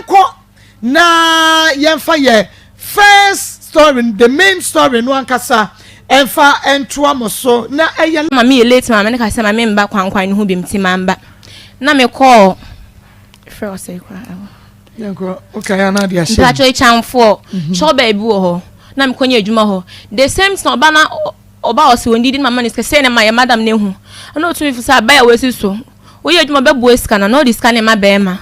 Yɛnkɔ na yɛmfa yɛ first story, the main story no ankasa, ɛmfa ɛntoa mo so na ɛyɛ. Ma meyɛ late, maame ne ka sɛ ma memba kwankwan no ho bi, nti mamba na mekɔɔ frɛ ɔsɛ koraa. Yɛnkɔ, okay, ana de ahyɛ. Mpatwɛ, Kyamfoɔ kyɛw baabi wɔ hɔ na mekɔnyɛ adwuma hɔ. The same thing, ɔba na ɔba ɔsɛ wɔn didi na mama ne sika sɛ ne ma yɛ madam ne hu ɛna otumi fi sɛ abaya wɔasi so woyɛ adwuma bɛboa sika na ɔde sika ne ma bɛrima.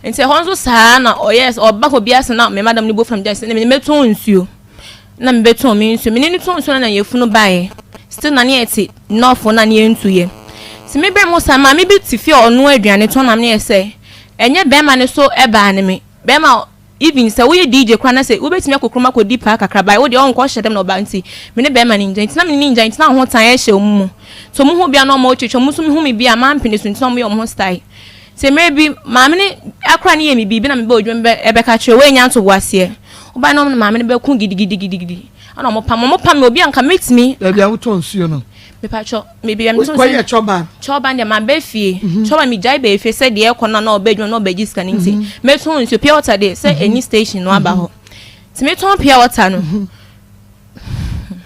Nti ɛhɔ nso saa na ɔyɛ ɔba kɔ bi ase na me madam ne bo fam gya sɛ ne mɛtɔn nsuo na mebɛtɔn me nsuo, mene ne tɔn nsuo na yɛfunu baeɛ. Still na ne yɛ te nɔɔfo na ne yɛ ntu yɛ nti me bɛrɛ mu sa maame bi te fie a ɔno aduane tɔn na ne yɛ sɛ ɛnyɛ bɛrima ne so ɛbaa ne me bɛrima. Even sɛ woyɛ DJ kora na sɛ wobɛtumi akɔ kurom akɔdi paa kakra baa wode ɔnkɔ hyɛ dɛm na ɔba. Nti me ne bɛrima ne ngya nti na me ne ngya nti na ho tan ɛhyɛ ɔmo mu nti ɔmo ho bia na ɔmo otwitwa ɔmo nso hu me bi a mampene so nti na ɔmo yɛ ɔmo ho style. Nti mmerɛ bi maame ne akora ne yɛ me biribi na mebɛ odwuma bɛ ɛbɛka kyerɛ wɔanya ntoboaseɛ ɔbaa na ɔmo ne maame ne bɛko gidigidigidigidi ɛna ɔmo pam me obi a nka mɛtumi. Baabi a wotɔ nsuo no? Mepatwɔ, mebi a metɔ. Kɔyɛ kyɔba. Kyɔba deɛ, ma bɛ fie kyɔba, mi gyae bɛ fie sɛ deɛ ɛkɔ no na ɔbɛ adwuma na ɔbɛgye sika no. Nti mɛtɔn nsuo, pure water deɛ sɛ ɛni station no aba hɔ nti metɔn pure water no.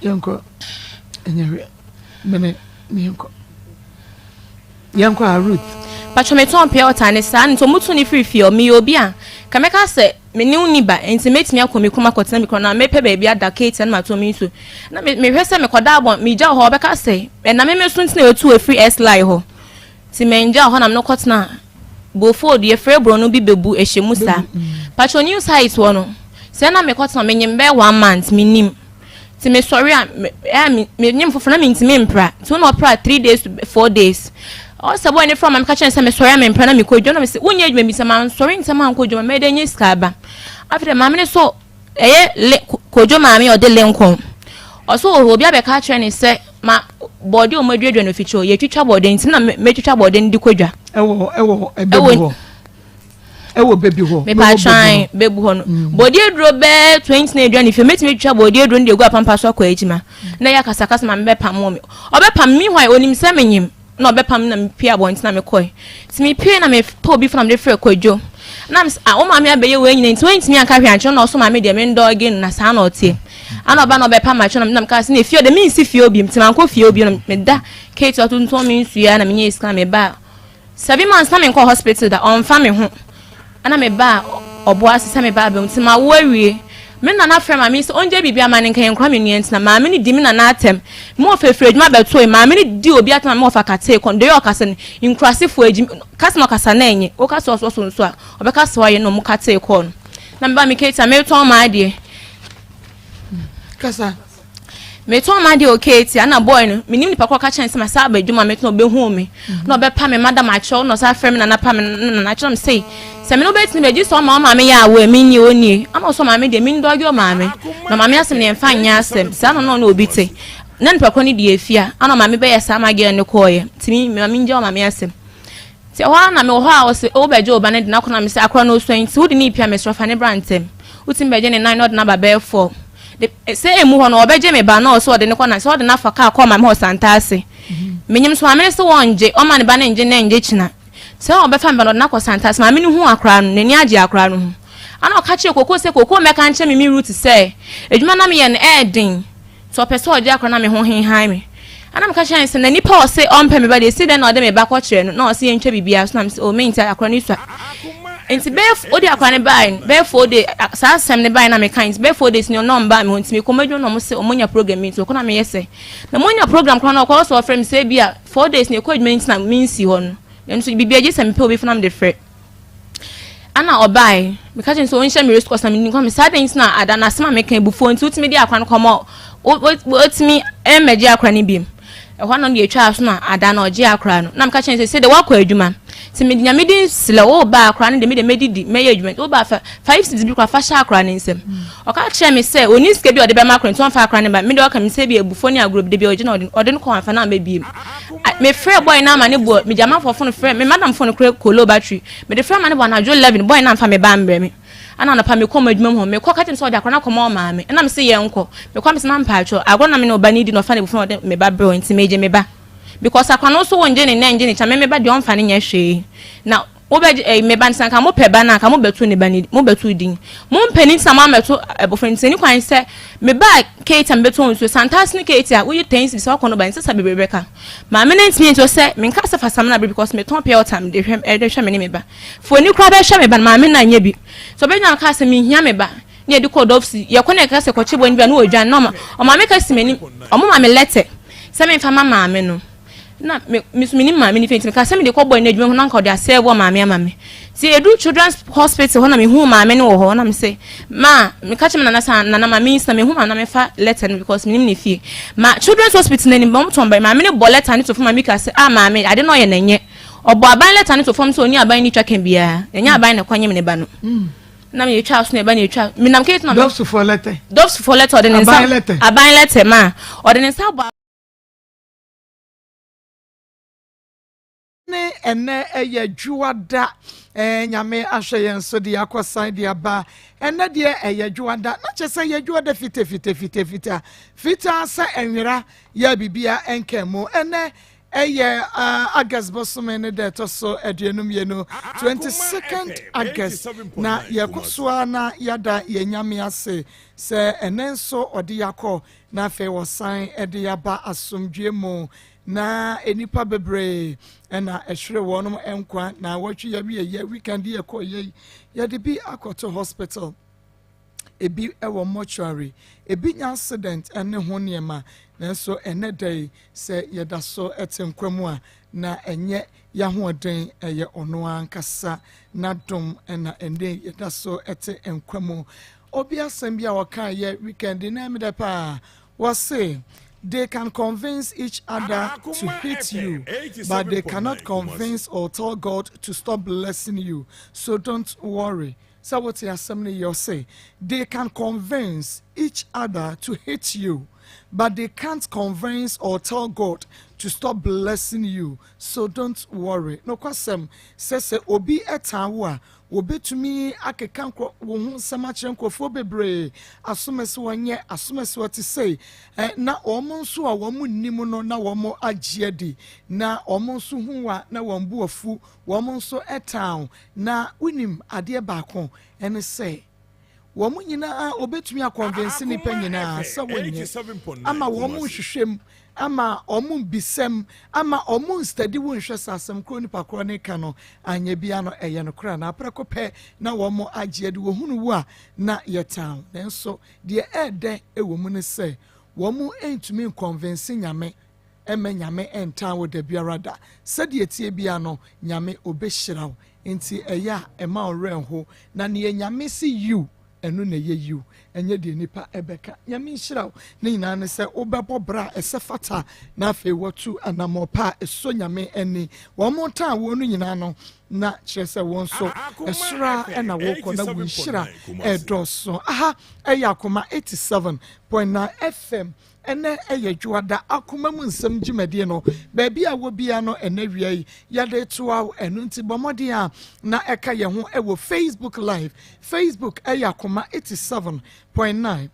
Yɛnkɔ, ɛnyɛ hwɛ mene ne yɛnkɔ, yɛnkɔ a, Ruth. Patwɔ, metɔn pure water ne saa nti ɔmo tu ne firi fie. Ɔ meyɛ obi a ka mɛka sɛ me ne wo ni ba nti mɛtumi akɔ me kurom akɔtena me kurom na mɛpɛ baabi ada keeti na matɔ me nsuo na mehwɛ sɛ mekɔda abɔ megya wɔ hɔ, ɔbɛka sɛ ɛna me so nti na ɛtu afiri S-line hɔ nti mɛngya wɔ hɔ na me no kɔtena Bofood, yɛfrɛ borɔ bi bɛbu ɛhyɛ mu saa. Patwɔ, new site hɔ no sɛ na mekɔtena. Menyim bɛyɛ one month, menim nti mesɔre a ɛa menyim foforɔ na mentumi mpra nti wo na ɔpra 3 days to 4 days. Ɔsɛ bɔɔ ne frɛ ma meka kyerɛ sɛ mesɔre a mempra na mekɔ adwuma na mesɛ wonyɛ adwuma bi sɛ mansɔre ntɛm ankɔ adwuma mɛde nye sika aba. Afei dɛ maame ne so ɛyɛ le Kodwo maame a ɔde Lincoln ɔso wɔ obi abɛka kyerɛ ne sɛ ma bɔɔde a ɔmo aduadua no fikyɛ yɛtwitwa bɔɔde nti na mɛtwitwa bɔɔde no de kɔ dwa. Ɛwɔ ɛbɛbu hɔ, ɛwɔ baabi hɔ. Mepatwan bɛbu hɔ no bɔɔde aduro bɛɛ 20 na adua ne fie. Mɛtumi atwitwa bɔɔde aduro no de egu apampa so akɔ adwuma na yɛ akasakasa ma mebɛpam wɔ me ɔbɛpam mi hɔ a onim sɛ menyim na ɔbɛpam na mepie abɔnten na mekɔe. Nti mepie na mepɛ obi fo na mede frɛ Kwadwo na mes ah, wo maame abɛyɛ wei nyina nti wontumi anka hwee ankyerɛ na ɔso maame deɛ mendɔɔge no na saa na ɔteɛ ana ɔba na ɔbɛpam akyerɛ na meka sɛ na efie ɔde mensi fie obi nti mankɔ fie obi na meda Kate ɔtontɔn me nsuo na menyɛ sika. Meba 7 months na menkɔ hospital da, ɔmfa me ho ana meba ɔboa ase sɛ meba abɛm nti ma wo awie. Me nana frɛ maame sɛ ɔngye biribi ama ne nka yɛnkora me nua ntina maame no di me nana atɛm me wɔ fɛfiri adwuma bɛtoe. Maame no di obi atɛm a me wɔfa katee kɔn de yɛ ɔkasa no nkurasefoɔ agyi kasa na ɔkasa na ɛnyɛ wokasa ɔso nso a ɔbɛka sɛ wayɛ na ɔmo katee kɔɔ no na meba me Kate a metɔn maa adeɛ. Kasa. Metɔn maa adeɛ wɔ Kate ana boy no menim nipa kɔ ka kyɛn sɛ ma saa aba adwuma metɔn ɔbɛhu me na ɔbɛpa me madam akyɛw na ɔsa frɛ me nana pa me nana akyɛw na me sei sɛ me no wobɛtumi bɛgye sɛ ɔma ɔmaame yɛ awo ɛmi nie onie ama ɔsɔ maame deɛ mi ndɔge ɔmaame na maame asɛm deɛ mfa nyɛ asɛm saa na ɔno obi te na nipa kɔ ne deɛ efia ana maame bɛyɛ saa ma girl ne kɔɔyɛ nti mi maame ngya ɔmaame asɛm. Nti ɛhɔ ara na mewɔ hɔ a ɔsɛ wobɛgye wo ba no de n'akɔ na mesɛ akora no osua nti wode ne pia mesrɛ fa ne bra ntɛm wotumi bɛgye ne nan na ɔde n'aba bɛyɛ 4 de sɛ emu hɔ no ɔbɛgye me ba na ɔsɛ ɔde ne kɔ na sɛ ɔde n'afa kaa kɔ maame hɔ Santa ase. Menyim so maame no sɛ wɔngye ɔma ne ba ne ngye ne ngye kyina sɛ ɔbɛfa me ba no ɔde n'akɔ Santa ase. Maame no hu akora no n'ani agye akora no ho ana ɔka kyerɛ Koko sɛ Koko mmɛka nkyerɛ me me Ruth sɛ adwuma na meyɛ no ɛɛden nti ɔpɛ sɛ ɔgye akora na me ho henhan me ana meka kyerɛ no sɛ na nipa a ɔse ɔmpɛ me ba deɛ esi dɛn na ɔde me ba kɔkyerɛ no na ɔse yɛntwa biribiara so na me sɛ o mente akora no sua nti bɛyɛ wode akora no bae no bɛyɛ 4 days saa asɛm no bae na meka nti bɛyɛ 4 days ni ɔno ɔmbaa me hɔ nti mekɔ m'adwuma na ɔmo sɛ ɔmo nya program bi nti ɔkɔ na meyɛ sɛ na mo nya program koraa na ɔkɔ sɛ ɔfrɛ me sɛ bi a 4 days ni ɛkɔ adwuma nti na mensi hɔ no nso biribi agye sɛ mepɛ obi fo na mede frɛ ana ɔbae meka kyerɛ sɛ ɔnhyɛ me race course na menim kɔ saa den nti na ada na asɛm a meka ebufuo nti wotumi de akora no kɔmɔ wotumi mmɛgye akora no biem ɛhɔ no deɛ etwa so na ada na ɔgye akora no na meka kyerɛ sɛ sɛ de wakɔ adwuma nti mede Nyame din silɛ woba akora no de mede mɛdidi mɛyɛ adwuma nti woba fa 5 cedis bi kora fa hyɛ akora no nsam. Ɔka kyerɛ me sɛ ɔni sika bi a ɔde bɛma akora nti ɔmfa akora no ba. Mede ɔka me sɛ bi abufuo ne agorɔ bi de bi ɔgye na ɔde no kɔ amfa na ama biem. Mefrɛ boy no ama ne boɔ megya amanfoɔ phone frɛ me madam phone kora kolo battery mede frɛ ma ne bɔ anadwo 11. Boy no amfa me ba mbrɛ me ana anɔpa mekɔ mo adwuma mu hɔ mekɔ ka kyerɛ me sɛ ɔde akora no akɔma ɔmaame ɛna me sɛ yɛnkɔ mekɔ me sɛ mampaatwɔ agorɔ na me ne ɔba no di na ɔfa ne bufuo na ɔde me ba brɛ nti megye me ba because akora no nso wɔngye ne nɛ ngye ne kyɛ me me ba deɛ ɔmfa ne nyɛ hwee na. Wobɛgye ɛyi me ba no sɛ anka mopɛ ba no a anka mobɛto ne ba no mobɛto din. Mompɛ no nti na moammɛto abɔfra no nti ɛni kwan sɛ me ba Kate a mebɛtɔn nsuo Santase ne Kate a woyi 10 cedis sɛ wakɔ no ba nsesa bebree bɛka. Maame no ntumi nto sɛ menka sɛ fa samina bere because metɔn pure water mede hwɛ ɛde hwɛ me ne me ba. Foni koraa bɛhwɛ me ba no maame no anyɛ bi. So ɔbɛgyina kaa sɛ menhia me ba ne yɛde kɔɔ dɔfsi yɛkɔ na yɛka sɛ kɔkye bɔ no bi a na wɔdwane na ɔma ɔmaame ka si m'anim ɔmo ma me lɛtɛ sɛ memfa ma maame no. Na me me nso menim maame no fie nti mekaa sɛ mede kɔbɔɔ no adwuma mu na anka ɔde asɛɛbo maame ama me. Nti ɛduru children's hospital hɔ na mehuu maame no wɔ hɔ na mese ma meka kyerɛ me nana sɛ nana ma mensi na mehu maame na mefa letter no because menim ne fie. Ma children's hospital no anim wɔn tɔn bɛn maame no bɔ letter no to fam ma meka sɛ ah maame ade no ɔyɛ na ɛnyɛ. Ɔbɔ aban letter no to fam sɛ ɔni aban ni twa ka biara ɛnyɛ aban na ɛkɔnyem ne ba no. Na me yɛtwa so na ɛba na yɛtwa menam kete na Dɔfsfoɔ letter. Dɔfsfoɔ letter ɔde ne nsa aban letter. Aban letter ma ɔde ne nsa bɔ Ne ɛnɛ ɛyɛ dwoada ɛɛ nyame ahwɛ yɛn so de akɔ san de aba ɛnɛ deɛ ɛyɛ dwoada na kyerɛ sɛ yɛ dwoada fita fita fita fita fitaa sɛ ɛnwera yɛ bibia ɛnka mu ɛnɛ ɛyɛ uh, August bosome ne da ɛtɔ so 22, 22nd August, na yɛkɔ so ara na yɛada yɛn nyame ase sɛ ɛnɛ nso ɔde yɛakɔ na afei wɔsan de yɛaba asomdwoe mu. Na nnipa bebree na ɛhwere wɔn nkwa na wɔtwe yɛwie yɛ weekend yɛ kɔ yɛ yɛde bi akɔto hospital, ebi wɔ mortuary, ebi nya accident ne ho nneɛma. Nanso ɛnɛ da yi sɛ yɛda so te nkwa mu a, na ɛnyɛ y'ahoɔden, ɛyɛ ɔno ankasa n'adom na ɛnɛ yɛda so te nkwa mu. Obi asɛm bi a ɔka yɛ weekend na ɛmi dɛ paa, wɔse they can convince each other to hate you, but they cannot convince or tell God to stop blessing you, so don't worry. Sɛ wote asɛm no yɛ, ɔse they can convince each other to hate you, but they can't convince or tell God to stop blessing you, so don't worry. Nokwasɛm sɛ obi tan wo a, wɔbɛtumi akeka nkurɔ wo ho nsɛm akyerɛ nkurɔfoɔ bebree, asomasi wɔnyɛ, asomasi wɔte sei, na wɔn nso a wɔn nnim no na wɔn agye adi, na wɔn nso hu wa na wɔn bo afu, wɔn nso tan wo. Na wonim adeɛ baako, ɛne sɛ wɔn nyinaa wɔbɛtumi akɔnvense nnipa nyinaa sɛ wonyɛ, ama wɔn nhwehwɛ mu, ama wɔn mbisam, ama wɔn nstadi wo nhwɛ sɛ asɛm korɔ nipa korɔ ne ka no anyɛ bia no ɛyɛ no korɔ anaa. Prɛko pɛ na wɔn agye adi, wɔhunu wo a na yɛtan. Nanso deɛ ɛɛdɛ wɔ mu ne sɛ wɔn ntumi nkɔnvense Nyame ɛmɛ Nyame ntan wo da biara da. Sɛdeɛ tie bia no, Nyame ɔbɛhyira wo. Nti ɛyɛ a ɛma wo werɛ nho, na neɛ Nyame se yiw, ɛno na ɛyɛ yiw, ɛnyɛ deɛ nipa ɛbɛka. Nyame nhyira wo. Ne nyinaa ne sɛ wobɛbɔ bra a ɛsɛ fata na afei watu anammɔn pa a ɛsɔ Nyame ani. Wɔn tan woɔ no nyinaa no, na kyerɛ sɛ wɔn nso ɛsoro a ɛna wokɔ na wo nhyira ɛdɔɔso. Aha ɛyɛ Akoma 87.9 FM. Ɛnnɛ yɛ Dwoada Akoma mu nsɛm dwumadie no, baabi a wɔ biara no ɛnnɛ wia yi yɛde retoa wo, ɛno nti bɔ mmɔden a na ɛka yɛn ho wɔ Facebook live, Facebook ɛyɛ Akoma 87.9,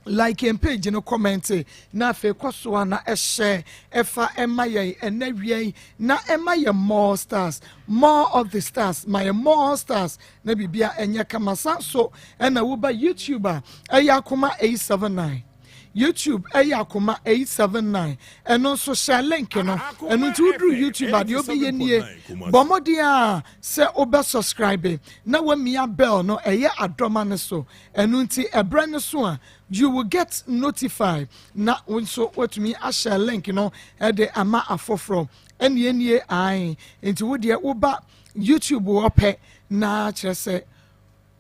like yɛn page no, comment, na afei kɔ so a na ɛhyɛ ɛfa ɛma yɛn ɛnnɛ wia yi na ɛma yɛn more stars, more of the stars, ma yɛn more stars na biribia ɛnyɛ kama. San so ɛna woba YouTube a, ɛyɛ Akoma 879, YouTube ɛyɛ Akoma 879, ɛno nso hyɛ link no. Ɛno nti woduru YouTube a, deɛ wobɛyɛ nie, bɔ mmɔden a sɛ wobɛ subscribe na wamia bell no, ɛyɛ adɔma no so. Ɛno nti ɛberɛ no so a, you will get notified na wo nso watumi ahyɛ link no ɛde ama afoforɔ. Ɛnie nie ae, nti wo deɛ woba YouTube hɔ pɛ na kyerɛ sɛ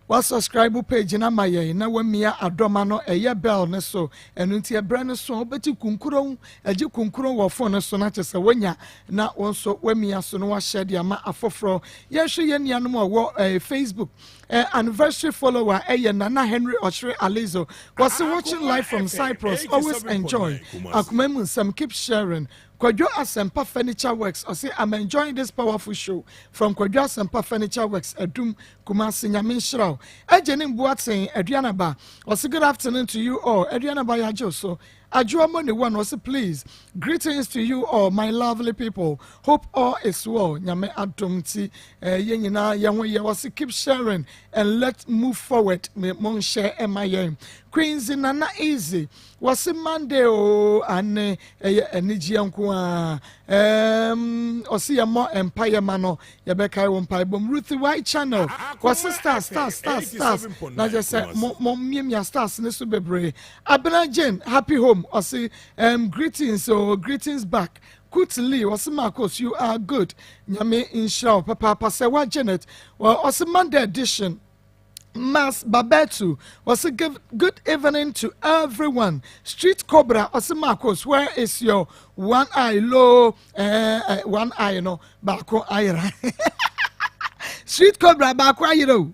wasubscribe page no ama yɛn na wamia adɔma no, ɛyɛ bell no so. Ɛno nti ɛberɛ no so a, wobɛti kunkuron agye kunkuron wɔ phone no so na kyerɛ sɛ woanya na wo nso wamia so na wahyɛ de ama afoforɔ. Yɛnhwɛ yɛn nuanom a wɔwɔ Facebook. Anniversary follower ɛyɛ Nana Henry Ɔkyere Alizo, wɔse watching live from Cyprus, always enjoy Akoma mu nsɛm, keep sharing. Kwadwo Asempa Furniture Works ɔse I'm enjoying this powerful show from Kwadwo Asempa Furniture Works, Adum, Kumasi. Nyame nhyira wo. Agye ne Mbuaten Aduanaba ɔse good afternoon to you all. Aduanaba, yɛagye wo so. Adwoa Money One ɔse please greetings to you all my lovely people hope all is well Nyame adom nti eh, yɛn nyinaa yɛn ho yɛ ɔse keep sharing and let move forward me mo nhyɛ ɛma yɛn Queenzy Nana Easy wɔse Monday o ane ɛyɛ anigyeɛ nko a um, ɔse yɛmmɔ mpaeɛ ma no yɛbɛkae wɔ mpaebɔ mu Ruthie Y channel wɔse stars stars stars stars na kyerɛ sɛ mo mo miamia stars ne so bebree Abena Jane happy home ɔse um, greetings o oh, greetings back Kut Lee ɔse Marcos you are good nyame nhyira wo papaapa sɛ wa Janet ɔse Monday edition Mas Babetu ɔse give good evening to everyone Street Cobra ɔse Marcos where is your one eye low eh, eh, one eye no baako ayera Street Cobra baako ayera o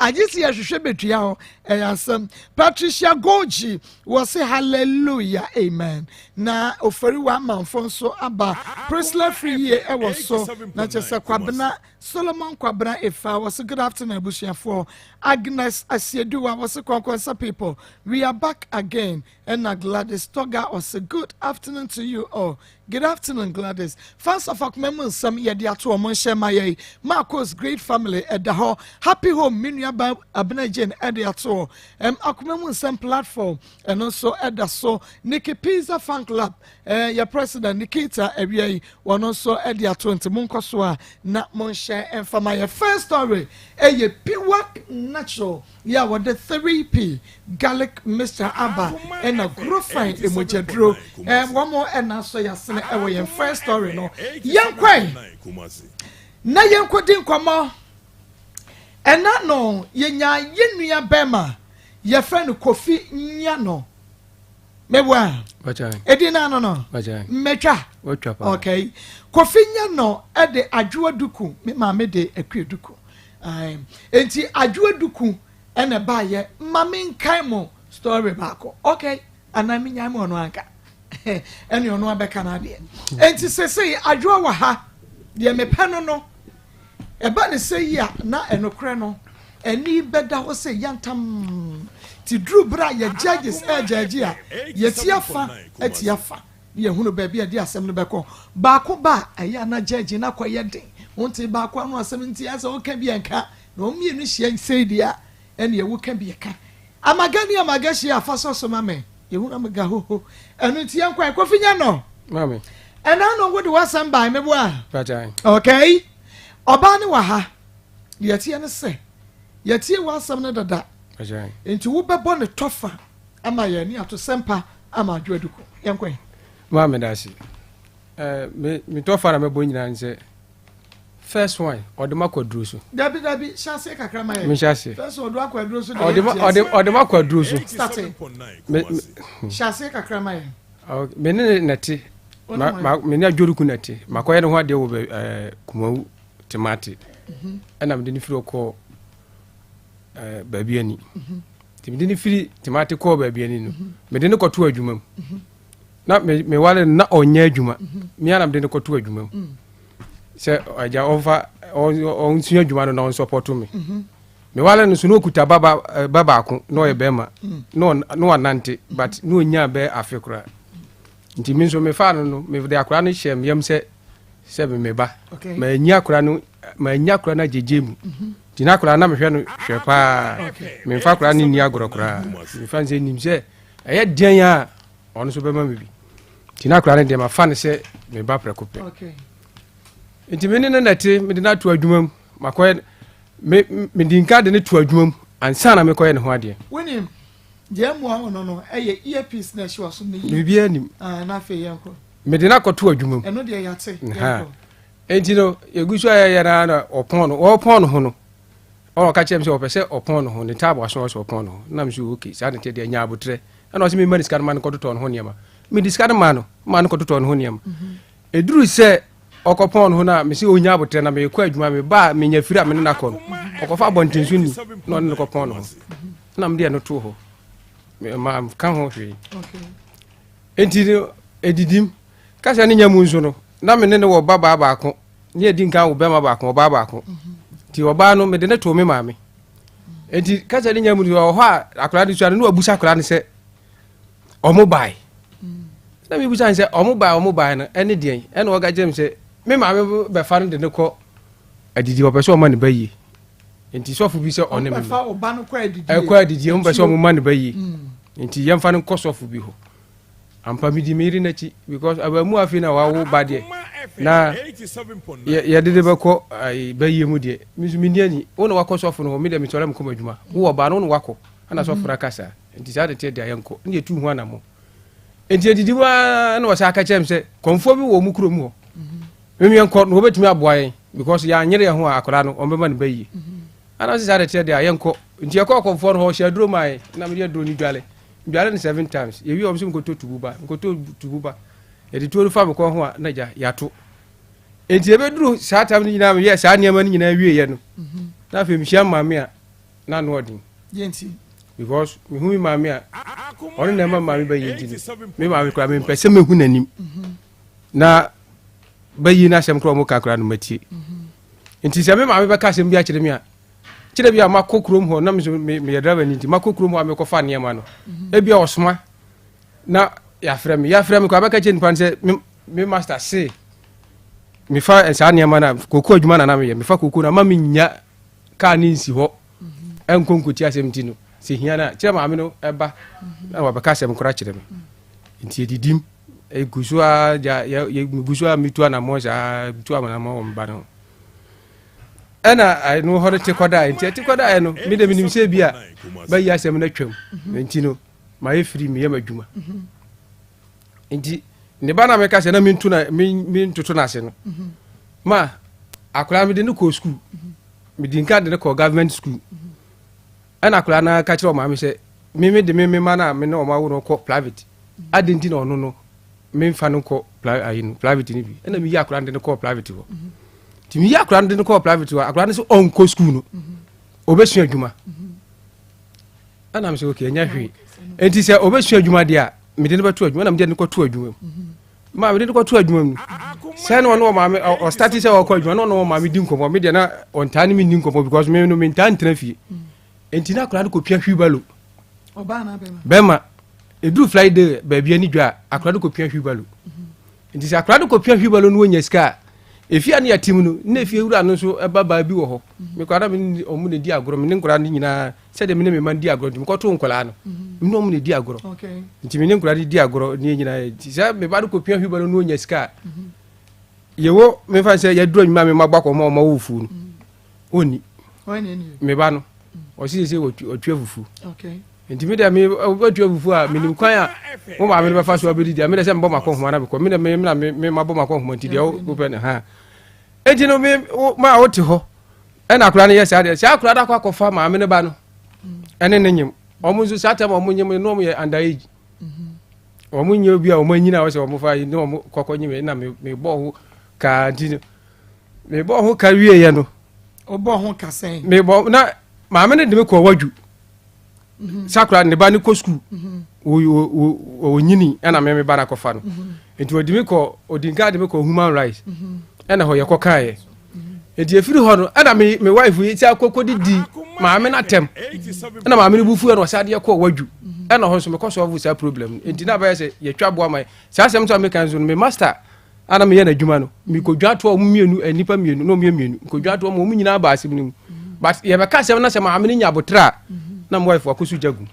agye si yɛhwehwɛ betua hɔ ɛyɛ asɛm Patricia Goji wɔse hallelujah amen na ofori wa amanfo nso aba Priscilla free yie ɛwɔ so na kyerɛ sɛ Kwabena Solomon Kwabena Efa wɔse good afternoon abusuafoɔ Agnes Asieduwa wɔse Kɔnkɔnsa people we are back again ɛna Gladys Toga ɔse good afternoon to you all good afternoon Gladys fans of akoma mu nsɛm yɛde ato wɔn nhyɛ ma yɛi Marcos great family ɛda hɔ happy home me nua ba Abena Jane ɛde ato hɔ ɛm akoma mu nsɛm platform ɛno nso ɛda so Nikki Pizza fan club Eh, yɛ president Nikita awia yi wɔn nso de ato nti monkɔ so a na monhyɛ mfa ma yɛ first story ɛyɛ Piwak natural yɛ a wɔde 3P garlic mixture aba ɛna Grofine emogyaduro eh, wɔn ɛna asɔ yasene ɛwɔ yɛn first story no yɛnkɔe na yɛnkɔdi nkɔmmɔ ɛna no yɛnya yɛn nua bɛrima yɛfrɛ no Kofi Nyano Meboa. Edin na ano no. Mmetwa. Okay. Kofi nyɛ no de adwoa duku. Me maame de akua duku. Enti adwoa duku ɛna ɛbaayɛ. Ma me nkae mo story baako. Okay. Anaa me nyae mo ɔno anka. Ɛne ɔno abɛka no adeɛ. Enti sesei adwoa wɔ ha. Deɛ mepɛ no no. Ɛba no sɛ yi a, na ɛnokorɛ no ani bɛda hɔ sɛ yantam. Nti duru berɛ a yɛ judges ɛɛgyɛɛgye a, yɛti afa ati afa na yɛhunu baabi a ɛde asɛm no bɛkɔ. Baako ba a, ɛyɛ a na judge no akɔyɛ den. Wontee baako ano asɛm nti ayɛ sɛ woka bi a ɛnka. Na wɔn mmienu hyia sei deɛ a, ɛneɛ woka bi ɛka. Amaga ne amaga hyia a, fa sɔ so ma me. Yɛhunu amaga hoho. Ɛno nti yɛnkɔ ɛ. Kofi Nyɛnɔ. Maame. Ɛna no wode w'asɛm bae meboa. Pagyan. Okay. Ɔbaa ne wɔ ha. Deɛ ɛteɛ ne sɛ, yɛtie w'asɛm no dada. Pagyan. Nti wobɛbɔ ne tɔfa ama yɛn ne ato sɛmpa ama adwo aduku. Yɛnkɔ ɛ. Maame da ase. Eh, me, me tɔfa na mɛbɔ nyinaa ne sɛ, First one, ɔde ma kɔ aduro so. Dabi dabi, hyɛ aseɛ kakra ma yɛ. Mehyɛ aseɛ. First one, ɔde akɔ aduro so. Ɔde ma ɔde ɔde ma kɔ aduro so. Start. Me me. Hyɛ aseɛ kakra ma yɛ. Okay, me ne na te. Ma ma me ne adworuku na te. Ma kɔyɛ ne ho adeɛ wɔ bɛ ɛɛ Kumawu Temate. Mhm. Ɛna mede ne firi ɔkɔ ɛɛ baabi ani. Mhm. Nti mede ne firi Temate kɔɔ baabi ani no. Mhm. Mede ne kɔto adwuma mu. Na me me wale no na ɔnyɛ adwuma. Me ara mede ne kɔto adwuma mu. Mm. Sɛ agya ɔmfa ɔnsua adwuma no na ɔnsɔpɔto me. Mhm. Mewale no so na ɔkuta ba ba baako na ɔyɛ bɛrima mm. na wanante but na ɔnya bɛɛ afe koraa. Nti me nso mefaa no no mede akora no hyɛ me yam sɛ sɛ me ba. Manyi akora no manyi akora no agyegye mu. Mhm. Nti na akora na mehwɛ no hwɛ paa. Memfa akora no nni agorɔ koraa. Memfa no sɛ nim sɛ ɛyɛ deɛn a ɔno nso bɛma me bi nti na akwadaa no deɛ mafa no sɛ me ba prɛko pɛ nti me ne no nɛte mede no ato adwuma mu makɔyɛ me mede nka de no to adwuma mu ansa na mekɔyɛ ne ho adeɛ wonim deɛ mmoa wo no no ɛyɛ earpiece na ɛhyɛ waso no yi biribiara nim ah, na afei yɛnkɔ mede no akɔto adwuma mu ɛno deɛ yɛate yɛnkɔ nti no yɛgu so a yɛyɛ no na ɔpɔn no ɔpɔn no ho no Ɔna ɔka kyerɛ me sɛ ɔpɛ sɛ ɔpɔn ne ho, ne ntaabo aso ɔsɛ ɔpɔn ne ho. Na me so okay, saa na ɛteɛ deɛ nya abotrɛ. Ɛna ɔsɛ memma ne sika no ma no kɔtotɔ ne ho nneɛma. Mede sika no maa no, maa no kɔtotɔ ne ho nneɛma. Ɛduru sɛ ɔkɔpɔn ne ho no a, mese ɔnya abotrɛ na mekɔ adwuma, meba a menya firi a me ne no akɔ no. Ɔkɔfa abɔnten so ni na ɔne no kɔpɔn ne ho. Na mede ɛno too hɔ. Manka ho hwee. Enti no, ɛdidim. Kasa ne nya mu nso no, na me ne no wɔ babaa baako. Ne yɛdi nkan wo bɛrima baako ɔbaa baako nti ɔbaa no mede ne too me maame nti kasa ne nya mu no wɔ hɔ a akwadaa no sua no na wabusa akwadaa no sɛ ɔmo bae. Na mebusa no sɛ ɔmo bae ɔmo bae no ɛne deɛn? Ɛna ɔka kyerɛ me sɛ me maame bɛfa no de no kɔ adidi, ɔpɛ sɛ ɔma ne ba yie. Nti sɔfo bi sɛ ɔne me ɛkɔ adidie, ɔmo pɛ sɛ ɔmo ma ne ba yie, nti yɛmfa no nkɔ sɔfo bi hɔ. Ampa medi me yere n'akyi because abamu afei na wawo ba deɛ na yɛde de bɛkɔ bɛyie mu deɛ, me nso menni ani. Wo na wakɔ sɔfo no hɔ, me deɛ mesɔre mekɔ m'adwuma. Wowɔ ba no, wo na wakɔ ɛna sɔfo no aka saa. Nti saa de teɛ deɛ yɛnkɔ ne yɛtu ho anammɔ. Nti adidi mu ara na wɔsan aka kyerɛ me sɛ kɔmfoɔ bi wɔ wɔn kurom hɔ, mem yɛnkɔ na wɔbɛtumi aboa yɛn because yɛanyere yɛn ho a akwadaa no wɔbɛma no ba yie. Ana sɛ saa de teɛ deɛ a yɛnkɔ. Nti yɛkɔɔ kɔmfoɔ no hɔ, ɔhyɛ aduro maa yɛn na mede aduro no dwale dwale no seven times. Yɛwie wɔn sɛ mekɔtɔ tubu ba, mekɔtɔ tubu ba, yɛde tuo no fa me kɔn ho a na gya yɛato. Nti yɛbɛduru saa tam no nyinaa meyɛ saa nneɛma no nyinaa wieɛ no, na afei mehyia maame a na ano ɔden because mehu me maame a ɔno na ɛma maame bɛyɛ nti no me maame koraa mempɛ sɛ mehu n'anim na bɛyi no asɛm koraa ɔmo ka koraa no matie. Nti sɛ me maame bɛka asɛm bi akyerɛ me a, kyerɛ bi a makɔ kurom hɔ na me nso meyɛ driver ni nti makɔ kurom hɔ a mekɔfa nneɛma no, ebi a ɔsoma na yɛafrɛ me yɛafrɛ me koraa bɛka kyerɛ nipa no sɛ me master se mefa saa nneɛma no a koko adwuma na na meyɛ, mefa koko no ama menya kaa ne nsi hɔ ɛnkɔ nkɔti asɛm. Nti no sɛ hia no a kyerɛ maame no ɛba na wabɛka asɛm kora kyerɛ me. Nti yɛdidim ɛgu so a gya megu so a metu anammɔ saa, metu anammɔ wɔ me ba no ho ɛna ɛno hɔ no te kɔdaeɛ. Nti ɛte kɔdaeɛ no mede menim sɛ bi a bɛyi asɛm no atwam, nti no mayɛ firi meyɛ m'adwuma. Nti ne ba na meka sɛ na mentu na mentoto no ase no ma akwadaa mede no kɔɔ sukuu, mede nka de no kɔɔ government school. Ɛna akwadaa no ka kyerɛ ɔmaame sɛ me me de me me ma no a me ne ɔmo awo no kɔ private adi nti na ɔno no memfa no kɔ ayi no private no bi. Ɛna meyi akwadaa no de no kɔɔ private hɔ. Nti meyi akwadaa no de no kɔɔ private hɔ, akwadaa no sɛ ɔnkɔ sukuu no ɔbɛsua adwuma. Ɛna me sɛ okay, ɛnyɛ hwee. Nti sɛ ɔbɛsua adwuma deɛ a mede no bɛto adwuma, na mede no kɔto adwuma mu. Ma mede no kɔto adwuma mu sɛ na ɔne ɔmaame ɔstarte sɛ ɔkɔ adwuma na ɔne ɔmaame di nkɔmmɔ. Me deɛ na ɔntaa ne me nni nkɔmmɔ because me no mentaa ntena fie. Nti na akwadaa no kɔpia wheelbarrow bɛrima ɛduru Friday baabi ani dwa a akwadaa no kɔpia wheelbarrow. Nti sɛ akwadaa no kɔpia wheelbarrow no wɔnya sika a efie a ne yɛte mu no na efie wura no nso ɛba baa bi wɔ hɔ. Mekɔa na me ɔmo na di agorɔ, me ne nkwadaa no nyinaa sɛdeɛ me ne me ma di agorɔ. Nti mekɔto nkwadaa no me ne ɔmo na di agorɔ. Nti me ne nkwadaa no di agorɔ ne nyinaa. Nti sɛ me ba no kɔpia wheelbarrow no ɔnya sika a yɛwɔ mefa sɛ yɛduru anwuma a mema bɔ akɔma ɔma wɔ fufuo no ɔnni. Me ba no ɔsi sɛ ɔtua fufuo. Nti mi deɛ mi ɔtua fufuo a menim kwan a mo maame no bɛfa so abɛdidi a mi deɛ sɛ mebɔ makɔ nhoma na mekɔ mi deɛ mi na mi ma bɔ makɔ nhoma. Nti deɛ wopɛ ne ha nti no mi ma wote hɔ ɛna akwadaa no yɛ saa deɛ saa akwadaa no akɔ akɔfa maame no ba no ɛne ne nyim. Ɔmo nso saa tam ɔmo nyim no ɔmo yɛ under age, ɔmo nyɛ obi a ɔmo anyina a wɔsɛ ɔmo fa yi ne ɔmo kɔkɔ nyim. Ɛna mi mi bɔ ho kaa nti no mi bɔ ho ka wie yɛ no. Ɔbɔ ho ka sɛn? Mi bɔ na maame no de mi kɔ wadwu sakora ne ba ne kɔ sukuu ɔnyini ɛna me me ba no akɔfa no. Nti ɔde mi kɔ ɔdi nka de mi kɔ human rights ɛna hɔ yɛkɔ kaeɛ. Nti efiri hɔ no ɛna me me wife yi ti akɔkɔ didi maame no atɛm ɛna maame no bu fu ɛna ɔsɛ adeɛ kɔ wadwu ɛna hɔ nso mekɔ sɔɔfo saa problem no. Nti na bɛyɛ sɛ yɛtwa boa ma saa asɛm nso a meka nso no me master ana meyɛ n'adwuma no mekɔdwa toa ɔmo mmienu nnipa mmienu na ɔmo yɛ mmienu mekɔdwa toa ɔmo ɔmo nyinaa ba asɛm no mu. But yɛbɛka asɛm na sɛ maame no nya abotrɛ a na mo wife akɔ so gya gu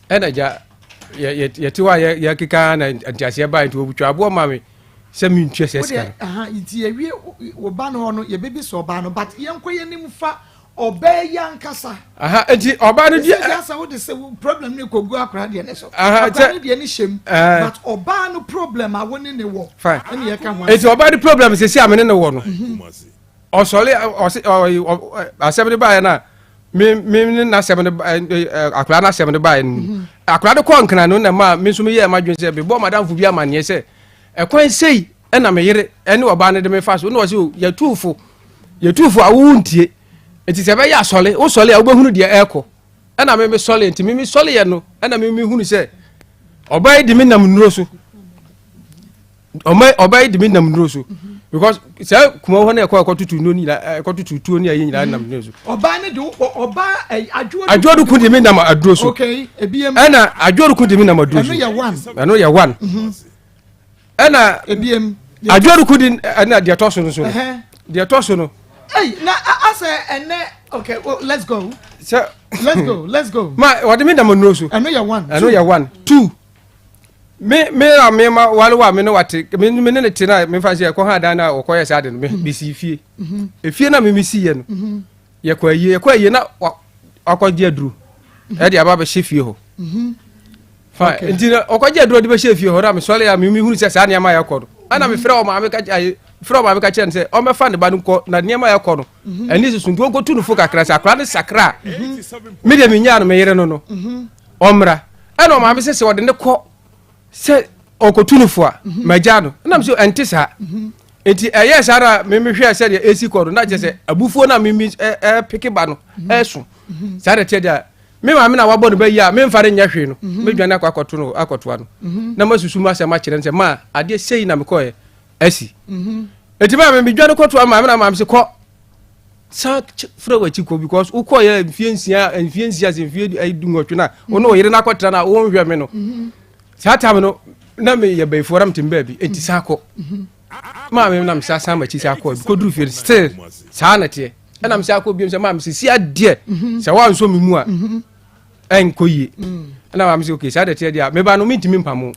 ɛna gya yɛte hɔ a yɛkeka na nteaseɛ baa. Nti wɔtwa aboɔ ma me sɛ mentua sɛ sika no. Nti yɛwie wo ba no hɔ no yɛbɛbi sɛ ɔbaa no but yɛnkɔ yɛnim fa ɔbaa yi ankasa. Aha, nti ɔbaa no di. Ɛsɛ sɛ wode sɛ problem ne kɔgu akora deɛ ne so. Akora no deɛ ne hyɛm but ɔbaa no problem a wo ne ne wɔ. Fine. Ɛne yɛka ho. Nti ɔbaa no problem sɛ si a me ne ne wɔ no ɔsɔle ɔse ɔ asɛm no baeɛ no a me me ne n'asɛm no akora n'asɛm no baeɛ no akora no kɔɔ nkran no na ma me nso meyɛɛ m'adwene sɛ mebɔ madamfo bi amanneɛ sɛ ɛkwan sei ɛna me yere ɛne ɔbaa no de me fa so na ɔse o yɛtuufo yɛtuufo a wowo ntie nti sɛ ɛbɛyɛ asɔle wosɔle a wobɛhunu deɛ ɛrekɔ. Ɛna me me sɔle nti me me sɔle yɛ no ɛna me me hunu sɛ ɔbaa yi de me nam nnuro so, ɔbaa yi de me nam nnuro so. Because sɛ kuma hɔ na ɛkɔ ɛkɔtutu no nyinaa, ɛkɔtutu tuo ne ayi nyinaa nam ne so. Ɔbaa ne de ɔbaa adwoɔ. Adwoɔ duku de mi nam aduro so. Okay, ebiem. Ɛna adwoɔ duku de mi nam aduro so. Ɛno yɛ one. Ɛno yɛ one. Ɛna ebiem. Adwoɔ duku de ɛna deɛ ɛtɔ so no so no. Deɛ ɛtɔ so no. Ɛy na asɛ ɛnɛ, okay, well, let's go. Sɛ. Let's go, let's go. Ma wɔde mi nam aduro so. Ɛno yɛ one. Ɛno yɛ one, two. Me a me ma wale wa me ne wate me ne ne te na me fa sɛ ɛkɔ ha dan na ɔkɔ yɛ saa de no, me si fie. Efie na me si yɛ no, yɛkɔ ayie na wakɔ gye aduro ɛde aba bɛhyɛ fie hɔ. Fine, nti na ɔkɔ gye aduro de bɛhyɛ fie hɔ na me sɔre a me hunu sɛ saa nneɛma yɛ kɔ no, ɛna me frɛ ɔmaame ka ayi, frɛ ɔmaame ka kyerɛ no sɛ ɔmɛfa ne ba no nkɔ na nneɛma yɛ kɔ no ɛni soso, nti ɔnkɔtu no fo kakra sɛ akora ne sakra a, me deɛ me nyaa no, me yere no ɔmmra. Ɛna ɔmaame sɛ ɔde ne kɔ sɛ ɔkɔtu no fo a, magya no. Ɛnam sɛ ɛnte saa, nti ɛyɛ saa na memehwɛ sɛdeɛ ɛsi kɔ no na kyerɛ sɛ abufuo no a memi ɛpeke ba no ɛso saa de teɛ deɛ a, me maame na wabɔ no bɛyi a, memfa no nyɛ hwee no, mɛdwane akɔ akɔto no akɔtoa no na masusu mu asɛm akyerɛ no sɛ ma adeɛ sei na mekɔɛ asi. Nti maa me medwane kɔtoa maame na maame sɛ kɔ san frɛ w'akyi kɔ, because wokɔyɛ mfie 6, mfie 6 sɛ mfie 18 no a, wo ne wo yere no akɔtena no a wonhwɛ me no, saa tam no na meyɛ bayifoɔ na metem baabi, enti san kɔ. Maame nam sa san m'akyi sa kɔ kɔduru fie no, still saa na teɛ. Ɛna me sa kɔ biom sɛ maame sɛ si adeɛ sɛ woansɔ me mu a ɛnkɔ yie. Ɛna maame sɛ okay, saa deɛ teɛ deɛ a, meba no mentumi mpamo,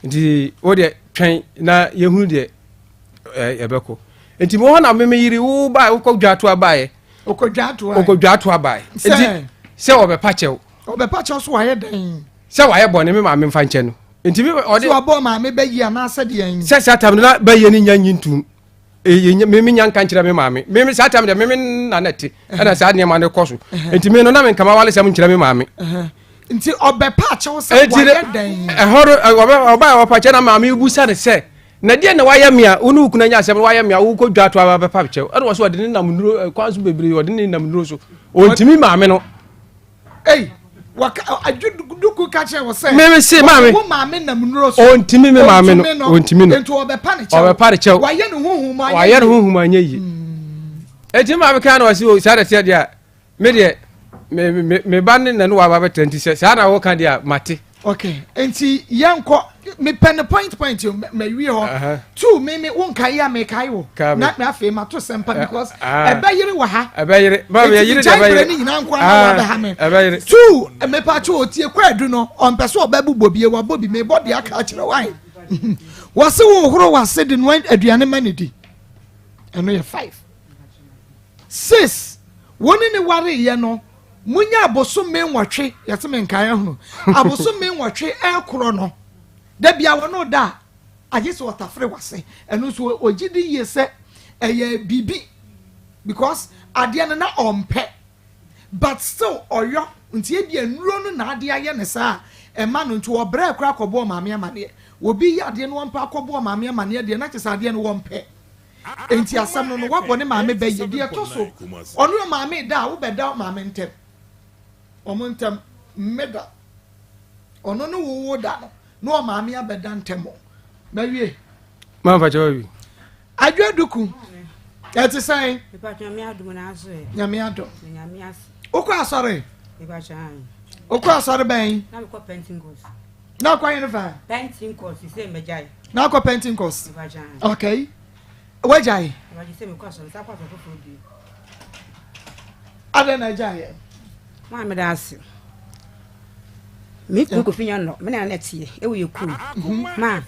nti wo deɛ twɛn na yɛhunu deɛ ɛbɛkɔ. Nti mewɔ hɔ na me yere wo bae, wokɔ dwa baeɛ. Okɔdwa Wokɔ dwa baeɛ nti sɛ wɔbɛpa kyɛw. Ɔbɛpa kyɛw so wayɛ dɛn? Sɛ wayɛ bɔne, me maame mfa nkyɛ no. Nti me ɔde sɛ wabɔ maame bɛyi anaasɛ deɛn? Sɛ saa tam no na bɛyɛ no nya nyi ntom, me nya nka nkyerɛ me maame. Me saa tam deɛ me na na te ɛna saa nneɛma no kɔ so, nti me no na me nkama wale sɛm nkyerɛ me maame. Nti ɔbɛpa akyɛw sɛ wayɛ dɛn? Ɛhɔ no ɔba a wɔpa kyɛ na maame busa ne sɛ na deɛ na wayɛ me a wo ne wo kunu anya asɛm no, wayɛ me a wokɔ dwa to aba bɛpa kyɛw. Ɛna wɔ so ɔde ne nam nnuro kwan so bebree, ɔde ne nam nnuro so, ɔntumi maame no. Ei, waka adwuduku ka kyerɛ wɔ sɛ Meme se maame. Wo maame nam nnuro so. Ɔntumi me maame no, ɔntumi no. Nti ɔbɛpa ne kyɛw. Ɔbɛpa ne kyɛw. Wayɛ ne huhum anyɛ. Wayɛ ne huhum anyɛ yie. Enti maame kan na ɔsi o saa de teɛ deɛ a, me deɛ me ba ne na ne waba bɛtɛ, nti sɛ saa na wɔka deɛ a, mate. Okay, nti yɛnkɔ, mepɛ ne point point o, mawie hɔ two. Me wo nkae a mekae wo na afei mato sɛmpa because ɛbɛyere wɔ ha. Ɛbɛyere, maame, ɛyere deɛ, ɛbɛyere ɛbɛyere. Ne nyinaa nko ana wabɛha me. Ɛbɛyere. Two, mepatwo otie kɔ adu no, ɔmpɛ sɛ ɔbɛbobɔ bie, wabɔ bi, mebɔ deɛ aka akyerɛ wae. Wɔse wo horo wase de noa aduane ma ne di, ɛno yɛ five. Six, wɔn ne ne wareyɛ no, munya abosome 8, yɛsɛ me nkae ahunu abosome 8 ɛkorɔ no, dabi a wɔn da a agye sɛ ɔtafere wase. Ɛno nso ogye di yie sɛ ɛyɛ biribi because adeɛ no na ɔmpɛ, but still ɔyɔ, nti ebi nnuro no na adeɛ ayɛ ne saa ɛma no, nti ɔbrɛ kora akɔbɔ maame amaneɛ. Obi yɛ adeɛ no wɔmpɛ akɔbɔ maame amaneɛ deɛ, na kyerɛ sɛ adeɛ no wɔmpɛ. Nti asɛm no wabɔ ne maame bɛyɛ deɛ ɛtɔ so. Ɔne maame da a, wobɛda maame ntɛm, ɔmo ntɛm mmeda, ɔno ne wowo da no na ɔmaame abɛda ntɛm o. Mawie. Mamfa kyɛw wi. Adwa duku, ɛte sɛn? Nyame Nyame adom. Wokɔ asɔre? Wokɔ asɔre bɛn? Na akɔ ayɛ fa? Pentecost, sɛ mɛgyae. Na akɔ Pentecost, okay, wagyae adɛn na agyaeɛ? Maa meda ase. Me kunu Kofi nyɛ no, me na na ɛteɛ ɛwɔ yɛ kurom. Ma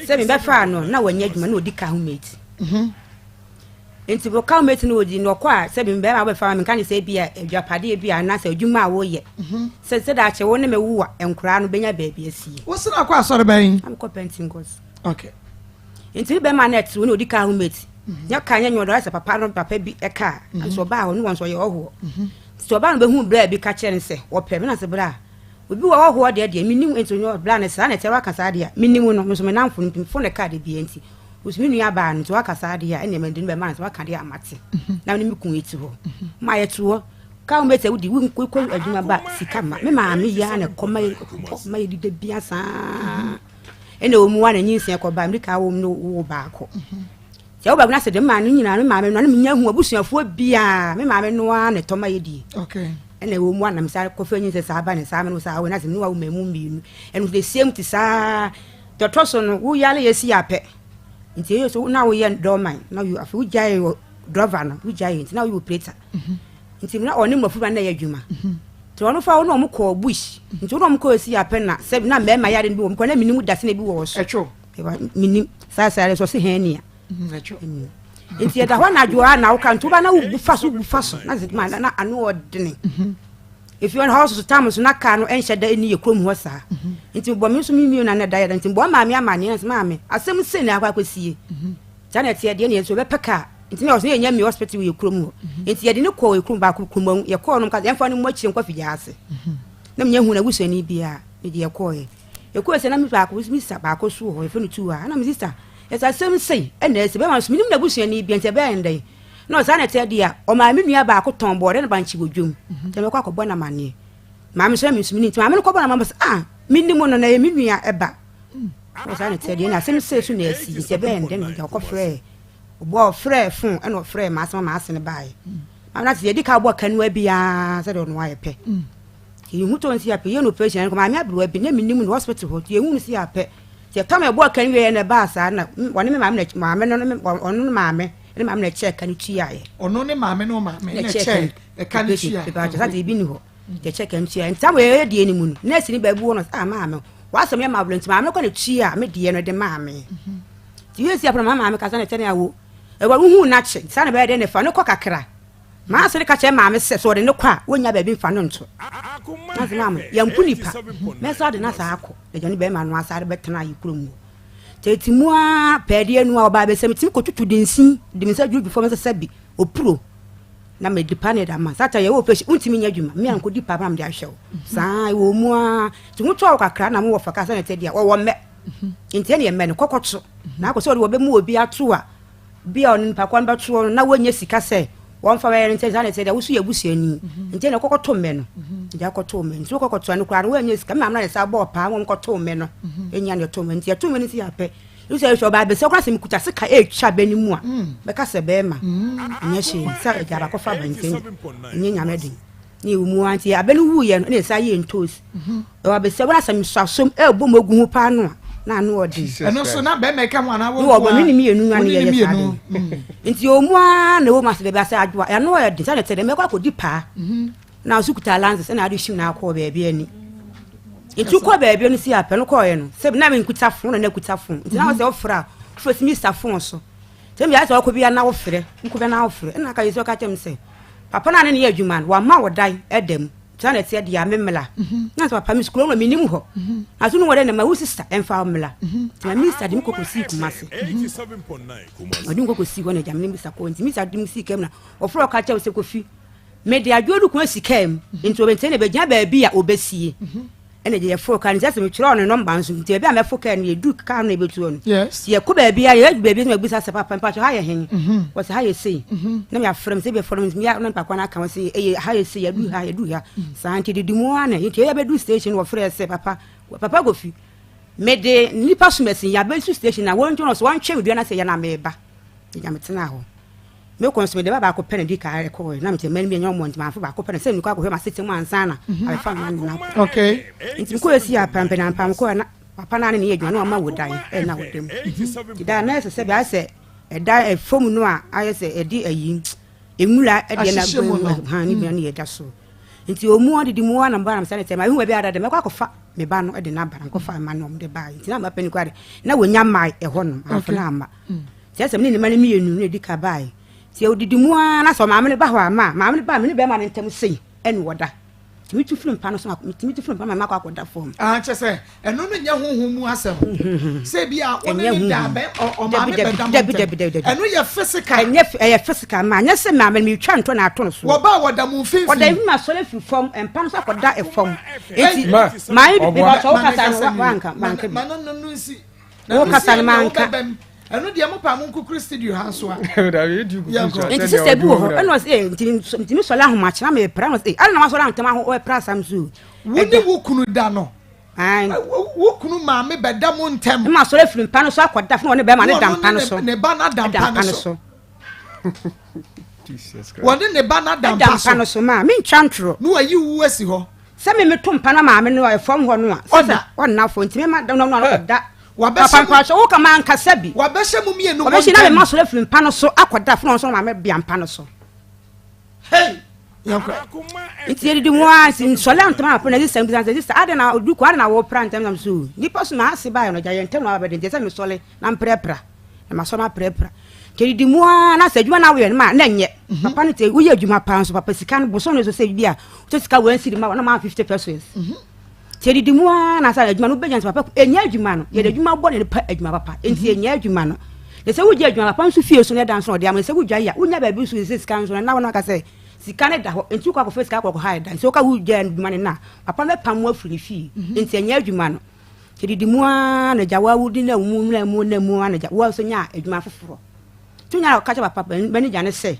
sɛ mebɛfaa no na wanya adwuma na ɔdi car ho mate. Nti wɔ car mate no ɔdi no ɔkɔ a, sɛ bɛrima wobɛfa ma menka ne sɛ bi a adwapadeɛ bi a anaasɛ adwuma a woyɛ sɛ daakye wo ne me wo a, nkoraa no bɛnya baabi asie. Wosena akɔ asɔre bɛn? Na mekɔ Pentecost. Okay. Nti me bɛrima no ɛte wo na ɔdi car ho mate, nyɛ car nyɛ nyɛ ɔdɔ ayɛ sɛ papa no papa bi ɛkaa nso ɔbaa hɔ ne wɔn nso ɔyɛ ɔhoɔ. Nti ɔbaa no bɛhu berɛ bi ka kyerɛ no sɛ wɔpɛ me na sɛ berɛ a obi wɔ hɔhoɔ deɛ menim, nti ɔnyɛ berɛ a ne saa na ɛtɛ waka saa deɛ a menim no, me nso me namfo no mfo ne kaa de bia, nti ɔsi me nua baa no, nti waka saa deɛ a ɛnneɛ mede no bɛma no sɛ waka deɛ a mate. Na me ne me kun ɛti hɔ ma yɛte hɔ ka wo mɛtɛ wodi wokɔ adwuma ba sika ma me maame yi a na ɛkɔ ma yɛ ma yɛdida bia saa. Ɛna wɔ mu wa na nyinsɛn kɔ ba mede ka wɔ mu no wo baako. Sɛ woba na sɛ de maame no nyinaa me maame no na menya hu abusuafoɔ biara me maame no ara na ɛtɔ ma yɛ die. Okay. Ɛna ɛwɔ mu anam saa kɔfɛ nyi sɛ saa ba ne saa me no saa wɔ na sɛ me wa wo mmamu mmienu. Ɛno the same ti saa tɔtɔ so no wo yale yɛ si apɛ. Nti ɛyɛ so na woyɛ dɔɔman na wo afei wogyae wɔ driver no wogyae nti na woyɛ operator. Mhm. Nti na ɔne mmɔfra ba na ɛyɛ adwuma. Mhm. Nti ɔno fa wo na ɔmo kɔɔ bush. Nti wo na ɔmo kɔɔ si apɛ na sɛ na mmarima yare no bi wɔ mu kɔ na menim dase na bi wɔ so. Ɛtwo. Menim saa saa yare so ɔse hɛn nia. Mhm, nti ɛda hɔ anadwo a na woka nti woba na wobu fa so bu fa so na sɛ ma na ano ɔdene. Mhm. Efi hɔ no so tam so na kaa no ɛnhyɛ da ɛni yɛ kurom hɔ saa. Mhm. Nti bɔ me nso me mmienu na na ɛda yɛ da nti bɔ maame amaneɛ na sɛ maame asɛm sei na akɔ akɔsie. Saa na ɛteɛ deɛ ne yɛ nso bɛpɛ kaa nti na ɔsɛ yɛnya mi hospital yɛ kurom hɔ mhm. nti yɛde ne kɔɔ kurom baako kumawu yɛkɔɔ no kasa yɛmfa no mmɔ akyire nkɔ figya ase mhm. na menya hu na busuani biara mede yɛkɔɔyɛ yɛkɔɔ sɛ na me baako me sista baako so wɔ hɔ yɛfrɛ no tuwa na me sista yɛsɛ asɛm sei ɛna ɛsɛ bɛma nso menim na busuani bia nti ɛbɛyɛ ndɛn na ɔsaa na ɛteɛ deɛ a ɔmaa me nua baako tɔn bɔɔdɛ no bankye wɔ dwom mhm. nti mɛkɔ akɔbɔ no amanneɛ maame so na me nso menim nti maame no kɔbɔ no amanneɛ sɛ ah menim no na ɛyɛ me nua ɛba ɔsaa na ɛteɛ deɛ na asɛm sei so na ɛsi nti ɛbɛyɛ ndɛn na ɔkɔfrɛɛ Ɔboa ɔfrɛɛ fon ɛna ɔfrɛɛ m'ase ma m'ase no baeɛ. Maame no ase yɛdi ka bɔ kanua biara sɛdeɛ ɔno ayɛ pɛ. Yɛhu tɔ nsi apɛ yɛ no operation ɛnkɔ maame aberewa bi na menim no hospital hɔ nti yɛhu no si apɛ. Nti ɛtam ɛbɔɔ kan wieɛ na ɛbaa saa na ɔne me maame na maame no ne ɔno ne maame ne maame na ɛkyɛɛ ka no tuaeɛ. Ɔno ne maame no maame na ɛkyɛɛ ɛka no tuaeɛ. Ɛbaa sɛ ebi ni hɔ yɛkyɛ ka no tuaeɛ. Nti saa wɔyɛ deɛ no mu no nɛɛse ni baabi wɔ no ah maame w'asɛm yɛ ma awerɛ nti maame no kɔ na tua me deɛ no de maame. Nti wie si apena maa maame kasa na kyɛ ne awo. Ɛwɔ wohu n'akye saa na bɛyɛ dɛ ne fa no kɔ kakra. Maa sere ka kyerɛ maame sɛ sɛ ɔde ne kɔ a wɔnnya baabi mfa no nto. Na sɛ maame yɛmpo nipa mɛsa de no asa akɔ na gya ne bɛrima no asa de bɛtena yɛ kurom hɔ. Tete mu a pɛɛdeɛ no a ɔbaa bɛsɛ metumi kɔtutu de nsin de me nsa dwudwu fam sɛ sɛ bi opuro na mede pa ne da ma sata yɛwɔ operation wontumi nyɛ adwuma me a nkɔdi pa ma mede ahwɛ wo saa ɛwɔ mu a nti ho tɔɔ kakra na mowɔ fa ka sɛ ne tɛ deɛ wɔwɔ mmɛ nti ɛne ɛmɛ no kɔkɔto na akɔ sɛ ɔde wɔbɛmu obi ato a bi a ɔne nipa kɔ no bɛtoɔ no na wɔnyɛ sika sɛ wɔmfa bɛyɛ no nti saa na ɛsɛ deɛ woso yɛ abusuani nti ɛna kɔkɔto mmɛ no nti akɔto mmɛ nti wokɔkɔto no koraa no wɔnyɛ sika mma na saa bɔɔ paa wɔn kɔto mmɛ no ɛnya ne ɛto mmɛ nti ɛto mmɛ no si apɛ nso ɛhwɛ ɔbaa bɛsɛ ɔkora sɛ mekuta sika ɛretwa bɛ no mu a bɛka sɛ bɛrima ɛnyɛ hyee sɛ agya abakɔfa ba nti ɛnyɛ nyame den ne ɛwɔ mu ara nti abɛ no wuiɛ no ɛna ɛsa yɛ ntoosi ɛwɔ abɛsɛ wɔn asɛm sɔ asom ɛbɔ mu agu ho paa no a na ano ɔden ɛno nso na bɛrima ɛka ho anaa wɔn nko a ne mmienu na ne yɛyɛ saa de nti ɛwɔ mu ara na ɛwɔ mu ase baabi asɛ adwoa ɛno ɔyɛ den sɛ ne tɛ dɛ mɛkɔ akɔdi paa na nso kuta lances ɛna ade hyim na akɔ baabi ani nti kɔ baabi no si apɛ no kɔɔɛ no sɛ na menkuta fon na na kuta fon nti na wɔsɛ wofrɛ a wofrɛ si misa fon so sɛ meyɛ sɛ ɔkɔ bi na wofrɛ nkɔ bi na wofrɛ ɛna aka yɛ sɛ ɔka kyerɛ me sɛ Papa no a ne ne yɛ adwuma no, wama wo dan da mu. Saa na ɛteɛ deɛ a, me mmla. Mhm. Na sɛ papa me sukuu no menim hɔ. Mhm. Na so no wɔ dɛ na ma wo sista ɛmfa wo mmla. Mhm. Nti ma minista de me kɔkɔsii Kumase. Ɔde me kɔkɔsii hɔ na agya me ne misa kɔɔ. Nti misa de me sii kam na ɔfrɛ ɔka kyerɛ wo sɛ Kofi, mede adwoɔ no kun asi kaa mu. Nti ɔbɛnti na bɛgyina baabi a ɔbɛsie. Ɛna gye yɛforo kaa no nti asɛ metwerɛw ne nɔmba nso nti baabi a mɛfo kaa no yɛdu kaa no yɛbɛtuo no nti yɛkɔ baabi a yɛadu baabi na mabisa sɛ papa mpakyɛ ha yɛ hen mhm. wɔsɛ ha yɛ sei mhm. na meafrɛ m sɛ bɛfrɛ m nti na mpakwa no aka wɔ sɛ ɛyɛ ha yɛ sei yɛadu ha yɛdu ha mhm. saa nti didi mu a na nti yɛbɛdu station wɔfrɛ sɛ papa papa Kofi mede nnipa somasi yɛabɛsu station na wɔntwe no so wɔntwe me dua no sɛ yɛ na meba ɛgya metena hɔ Me kɔ nso mede ba baako pɛ na di kan kɔɛ na mete mma no bi ɛnyɛ ɔmɔ nti maamfo baako pɛ na sɛ mekɔ akɔhwɛ m'asetena mu ansa na mhm. abɛfa mma no na okay nti mekɔ esi apampɛ na mpam kɔɛ na papa na ne ne yɛ adwuma na ɔma wɔ dan ɛna wɔ dam mhm. nti daa na ɛsɛ sɛ bi ayɛ sɛ ɛda ɛfam no a ayɛ sɛ ɛde ayi nwura ɛdeɛ na gbɛn ha ne bi na ne yɛ da so nti ɔmu adidi mu anam ba nam sɛ ne sɛ ma ehu baabi ada dɛ mɛkɔ akɔfa me ba no ɛde n'aba na nkɔfa mma no ɔmo de baa nti na mma panyin kɔ ade na wɔnya mmaa ɛhɔ nom amfo na ama. Mm. Kyerɛ sɛ me ne ne mma no mmienu na ɛdi ka baeɛ. Nti ɔdidi mu ara na sɛ ɔmaame no ba hɔ a ma maame no ba a me ne bɛrima no ntam sei ɛna ɔda. Nti metu firi mpa no so metumi tu firi mpa ma makɔ akɔda fam. Ah, kyerɛ sɛ ɛno no nyɛ honhom mu asɛm. Sɛ bi a wo ne ne da bɛ ɔmaame bɛda mo ntɛm. Ɛno yɛ physical. Ɛnyɛ ɛyɛ physical ma nyɛ sɛ maame no metwa ntɔ na ato no so. Wɔba a wɔda mo mfimfini. Wɔda mfimfini asɔre afiri fam mpa no so akɔda fam. Nti maame bi bɛtɔ wo kasa no wanka wanka bi. Ma no no nsi. Wo kasa no manka. Ɛno deɛ mo pa mo nkukuru studio ha nso a. Nti sista bi wɔ hɔ ɛna ɔsɛ eh, nti nti mi sɔrɔ ahomakye na mi pira na ɔsɛ eh, ɛna na wasɔrɔ ahotɛm aho ɔpira asam so. Wo ne wo kunu da no. Wo kunu maame bɛda mo ntɛm. Ma sɔrɔ afiri mpa no so akɔda fún ɔne bɛrima ne da mpa no so. Ne ba na da mpa no so. Wɔne ne ba na da mpa no so maa mi ntwa ntorɔ. Ne wayi wu asi hɔ. Sɛ mi mi to mpa na maame no ɛfam hɔ no a. Ɔna ɔna fɔ nti mi ma da no na ɔda. Papa mpatsɔ wo kama ankasa bi. Wabɛhyɛ mu mmienu mo ntɛm. Wabɛhyɛ na mi ma sɔrɔ afiri mpa no so akɔda fún ɔno so maame bia mpa no so. Hey! Yɛnkɔ. Nti yɛdidi mu ara nti nsɔle antɔm apɛ na sisa bisa sɛ sisa adɛn na odu kɔ adɛn na wɔpra ntɛm nam so nipa so na ase baeɛ no gya yɛ ntɛm na wabɛde nti ɛsɛ mesɔle na mprɛpra na masɔ no aprɛpra nti yɛdidi mu ara na sɛ adwuma na woyɛ no ma na nyɛ mhm. papa no te woyɛ adwuma paa nso papa sika no bosom no so sɛ bi a wotɔ sika wɔn siri ma na ma 50 pesos mhm. nti yɛdidi mu ara na sɛ adwuma no wobɛnya nso papa ɛnyɛ adwuma no yɛde adwuma bɔ ne nipa adwuma papa nti ɛnyɛ adwuma no na sɛ wogye adwuma papa nso fie so no ɛda nso ɔde ama sɛ wogya yi a wonya baabi nso sɛ sika nso na wɔn aka sɛ sika no da hɔ nti wokɔ akɔfɛ sika akɔkɔ ha ɛda nti woka wogya adwuma no na papa no bɛpam wo afiri ne fie mhm. nti ɛnyɛ adwuma no nti didi mu ara na gya wawudi na mu na mu na mu ara na gya wo nso nya adwuma foforɔ nti wonya ɔka kyɛ papa manager ne sɛ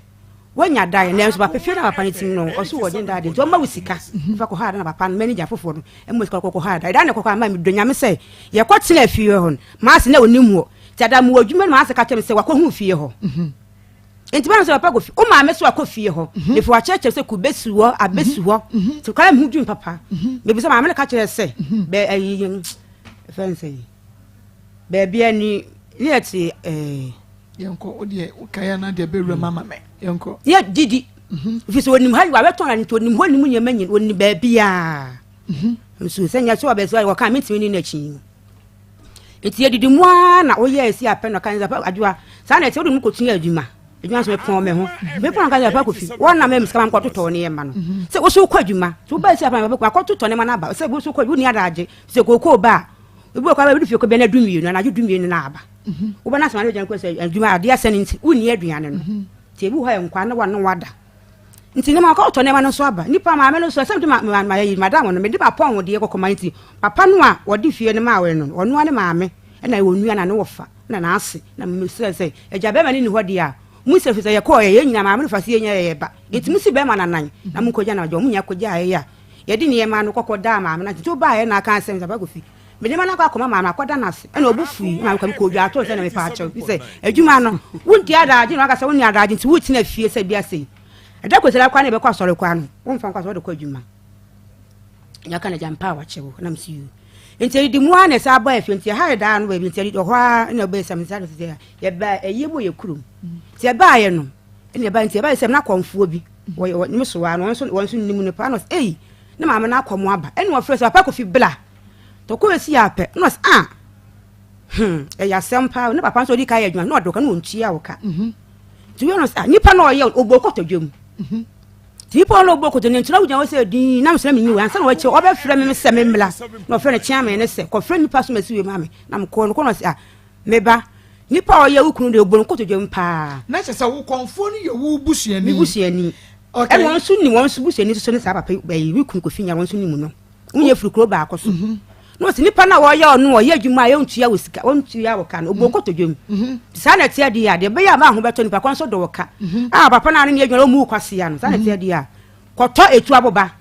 Wanya dan nanso papa fie na papa no tim no ɔso wɔ den daade nti ɔma wo sika mhm. fa kɔ ha na papa no manager foforɔ no ɛmu sika kɔkɔ ha da ɛda ne kɔkɔ ama mi dɔ nyame sɛ yɛkɔ tena fie hɔ no maase na onim hɔ nti ada mu wɔ adwuma no maase ka kyerɛ me sɛ wakɔ hu fie hɔ mhm. nti bɛn sɛ papa kɔ fie wo maame so akɔ fie hɔ mhm. efi wakyerɛkyerɛ sɛ kube si hɔ abe si hɔ nti kwan mi ho dwun papa mebisa maame no ka kyerɛ sɛ bɛ ɛyi fɛn sɛ baabi ani ne yɛ te ɛɛ. Yɛnkɔ, wo deɛ wokae a na deɛ bɛwura mu ama me. Yɛnkɔ. Yɛ didi. Mhm. Ɛfiri sɛ ɔnim ha yi wabɛtɔn na nti ɔnim hɔ nim nneɛma nyina ɔnim baabiaa. Mhm. Nso sɛ nyɛ sɛ ɔbɛsɛ wɔka mentumi ne n'akyi. Nti yɛdidi mu ara na woyɛ asi apɛ na ɔka sɛ adwoa saa na ɛte wode mu kɔtua adwuma adwuma nso mepɔn me ho mepɔn ka sɛ papa kofi wɔn na mɛm sika ma mekɔtotɔ nneɛma no mhm. sɛ woso wokɔ adwuma sɛ wobaa si apɛ na papa akɔtotɔ nneɛma no aba sɛ woso kɔ wonni adagye sɛ kookoo ba a ebi wɔ kɔ aba ebi fie kɔ bɛn na du mmienu anadwo du mmienu na aba wobɛ na asoma no gyina kɔ sɛ adwuma adeɛ asɛ no nti wonni aduane no nti ebi wɔ hɔ yɛ nkwa ne wa ne wada nti nneɛma ɔkɔ ɔtɔ nneɛma no nso aba nipa maame no nso ɛsɛ mede ma ma ma yɛ madam no mede ma pɔn deɛ kɔkɔ ma nti papa no a wɔde fie no maa wɔn no ɔno ne maame ɛna ɛwɔ nua na ne wɔfa na n'ase na mesrɛ sɛ agya bɛrima no ni hɔ deɛ a mu sɛ sɛ yɛkɔɔ yɛ yɛn nyinaa maame no fa se yɛn nyinaa yɛyɛ ba nti mu si bɛrima nanan na mu nkɔgya na ɔgya ɔmo nyinaa kɔgya ayɛ a yɛde nneɛma no kɔkɔ daa maame no nti ɔbaa yɛ na aka asɛm sɛ papa kofi Mede ma no akɔ akɔma maame akɔda no ase ɛna ɔbo fui maame kɔ mekɔ odwa ato sɛ na mepa akyɛw fi sɛ adwuma no wonti adagye na waka sɛ wonni adagye nti wotena fie sɛ bi ase ɛda kwasida kwa na ɛbɛkɔ asɔre kwa no womfa nkɔ asɔre wode kɔ adwuma na aka na gya mpa a wakyɛw na msi yu nti ɛdidi mu a na ɛsɛ abɔ afie nti ɛha yɛ daa no baabi nti ɛdidi hɔ a na ɛbɛyɛ sɛ mesa no sɛ yɛba ɛyie mu yɛ kurom nti ɛbaayɛ no ɛna ɛba nti ɛbaayɛ sɛ na kɔnfoɔ bi wɔyɛ ne so wa no wɔn nso wɔn nso nim no paa na ɔsɛ ei ne maame no akɔ mo aba ɛna wɔfrɛ sɛ papa kofi bla Tɔkɔ esi apɛ na ɔsɛ ah hmm ɛyɛ asɛm paa ne papa nso ɔdi ka yɛ adwuma na ɔde ɔka na ɔntua wo ka mhm. nti wei no sɛ ah nipa na ɔyɛ ɔbɔ kɔtɔ dwam mhm. nti nipa na ɔbɔ kɔtɔ nti na wogyina hɔ sɛ din na mesɛ menyi wei ansa na ɔkyɛ ɔbɛfrɛ me sɛ memmla na ɔfrɛ no kyea me ne sɛ kɔfrɛ nipa so masi wei ma me na mekɔɔ no kɔ na ɔsɛ ah meba nipa a ɔyɛ wo kunu deɛ ɔbɔ no kɔtɔ dwam paa na kyɛ sɛ wo kɔnfoɔ no yɛ wo busuani me busuani ɛna wɔn nso ni wɔn nso busuani nso ne saa papa yi me kunu kofi nya wɔn nso ni mu no wonyɛ firi kuro baako so mhm. na ɔsɛ nipa no a wɔyɛ ɔno ɔyɛ adwuma a yɛntua wɔ sika wɔntua wɔ ka no ɔbɔ kotodwe mu mhm. saa na ɛteɛ deɛ a deɛ ɛbɛyɛ a maa ho bɛtɔ nipa kwan so dɔ wɔ ka mhm. a papa no a ne ne adwuma ɔmu kwasia no saa na ɛteɛ deɛ a kɔtɔ etu aboba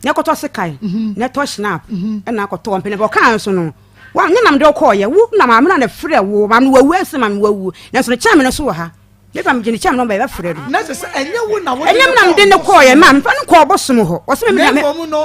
na kɔtɔ sekan na ɛtɔ snap ɛna akɔtɔ wɔn mpene ɔkaa nso no wɔn ne nam de ɔkɔɔyɛ wo na maame no na frɛ wo maame wawu ɛsɛ maame wawu nanso ne kyɛn me no so wɔ ha Me ba megye ne kyɛm nɔmba yɛbɛfrɛ no. Na kyerɛ sɛ ɛnyɛ wo na wode ne kɔɔ. Ɛnyɛ me na mede ne kɔɔ yɛ maa mefa no kɔɔ bosom hɔ. Ɔsɛ me na mmom no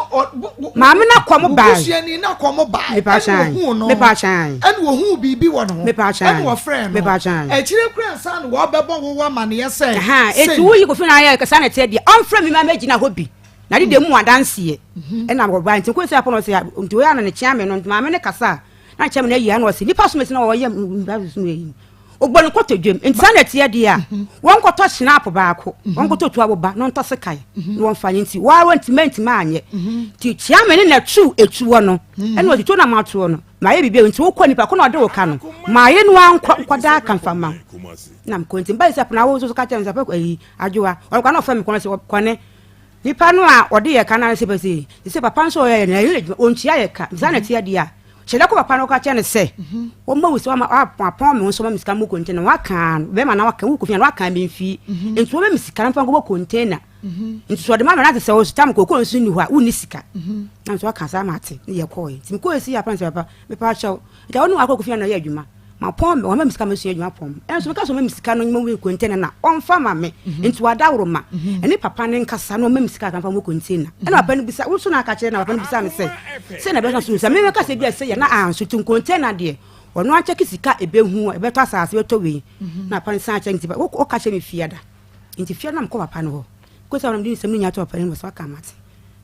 maame no akɔ mo baa. Busuani no akɔ mo baa. Mepa akyɛn. Ɛna ohuu no. Mepa akyɛn. Ɛna ohuu biribi wɔ ne ho. Mepa akyɛn. Ɛna wɔfrɛ no. Mepa akyɛn. Akyire kura nsa na wɔbɛbɔ wo amaneɛ sɛ. Ɛhɛn eti woyi kofi na ayɛ kasa na ɛteɛ deɛ ɔmfrɛ mi ma mɛgyina hɔ bi. Na de deɛ mu adanseɛ. Ɛna wɔba nti nko sɛ apɔnɔ sɛ nti wɔyɛ ana ne kyɛn me no nti maame ne kasa na kyɛn me na ayi ano ɔsɛ nipa so mesi na wɔyɛ mba so yi. Ɔbɔ no kotodwam. Nti saa na ɛteɛ deɛ a, wɔnkɔtɔ hyinapo baako, wɔnkɔtɔ tu aboba na ɔntɔ sekan na wɔmfa nyɛ. Nti wɔa wɔntumi antumi anyɛ. Nti Kyeame ne na tu etuo no, ɛna ɔsi tuo na matoɔ no, mayɛ biribi a nti wokɔ nipa ko na ɔde wo ka no, mayɛ no ankɔ nkɔda aka mfa ma wo. Na mekɔ nti mba sɛ pena wo nso so ka kyerɛ me sɛ pɛ ayi adwoa. Ɔno kwa na ɔfrɛ me kɔn sɛ kɔne nipa no a ɔde yɛ ka no sɛ pɛ sɛ sɛ papa nso ɔyɛ na ɛyɛ adwuma ɔntua yɛ ka. Saa na ɛteɛ deɛ a. Hyɛ da kɔ papa no ka kyerɛ no sɛ wɔma wo sɛ wama wapɔn me ho so ma me sika mmɔ container waka no bɛrima na waka wokɔ fie na waka me mfii nti wɔma me sika no mfa nkɔbɔ container nti sɛ ɔde ma me na te sɛ ɔtam koko nso nni hɔ a wonni sika na nso waka saa ma ate ne yɛ kɔɔ nti mekɔɔ si apa sɛ papa mepa akyɛw nti wɔne wakɔ kɔ fie na ɔyɛ adwuma mapɔn me wɔma me sika masua adwuma pɔn me ɛnso meka sɛ ɔma me sika no nyɛ wɔ container na ɔmfa ma me nti wadaworo ma ɛne papa ne nkasa na ɔma me sika akamfa mɔ container ɛna papa no bisa wo so na aka kyerɛ na papa no bisa me sɛ sɛ na ɛbɛsa so sɛ me mɛka sɛ bi a sɛ yɛ na anso nti container deɛ ɔno ankyɛke sika ɛbɛhu ɛbɛtɔ asase bɛtɔ wei na papa no san kyɛ nti woka kyerɛ me fiada nti fiada na mekɔ papa no hɔ kɔ sɛ ɔnam de nsɛm no nya to papa no mu sɛ ɔka mate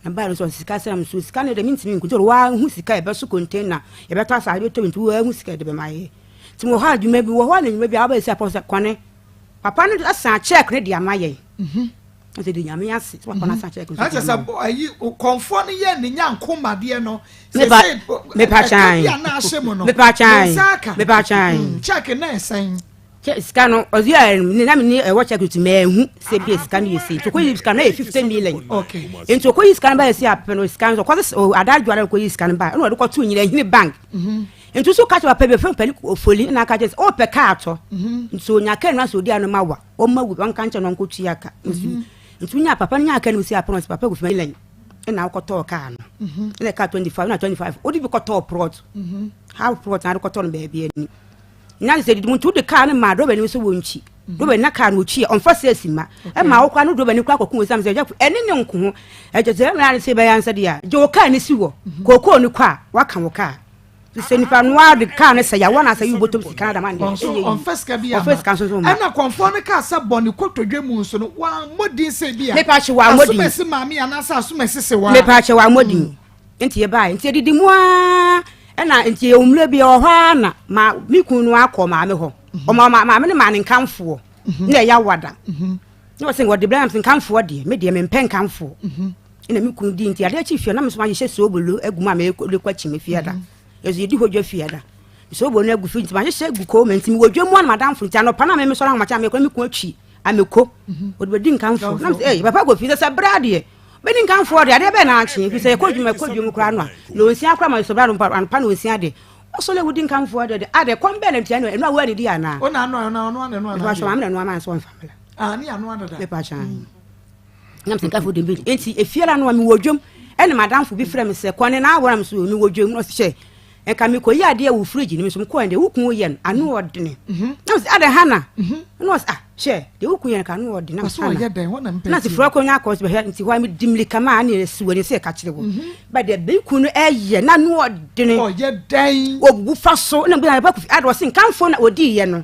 na baa no sɛ sika sɛ nso sika no deɛ mentumi nko nti wɔahu sika ɛbɛso container yɛbɛtɔ asase bɛtɔ nti wɔahu sika ɛde bɛma yɛ nti wɔ hɔ adwuma bi wɔ hɔ anwuma bi a wabɛyɛ sɛ apɔ sɛ kɔne papa no asan check no de ama yɛn ɛsɛ de nyame ase sɛ papa no asan check no de ama yɛn ayi kɔnfoɔ no yɛ ne nyanko madeɛ no sɛ mepa kyan mepa kyan mepa kyan check na ɛsɛn kyɛ sika no ɔdi a ne na ne ɛwɔ check ti mɛ ehu sɛ bi sika no yɛ sei nti okoyi sika no yɛ 50 million nti okoyi sika no ba yɛ si apɛ no sika no kɔsɛ adadwa no okoyi sika no ba ɛna ɔde kɔto nyina hini bank nti so ka kyerɛ papa bi fɛn pɛli ofoli na aka kyerɛ sɛ ɔpɛ kaa atɔ nti onya kaa no asɛ odi ano ma wa ɔma wu ɔnka nkyɛn na ɔnkɔ tua ka nti onya papa no nya kaa no si apɛ no sɛ papa kofi million ɛna akɔtɔɔ kaa no ɛna kaa 25 na 25 ɔde bi kɔtɔɔ plot, half plot na ade kɔtɔɔ no baabi ani na sɛ didi mu nti wode kaa no maa dɔbani nso wɔ nkyi dɔbani na kaa no ɔkyi a ɔmfa sɛ asi ma ɛma wo koraa no dɔbani koraa kɔko ɛsiane sɛ ɛne ne nko ho ɛkyɛ sɛ ɛmɛ ne sɛ bɛyɛ ansa deɛ a gye wo kaa no si hɔ kookoo no kɔ a waka wo kaa sɛ nipa no ara de kaa no sɛ yawa na asɛ yi wobɔtɔm sika no dama deɛ ɔmfa sika bi ama sika nso so ma ɛna kɔnfoɔ no kaa sɛ bɔ ne kotodwe mu nso no wammɔ din sɛ bi a mepa kye wammɔ din asomasi maame anaasɛ asomasi se wa mepa kye wammɔ din nti yɛbaeɛ nti yɛdidi mu ara ɛna nti yɛwɔ mmerɛ bi ɛwɔ hɔ ara na ma me kun no akɔ maame hɔ ɔma maame no maa ne nkamfoɔ na ɛyɛ awada na wɔsɛ wɔde brɛ nam sɛ nkamfoɔ deɛ me deɛ mempɛ nkamfoɔ ɛna me kun di nti adeɛ akyi fie na me nso mahyehyɛ soobolo agu mu a mekɔ akyi me fie da yɛsɛ yɛdi hɔ dwa fie da soobolo no agu fi nti mahyehyɛ agu kɔn mu nti mewɔ dwa mu a na madamfo nti anɔpa na me mesɔre ahomakye a mekɔ me kun atwi ameko wɔde bɛdi nkamfoɔ na mesɛ ɛy papa kɔ fie sɛ sɛ berɛ adeɛ bɛdi nkamfoɔ deɛ adeɛ bɛɛ na akye ɛfiri sɛ yɛkɔ adwuma kɔ dwom koraa no a na ɔnsia koraa ma yɛsɔ berɛ anɔpa na ɔnsia deɛ ɔsɔle wodi nkamfoɔ deɛ adeɛ kɔm bɛɛ na ntia no ɛno a woanidi anaa ɔna ano ano ano ano ano mepa kyɛ maame na ɛno ama nso ɔmfa mmla ah ne ano adada mepa kyɛ nam sɛ nkamfoɔ de mbɛdi enti efie la no a mewɔ dwom ɛne madamfo bi frɛ me sɛ kɔne na awɔra me so mewɔ dwom na ɔsɛ hyɛ nka mekɔyi adeɛ wɔ fridge no mu so mekɔɛ deɛ wo kun yɛ no ano ɔdene na sɛ adɛ hana na ɔsɛ ah hwɛ deɛ wo kun yɛ no ka ano ɔdene na sɛ ɔyɛ dɛn hɔ na mpɛ na sɛ fura kɔ nya akɔ sɛ bɛhwɛ nti hɔ a medi mmirika ma ne si wɔ ne sɛ ɛka kyerɛ wɔ ba deɛ bɛyi kun no ɛyɛ na ano ɔdene ɔyɛ dɛn ɔbubu fa so na mbɛ na kofi adɛ ɔse nkamfo na ɔdii yɛ no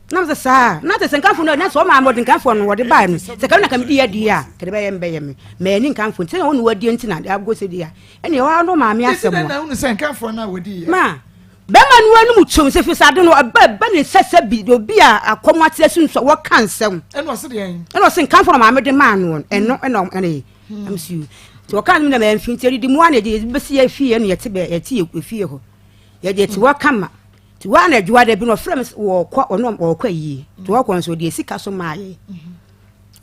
na sɛ saa na sɛ nkamfo no na sɛ ɔma ɔde nkamfo no wɔde baa no sɛ kam na kam di yɛ di a kɛde bɛyɛ mbɛyɛ me mɛ ni nkamfo nti sɛ wɔn wɔdi nti na ago sɛ di a ɛne ɛwɔ ano maame asɛm wa na sɛ nkamfo no a wɔdi yɛ ma bɛrima no anom kyɛm sɛ fisa ade no ɛba ɛba ne nsa sɛ bi obi a akɔm ate so nso wɔka nsɛm ɛna ɔse deɛ ɛna ɔse nkamfo no maame de maa no ɛno ɛna ɛna yi ɛm si nti wɔka no na mɛmfi nti ɛdidi mu a na yɛde bɛsi yɛ fie ɛna yɛte bɛ yɛte yɛ fie hɔ yɛde te hɔ kama nti wɔn na adwuma da bi no ɔfrɛ me wɔkɔ ɔno wɔkɔ ayie nti wɔkɔ nso ɔde sika so maa yɛ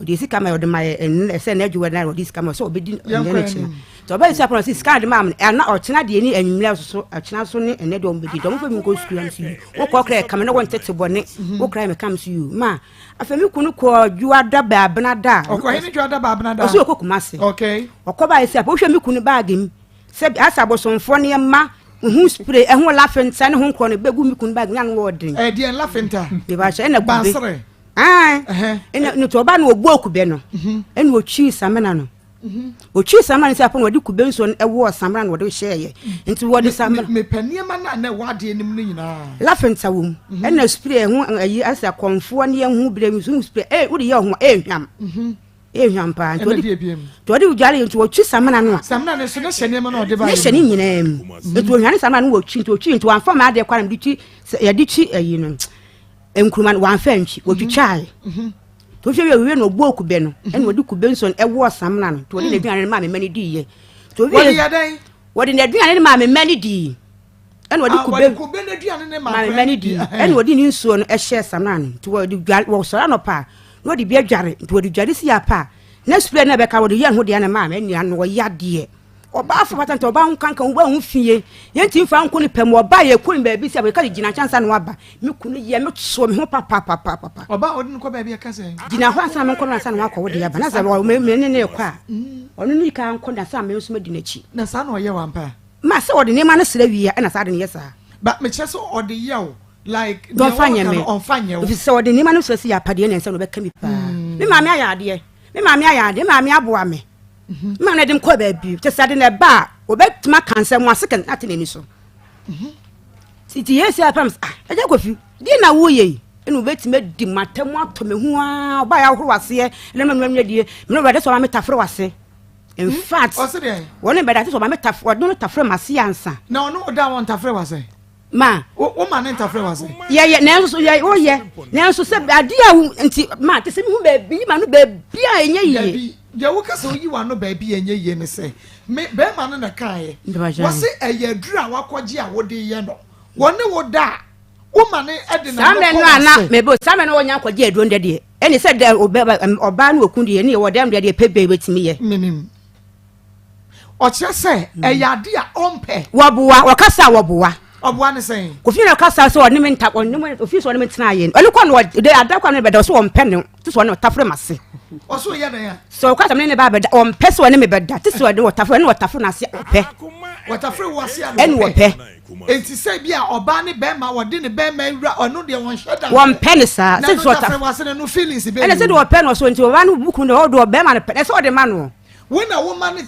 ɔde sika ma ɔde ma yɛ ɛnɛ sɛ n'adwuma na ɔde sika ma sɛ ɔbɛdi ɛnɛ ne kyena nti ɔbɛyɛ sika pɔn sɛ sika de maa me ɛna ɔkyena deɛ ne anwummerɛ soso ɔkyena so ne ɛnɛ deɛ ɔmbɛdi nti ɔmfa mi nkɔ sukuu am so yi wokɔ kora ɛka me ne wɔn tete bɔne wokora me kam so yi ma afei me kunu kɔ dwoada baabena da ɔkɔ hene dwoada baabena da ɔsɛ ɔkɔ Kumase ɔkɔ baa sɛ wohwɛ me kunu baage mu sɛ asɛ abosomfoɔ nneɛma ho spray ɛho lafinta ne ho nkorɔ no bɛgu me kunu baage mu na no wɔ den ɛdeɛ lafinta mebakyɛ ɛna kube bansere ɛna ne tɔ ɔba no ɔbu okube no ɛna ɔtwi samina no ɔtwi samina no sɛ apɔ no wɔde kube nsuo no ɛwɔ samina no wɔde hyɛɛyɛ nti wɔde samina mepɛ nneɛma no a na ɛwɔ adeɛ no mu no nyinaa lafinta wɔ mu ɛna spray ɛho ɛyi asɛ akɔnfoɔ ne ɛho bere nso spray ɛɛ wode yɛ ɔho ɛɛhwam ɛhwam paa nti ɔde dware nti wɔtwi samina no a samina no so ne hyɛ nneɛma no ɔde ba ne hyɛ ne nyinaa mu nti ohwane samina no wɔtwi nti ɔtwi nti wɔamfa ma adeɛ kwan de twi yɛde twi ayi no nkuruma no wɔamfa ntwi wɔtwitwae nti wohwɛ wie wie na ɔbɔɔ kube no ɛna wɔde kube nsuo no ɛwɔɔ samina no nti wɔde n'aduane no maa me mma no diiɛ nti wɔde yɛ dɛn wɔde n'aduane no maa me mma no dii ɛna wɔde kube kube n'aduane no maa me mma no dii ɛna wɔde ne nsuo no ɛhyɛɛ samina no nti wɔde dware wɔsɔre anɔpa a na wɔde bi adware nti wɔde dware si apa a na spray no ɛbɛka wɔde yɛ ho deɛ no maa me ɛnua no wɔyɛ adeɛ. Ɔbaa fo fata nti ɔbaa ho kankan ɔbaa ho fie. Yɛntumi fa nko ne pɛ mu ɔbaa yɛ kɔ ne baabi sɛ yɛka gyina nkyɛn ansa na waba. Me kunu yɛ me to me ho papapapapa. Ɔbaa ɔde no kɔ baabi ɛka sɛ. Gyina hɔ ansa na menkɔ no ansa na wakɔ wo de aba. Na sɛ me ne ne kɔ a ɔno ne ka nkɔ na ansa na me nso madi n'akyi. Na saa na ɔyɛ wo ampa? Ma sɛ ɔde nneɛma no srɛ wie a ɛna saa de no yɛ saa. Ba mekyerɛ sɛ ɔde yɛ wo like deɛ ɔka no ɔnfa nyɛ wo. Ɛfiri sɛ ɔde nneɛma no srɛ sɛ yɛ apadeɛ na ɛnsɛ na ɔbɛka mi paa. Me maame ayɛ adeɛ. Me maame ayɛ adeɛ. Me maame aboa me. Me maame na ɛde me kɔɔ baabi. Kyɛ sɛ ade na ɛba a ɔbɛtumi aka nsɛm ase kɛn ate n'ani so. Nti yɛ sɛ apam sɛ ah agya Kofi deɛ na woyɛ yi ɛna ɔbɛtumi adi m'atam atɔ me ho aa ɔbaa yɛ ahoro aseɛ ɛna mɛnua nua die mene ɔwurade sɛ ɔma me tafere wase. In hmm? fact, wɔn ne bɛda sɛ ɔma me tafere ɔde no tafere m'ase ansa. Na ɔno ɔda wɔn tafere wase. Ma. Wo ma ne ntafere wase. Yɛyɛ nanso yɛ woyɛ nanso sɛ adeɛ a nti ma te sɛ mehu baabi yi ma no baabi a ɛnyɛ yie. Dabi deɛ woka sɛ woyi w'ano baabi a ɛnyɛ yie ne sɛ me bɛrima no na ɛkaeɛ wɔse ɛyɛ aduru a wakɔgye a wode yɛ no wɔne wo da a woma ne de saa mmerɛ no a na mebe saa mmerɛ no wɔnya nkɔgye aduro no deɛ ɛne sɛ dɛ ɔbaa ne ɔku deɛ ne yɛwɔ dɛm deɛ deɛ pɛ bɛɛ bɛtumi yɛ. Menim. Ɔkyerɛ sɛ ɛyɛ ade a ɔmpɛ. Wɔboa, wɔkasa a wɔboa. Ɔboa ne sɛn? Kofi na ɔkasa sɛ ɔne me nta ɔne me ofi sɛ ɔne me tena yɛ ɔne kɔ no ɔde ada kɔ no bɛda ɔsɛ ɔmpɛ ne te sɛ ɔne ɔtafere ma se. Ɔsɛ ɔyɛ dɛn a? Sɛ ɔkasa me ne ne ba bɛda ɔmpɛ sɛ ɔne me bɛda te sɛ ɔde ɔtafere ɔne ɔtafere n'ase ɔpɛ. Wɔtafere wo ase a ɛne ɔpɛ. Enti sɛ bi a ɔbaa ne bɛrima wɔde ne bɛrima awura ɔno deɛ wɔnhyɛ da. Wɔmpɛ ne saa. Na no tafere wo ase no no feelings bɛ. Ɛna sɛ deɛ ɔpɛ no ɔsɔ nti ɔbaa no bu kunu deɛ ɔde ɔbɛrima no pɛ ɛsɛ ɔde ma no. Wo na wo ma ne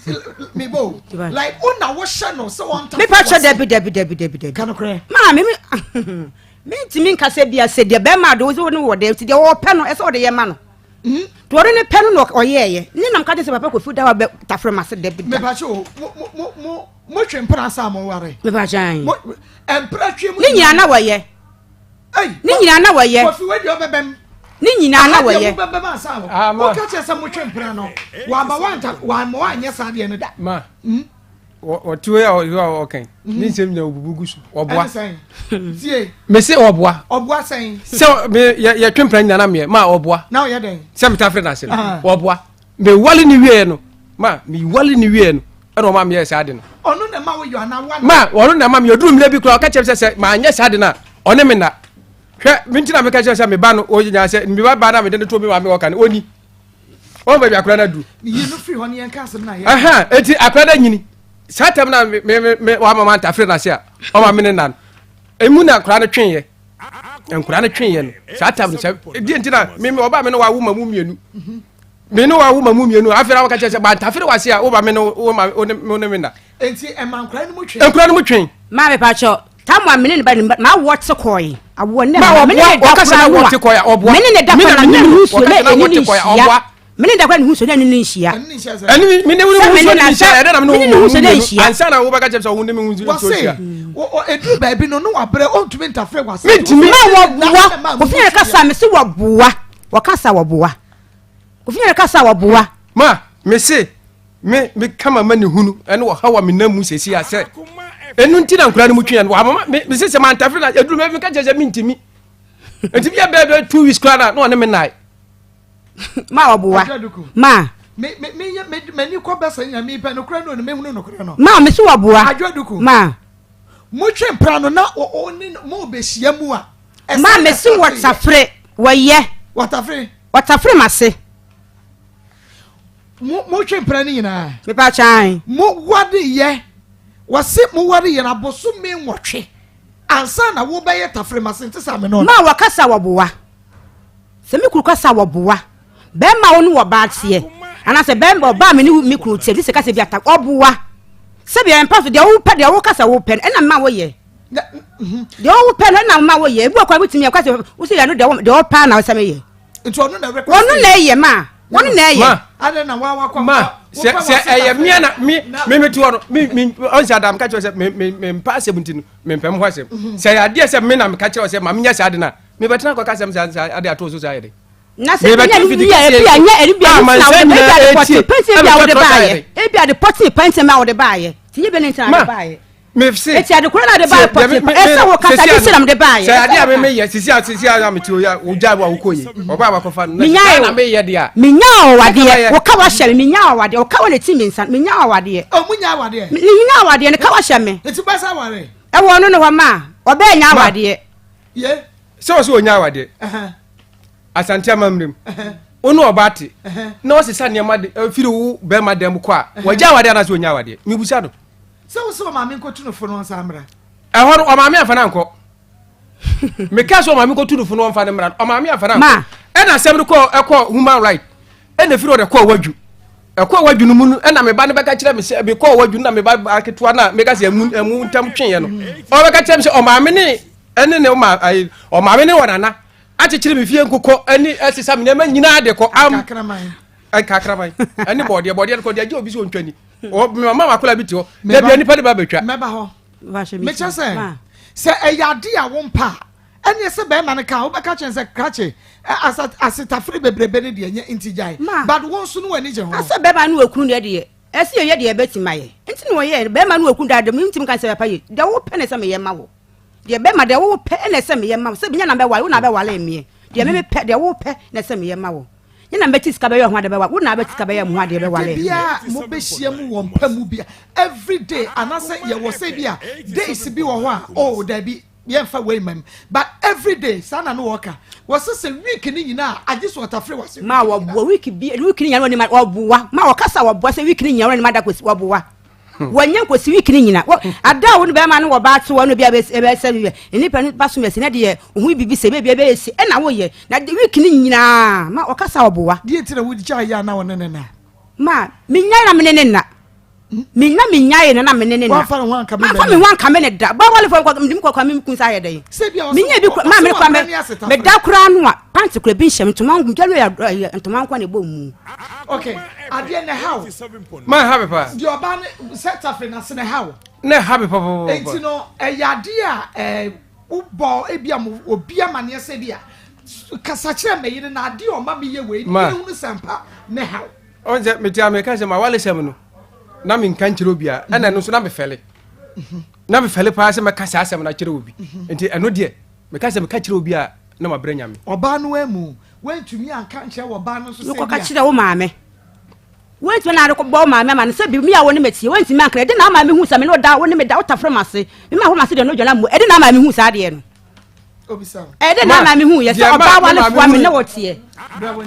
me bo like wo na wo hyɛ no sɛ wɔn ta. Me pa kyɛ dabi dabi dabi dabi dabi. Kanokorɛ. Maa me me me ntumi nka sɛ bia sɛ deɛ bɛrima de wo ne wɔ dɛ ti deɛ ɔpɛ no ɛsɛ ɔde yɛ ma no. Hmm? To ɔde ne pɛ no na ɔyɛɛyɛ ne nam ka kyɛ sɛ papa kofi da wa bɛ tafere ma se dabi da. Me pa kyɛ o mo mo mo mo twe mpena sa mo ware. Me pa kyɛ an. Mo mpena twe mu. Ne nyinaa na wɔyɛ. Ne nyinaa na wɔyɛ. Kofi wei deɛ ɔbɛbɛm. Ne nyinaa na wɔyɛ. Aha deɛ wobɛbɛm ansa wɔ. Ah, ma. Woka kyerɛ sɛ motwe mpena no. Wama wanta wama wanyɛ saa deɛ no da. Ma. Hmm? Wɔte wei a ɔyɛ a ɔkan. Hmm. Ne nsɛm nyinaa obubu gu so. Ɔboa. Ɛne sɛn? Tie. Mese ɔboa. Ɔboa sɛn? Sɛ me yɛ yɛtwe mpena nyinaa na meɛ ma ɔboa. Na ɔyɛ dɛn? Sɛ metafere n'ase no. Ɔboa. Mewale ne wieɛ no ma mewale ne wieɛ no ɛna ɔma meyɛɛ saa ade no. Ɔno na ɛma woyɔ anaa woa na. Ma ɔno na ɛma meyɔ duru mmerɛ bi koraa ɔka kyerɛ me sɛ sɛ manyɛ saa ade no a ɔne me nna. Hwɛ me nti na meka kyerɛ sɛ me ba no ɔnya sɛ me ba ba na mede no to me maame ɔka no ɔni. Wɔn baabi akora no aduru. Yi no firi hɔ ne yɛnka asɛm no a yɛ. Ɛhɛn eti akora no anyini saa tɛm na me me me wama ma ntafere n'ase a ɔma me ne nna no emu na akora no tweeɛ. Nkora no tweeɛ no saa tɛm no sɛ deɛ nti na me me ɔba me ne wawo ma mu mmienu. Me ne wawo ma mu mmienu afei na wɔka kyerɛ sɛ bantafere wase a woba me ne wo ma wo ne wo ne me na. Enti ɛma nkora no mu twe. Nkora no mu twe. Maame pakyɛ tamu a mene ne ba ne ma awoɔ te kɔe awoɔ ne ma mene ne da kora no a mene ne da kora na ne ho nsuo na ɛne ne nhyia mene da kora ne ho nsuo na ɛne ne nhyia ɛne mene wo ho nsuo ne nhyia ɛdɛ na mene wo ho nsuo ne nhyia ansa na wobɛka kyerɛ sɛ wo ne me ho nsuo nhyia wɔse ɛduru baabi no no wabrɛ ɔntumi ntafere wase mentumi ma wɔboa kofi yɛn kasa me se wɔboa wɔkasa wɔboa Kofi Nyame kasa wɔboa. Ma me se me me kama ma ne hunu ɛne ɔhaw a menam mu sɛsi a sɛ ɛnu nti na nkura no mu tweɛ no wamama me me se sɛ mantafere na ɛduru me meka kyerɛ sɛ mentimi nti bi yɛ bɛɛ bɛɛ 2 weeks koraa na na ɔne me nae ma ɔboa ma me me me me m'ani kɔ bɛsɛ nya mi pɛ nokorɛ no no mehunu nokorɛ no ma me so wɔboa adwoduku ma motwe mpra no na ɔne mo bɛhyia mu a Ma me se wɔtafere, wɔyɛ. Wɔtafere. Wɔtafere m'ase. Mo mo twe mpena ne nyinaa. Mepa kyan. Mo wade yɛ, wɔse mo wade yɛ na bosome nwɔtwe ansa na wobɛyɛ tafere m'ase nte sɛ ameno. Ma wɔkasa wɔboa. Sɛ me kuru kasa wɔboa. Bɛrima wo ne ɔbaa teɛ anaasɛ bɛrima ɔbaa me ne me kunu teɛ gye sɛ kasa bi ata ɔboa. Sɛbi ɛmpa so deɛ wopɛ deɛ wokasa wopɛ no ɛna mma woyɛ. Deɛ wopɛ no ɛna mma woyɛ. Ebi wɔ kwan wotumi yɛ kasa wosɛ yɛ no deɛ deɛ ɔpɛ na ɔsɛ meyɛ. Nti ɔno na request. Ɔno na ɛyɛ ma. Ɔno na ɛyɛ. Adɛn na wa wakɔ. Ma sɛ sɛ ɛyɛ mia na mi mi mi ti hɔ no mi mi ɔnsi adam ka kyerɛ sɛ mi mi mi mpa asɛm nti no mi mpɛ mo ho asɛm. Sɛ yɛ adeɛ sɛ mi na mi ka kyerɛ sɛ ma mi nyɛ saa ade na mi bɛ tena kɔ ka asɛm saa saa ade ato so saa yɛ de. Na sɛ ebi nyɛ ebi a ebi a nyɛ ebi a ntina wode ebi a de pɔte pɛnti ebi a wode baayɛ ebi a de pɔte pɛnti a wode baayɛ ti nye bɛ ne ntina wode baayɛ. Mese. Eti ade koro na de ba pɔte pa. Ɛsɛ wo kasa de sira mede ba yɛ. Sɛ ade a me meyɛ sisi a sisi a mete oya wo gya wa wokɔ yi. Ɔba wa kɔfa no. Na na meyɛ de a. Menya ɔwadeɛ. Wo ka wa hyɛ me menya ɔwadeɛ. Wo ka wa na ti me nsa. Menya ɔwadeɛ. O munya awadeɛ. Menya awadeɛ ne ka wa hyɛ me. Eti ba sa ware. Ɛwɔ no ne hɔ ma. Ɔbɛ nya awadeɛ. Ye. Sɛ ɔsɛ onya awadeɛ. Asante amammerɛ mu. Wo ne ɔbaa te na ɔsesa nneɛma de firi wo bɛrima dan mu kɔ a, wagya awadeɛ anaasɛ ɔnya awadeɛ? Mebusa no. Sɛ wo sɛ ɔmaame nkɔtu no fo no ɔnsa mmra. Ɛhɔ no ɔmaame amfa no ankɔ. Meka sɛ ɔmaame nkɔtu no fo no ɔmfa no mmra no, ɔmaame amfa no ankɔ. Ɛna asɛm no kɔ ɛkɔ human right ɛna firi ɔde kɔɔ wadwu. Ɛkɔɔ wadwu no mu no ɛna me ba no bɛka kyerɛ me sɛ mekɔɔ wadwu no na me ba aketewa no a meka sɛ ɛmu ɛmu ntam tweeɛ no ɔbɛka kyerɛ me sɛ ɔmaame ne ɛne ne ɔmaame ne ɔnana akyekyere me fie nkokɔ ne ɛsesa me nneɛma nyinaa de kɔ am nkakraman ɛne bɔɔdeɛ bɔɔdeɛ no kɔ de agye obi sɛ ɔntwa ni mama makola bi te hɔ da bia nipa de ba bɛtwa mɛba hɔ mekyɛ sɛ sɛ ɛyɛ ade a wo mpa a ɛneɛ sɛ bɛrima no ka wobɛka kyɛn sɛ krakye asetafere bebrebe no deɛ nyɛ nti gyae but wo nso no w'ani gye ho asɛ bɛrima no wɔkunu deɛ deɛ ɛsɛ yɛyɛ deɛ ɛbɛtumi ayɛ nti na wɔyɛ bɛrima no wɔkunu dada mentimi ka sɛ papa yɛ deɛ wopɛ ne sɛ meyɛ ma wo Deɛ bɛma deɛ wopɛ na ɛsɛ meyɛ ma wo sɛ menya na bɛwale wo na bɛwale meɛ deɛ me mepɛ deɛ wopɛ na ɛsɛ meyɛ ma wo nyɛ na mɛti sika bɛyɛ ho adeɛ bɛwale wo na bɛti sika bɛyɛ ho adeɛ bɛwale meɛ. Bia mobɛhyia mu wɔ mpa mu bia everyday anasɛ yɛwɔ sɛ bi a days bi wɔ hɔ a oh dabi yɛmfa wei ma mu but everyday saa na no wɔka wɔsɛ sɛ week ne nyinaa agye so ɔtafere wase ma wɔboa week bi week ne nyinaa wɔn wɔboa ma wɔkasa wɔboa sɛ week ne nyinaa wɔn anim ada kɔsi wɔboa Wɔnyɛ nkosi week no nyina. Wɔ ada a wo ne bɛrima no wɔ baa te hɔ no bi a ɛbɛsɛ no yɛ nnipa no ba so mɛsi na deɛ ohun biribi sɛ baabi ɛbɛyɛ si ɛna woyɛ na de week no nyinaa ma ɔkasa ɔboa. Deɛ nti na wogyae yɛ a na ɔne ne na? Ma menyae na mene ne nna. Menya menyae no na mene ne nna. Wamfa ne ho anka me Mamfa me ho anka me ne da. Ba walefo nkɔ mede me kɔ me kun sa ayɛ dɛn. Menya bi ma me kɔ me meda koraa no a pant kora bi nhyɛ me ntoma nko yɛ ntoma nko na ɛbɔ mu. Okay, adeɛ na ɛha wo. Ma ɛha me paa. Deɛ ɔbaa no sɛ tafe n'ase na ɛha wo. Na ɛha me papaapa. Enti no ɛyɛ adeɛ a ɛɛ wobɔ ebi a mo obi amaneɛ sɛ bi a kasa kyerɛ me yere na adeɛ ɔma me yɛ wei ne yere hunu sɛ ampa na ɛha wo. Ɔn sɛ mete a meka sɛ m'awalesɛm no na menka nkyerɛ obiara ɛna ɛno nso na mefɛle na mefɛle paa sɛ mɛka saa asɛm no akyerɛ obi nti ɛno deɛ meka sɛ meka kyerɛ obi a na mabrɛ nyame. Ɔbaa no amu woantumi anka nkyerɛ wɔ baa no nso sɛ bi a. Wokɔka kyerɛ wo maame. Woantumi na adekɔ bɔ wo maame ama no sɛ bi me a wo ne me teɛ woantumi anka ɛde na ama me hu sɛ me ne wo da wo ne me da wo tafere m'ase me ma ho m'ase deɛ no dwana mu ɛde na ama me hu saa deɛ no ɛde na ama me hu yɛ sɛ ɔbaa walefoɔ me ne wo teɛ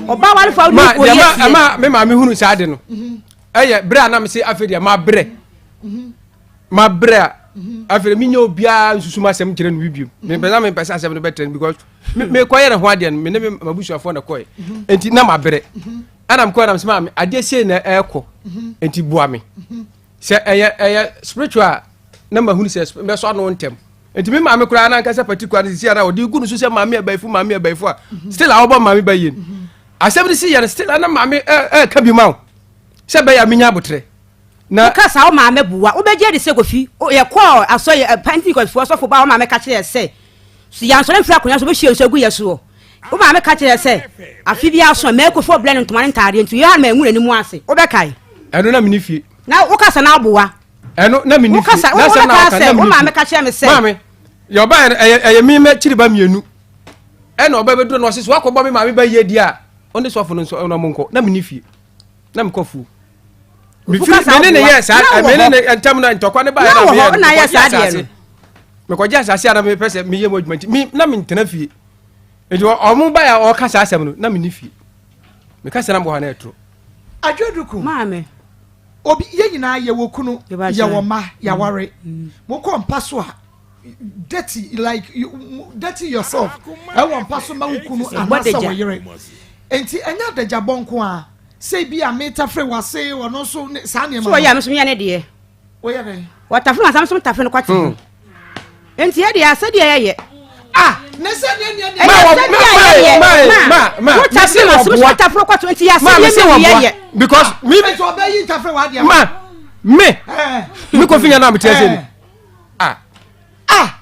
ɔbaa walefoɔ wo ne wo yɛ teɛ ɛma me maame hunu saa de no ɛyɛ berɛ a na me se afei deɛ mabrɛ mabrɛ a afei menyɛ obiara nsusu m'asɛm nkyerɛ no bi biom mepɛ sɛ mepɛ sɛ asɛm no bɛtrɛ no because mekɔyɛ ne ho adeɛ no me ne m'abusuafoɔ na kɔɛ nti na mabrɛ ɛna mekɔɛ na mesɛ maame adeɛ sei na ɛrekɔ nti boa me sɛ ɛyɛ ɛyɛ spiritual a na mahunu sɛ mɛsɔ ano ntɛm nti me maame koraa na ankasa particular no sisi a na ɔde gu no so sɛ maame abayifo maame abayifo a still a wɔbɔ maame ba yie no asɛm no si yɛ no still a na maame ɛɛka bi ma wo sɛ bɛyɛ a menya abotrɛ na woka saa wo maame boa wobɛgye adi sɛ kofi yɛkɔɔ asɔ pentecost foɔ sɔfo ba wo maame ka kyerɛ sɛ So yɛansɔre amfiri akonnwa so bɛhwie nsu agu yɛn soɔ? Wo maame ka kyerɛɛ sɛ, afe biara so a, Mɛɛkofoɔ brɛ no ntoma ne ntaadeɛ nti Yohane ma ɛngu n'anim ase. Wobɛkae? Ɛno na menni fie. Na wokasa na aboa. Ɛno na menni fie. Wokasa, Na asɛm na wobɛka woka sɛ, na wo menni maame fie. ka kyerɛ me sɛ. Maame, deɛ ɔbaeɛ no, ɛyɛ, ɛyɛ me m'akyiri ba mmienu. Ɛna ɔba bɛduru na ɔse, so woakɔbɔ me maame ba yie deɛ a, wo ne sɔfo no nso na monkɔ. Na menni fie. Na mekɔ afuo. mefiri me ne ne yɛ saa me ne ne ntam na ntɔkwa ne baeɛ na meyɛ mekɔgye asase mekɔgye asase a na mepɛ sɛ meyɛ mu adwuma nti me na mentena fie nti ɔmo baeɛ a ɔka saa asɛm no na menni fie meka sɛ na mewɔ ha na ɛtoro adwoduku maame obi yɛ nyinaa yɛwɔ kunu yɛwɔ mma yɛaware mm. mokɔ mpa so a dirty like you dirty yourself ɛwɔ mpa so ma wo kunu anaasɛ wo yere nti ɛnyɛ adagyabɔ nko a sɛ bi a metafere wase ɔno nso ne saa nneɛma so ɔyɛ a me nso meyɛ ne deɛ woyɛ dɛn wɔtafere wase me nso metafere no kɔte ho hmm. nti yɛ deɛ asɛdeɛ yɛyɛ ah ne sɛ ne ne ne ɛyɛ sɛdeɛ yɛyɛ ma ma wotafere wase me nso metafere kɔte nti yɛ asɛdeɛ mi yɛyɛ because mi nti ɔbɛyi ntafere wa adeɛ ma me me kofi nya na mete ase ni ah ah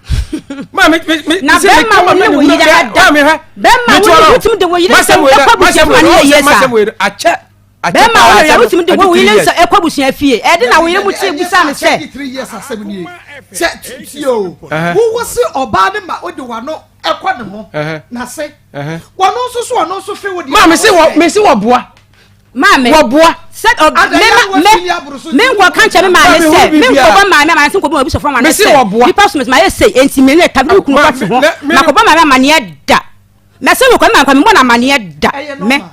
ma me me me na bɛrima wo ne wo yere ada ma me hwɛ bɛrima wo ne wotumi de wo yere sɛm ɛkɔ abusuafo ma ne yɛ yie saa akyɛ. Bɛrima a ɔyɛ wotumi de wo yere nsa ɛkɔ abusua fie ɛde na wo yere mu tie bisa no sɛ. 3 years asɛm nie sɛ tie o, wowɔ se ɔbaa ne ma wode wano ɛkɔ ne ho na se wɔno nso so ɔno nso fe wo deɛ. Maa mese wɔ, mese wɔ boa. Maame. Wɔ boa. Sɛ ɔ me ma me me nkɔ ka nkyɛn me maame sɛ me nkɔ bɔ maame amaneɛ sɛ nkɔ bɔ maame abusuafoɔ amaneɛ sɛ nipa so ma yɛ sei enti me ne tabi kunu kɔ te ho ma kɔ bɔ maame amaneɛ da mɛ sɛ mekɔ me maame kɔ me bɔ no amaneɛ da mɛ.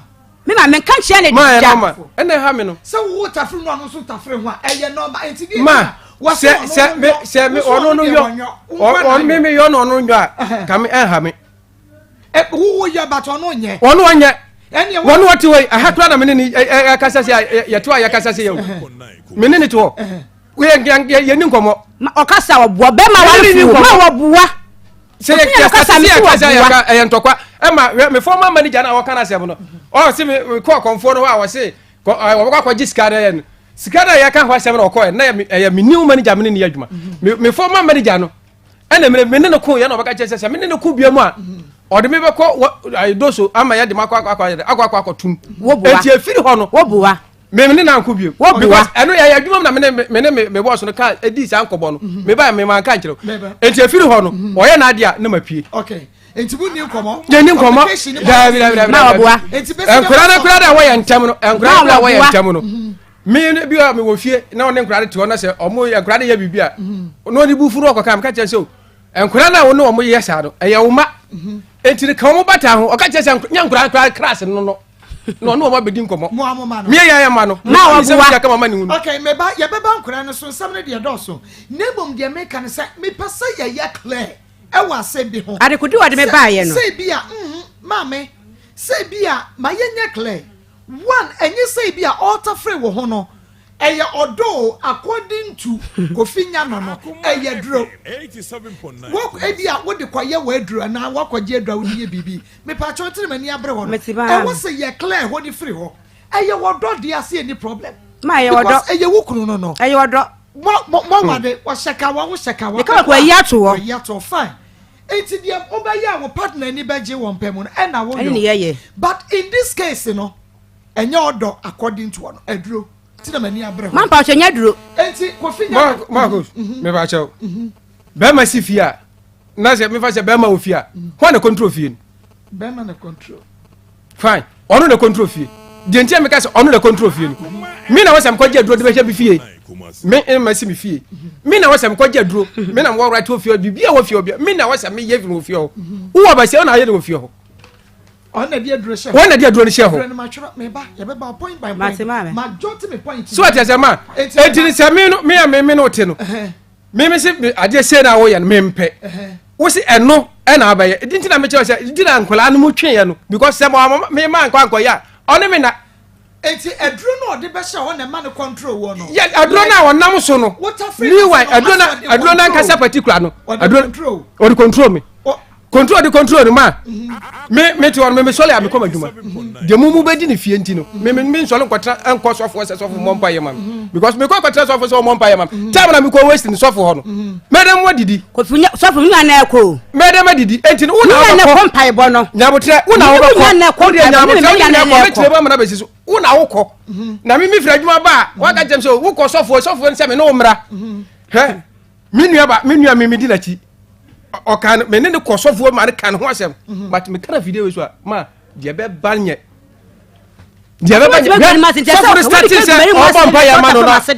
Me maame nka nkyerɛ ne Ma ɛyɛ da. nɔɔma ɛna ɛha me no. Sɛ wo tafere no ɔno nso tafere ho a ɛyɛ nɔɔma nti deɛ Ma nti na wɔsɛ sɛ ɔno sɛ no me nyɔ sɛ me wo so ɔno ɔno no deɛ yɔ wɔnyɔ wo nko ɔ na ɔ me ayɔ. me yɔ na ɔno nyɔ a ka me ɛnha me. Ɛ wo wo yɛ but ɔno nyɛ. Ɔno ɔnyɛ. Ɛneɛ Wɔn wɔte hɔ yi ɛha koraa na me ne ne ɛ ɛ ɛkasa se a yɛ yɛte hɔ a yɛkasa se yɛ o. Me ne ne te hɔ. Yɛ yɛ yɛ yɛni nkɔmɔ. Ma ɔkasa ɔboa bɛrima Me ne ne ni warefo ma nkɔmɔ. wɔboa. Sɛ Obi yɛ na yɛ ɔkasa sɛ me yɛ so kasa yɛ wɔboa. ka ɛyɛ ntɔkwa ɛma hwɛ me former manager na ɔka n'asɛm no ɔsi me me kɔ akɔnfoɔ no hɔ a wɔsi kɔ ɛ wɔbɛkɔ akɔgye sika no yɛ no sika no a yɛka ho asɛm no ɔkɔɛ na ɛyɛ ɛyɛ me new manager me ne ne yɛ adwuma me former manager no ɛna me me ne no ko yɛ na ɔbɛka kyerɛ sɛ sɛ me ne no ko bia mu a ɔde me bɛkɔ wɔ ayi doso ama yɛ de ma akɔ akɔ akɔ akɔ akɔ akɔtum Woboa. eti efiri hɔ no Woboa. me ne na nko bio. Woboa. Because ɛno yɛ adwuma mu na me ne me ne me me boss no ka edi saa nkɔbɔ no. Me ba me ma nka nkyerɛ. Enti efiri hɔ no ɔyɛ n'ade a na ma pie. Okay. Enti mu ni nkɔmɔ. Yɛ ni nkɔmɔ. Daabi daabi daabi. Ma wɔboa. Enti besi Nkura no kura da wɔyɛ ntɛm no. Nkura no Ma kura wɔyɛ wɔboa. ntɛm no. Me no bi a me wɔ fie na ɔne nkura no te hɔ na sɛ ɔmo yɛ nkura no yɛ biribi a na ɔne bu funu ɔkɔka me ka kyerɛ sɛ o nkura no a wɔne ɔmo yɛ saa no ɛyɛ wo ma. Enti no ka ɔmo bata ho ɔka kyerɛ sɛ nyɛ nkura nkura kras no no na ɔne ɔmo abɛdi nkɔmɔ. Mo a mo ma no. Mie yɛ yɛ ma no. Ma wɔboa. Nsɛm bi aka ma ma ne hu no. Okay, meba yɛbɛba nkura no so nsɛm no deɛ dɔɔso. Na mmom deɛ meka ne sɛ mepɛ sɛ yɛyɛ clear ɛwɔ asɛm bi ho. Adekode a ɔde me baeɛ no. Sɛ bi a maame sɛ bi a ma yɛnyɛ clear. One, ɛnyɛ sɛ bi a ɔretafere wo ho no ɛyɛ ɔdɔ o according to Kofi Nyano no ɛyɛ duro. Wo ebi a wode kɔyɛ w'aduro anaa wakɔgye aduro a wode yɛ biribi. Mepaakyɛw tiri m'ani abere hɔ no. Mete paa. Ɛwɔ sɛ yɛ clear hɔ ne firi hɔ. Ɛyɛ wɔdɔ deɛ ase ɛni problem. Ma ɛyɛ wɔdɔ. Because ɛyɛ wo kunu no no. Ɛyɛ ɔdɔ. Mo mo mo wade wɔhyɛ kawa wohyɛ kawa. Meka wɔ kɔ ayi ato hɔ. Ayi ato hɔ fine. Eti deɛ wobɛyɛ a wo partner ani bɛgye wɔn pɛ mu no ɛna Ɛne ne woyɔ. yɛyɛ. But in this case no ɛnyɛ ɔdɔ according to ɔno aduro ti na m'ani abere hɔ. Ma mpa ɔhyɛ nyɛ duro. Eti Kofi Nyano. Marcus mepa kyɛw bɛrima si fie a na sɛ mefa sɛ bɛrima wɔ fie a hwan na control fie no. Bɛrima na control. Fine ɔno na control fie deɛ nti a meka sɛ ɔno na control fie no me na wɔsɛ mekɔgye aduro de bɛhyɛ me fie me mma si me fie me na wɔsɛ mekɔgye aduro me na mewɔ right wɔ fie hɔ biribi a wɔ fie hɔ bia me na wɔsɛ meyɛ fi wɔ fie hɔ wowɔ bɛsɛ ɔna ayɛ de wɔ fie hɔ Ɔno na de aduro hyɛ hɔ. Wɔn na de aduro no hyɛ hɔ. Aduro no ma twerɛ me ba yɛbɛba point by point. Mate maame. Ma jot me point. So ati asɛ ma eti ni sɛ mi no mi a mi mi no te no mi mi se adeɛ sei na woyɛ no mi mpɛ wo se ɛno ɛna abɛyɛ edi nti na mi kyerɛ sɛ edi na nkɔlaa no mu twe yɛ no because sɛ mo mi ma nkɔ ankɔyɛ a ɔne mi na. Eti aduro no ɔde bɛhyɛ hɔ na ɛma no control wɔ no. Yɛ aduro no a ɔnam so no. Meanwhile aduro no aduro no ankasa particular no. Aduro ɔde control mi. Control de control no ma. Me me te hɔ no me me sɔle a me kɔ m'adwuma. Deɛ mo mu bɛdi ne fie nti no me me me nsɔle nkɔtena nkɔ sɔfoɔ sɛ sɔfo mmɔ mpa yɛ ma me because me kɔ kɔtena sɔfo sɛ ɔmmɔ mpa yɛ ma me time na me kɔ waste ne sɔfo hɔ no mɛdɛm wɔ didi. Kofi nya sɔfo nya na ɛkɔ o. Mɛdɛm adidi enti no wo na wobɛkɔ. Nya na ɛkɔ mpaebɔ no. Nyabotrɛ wo na wobɛkɔ. Nya na ɛkɔ mpaebɔ no nya na ɛkɔ. Mɛkyerɛ mu amana bɛsi so wo na wokɔ na me me firi adwuma ba a waka kyerɛ me sɛ wokɔ sɔfoɔ sɔfoɔ no sɛ me ne wo mmra hwɛ me nua ba me nua me medi n'akyi ɔka no me ne ne kɔ sɔfoɔ ma no ka ne ho asɛm mhm. but meka na fidie wei so a ma deɛ bɛba nyɛ deɛ bɛba nyɛ hwɛ sɔfo no start sɛ ɔbɔ mpa yɛ ma no na sɛ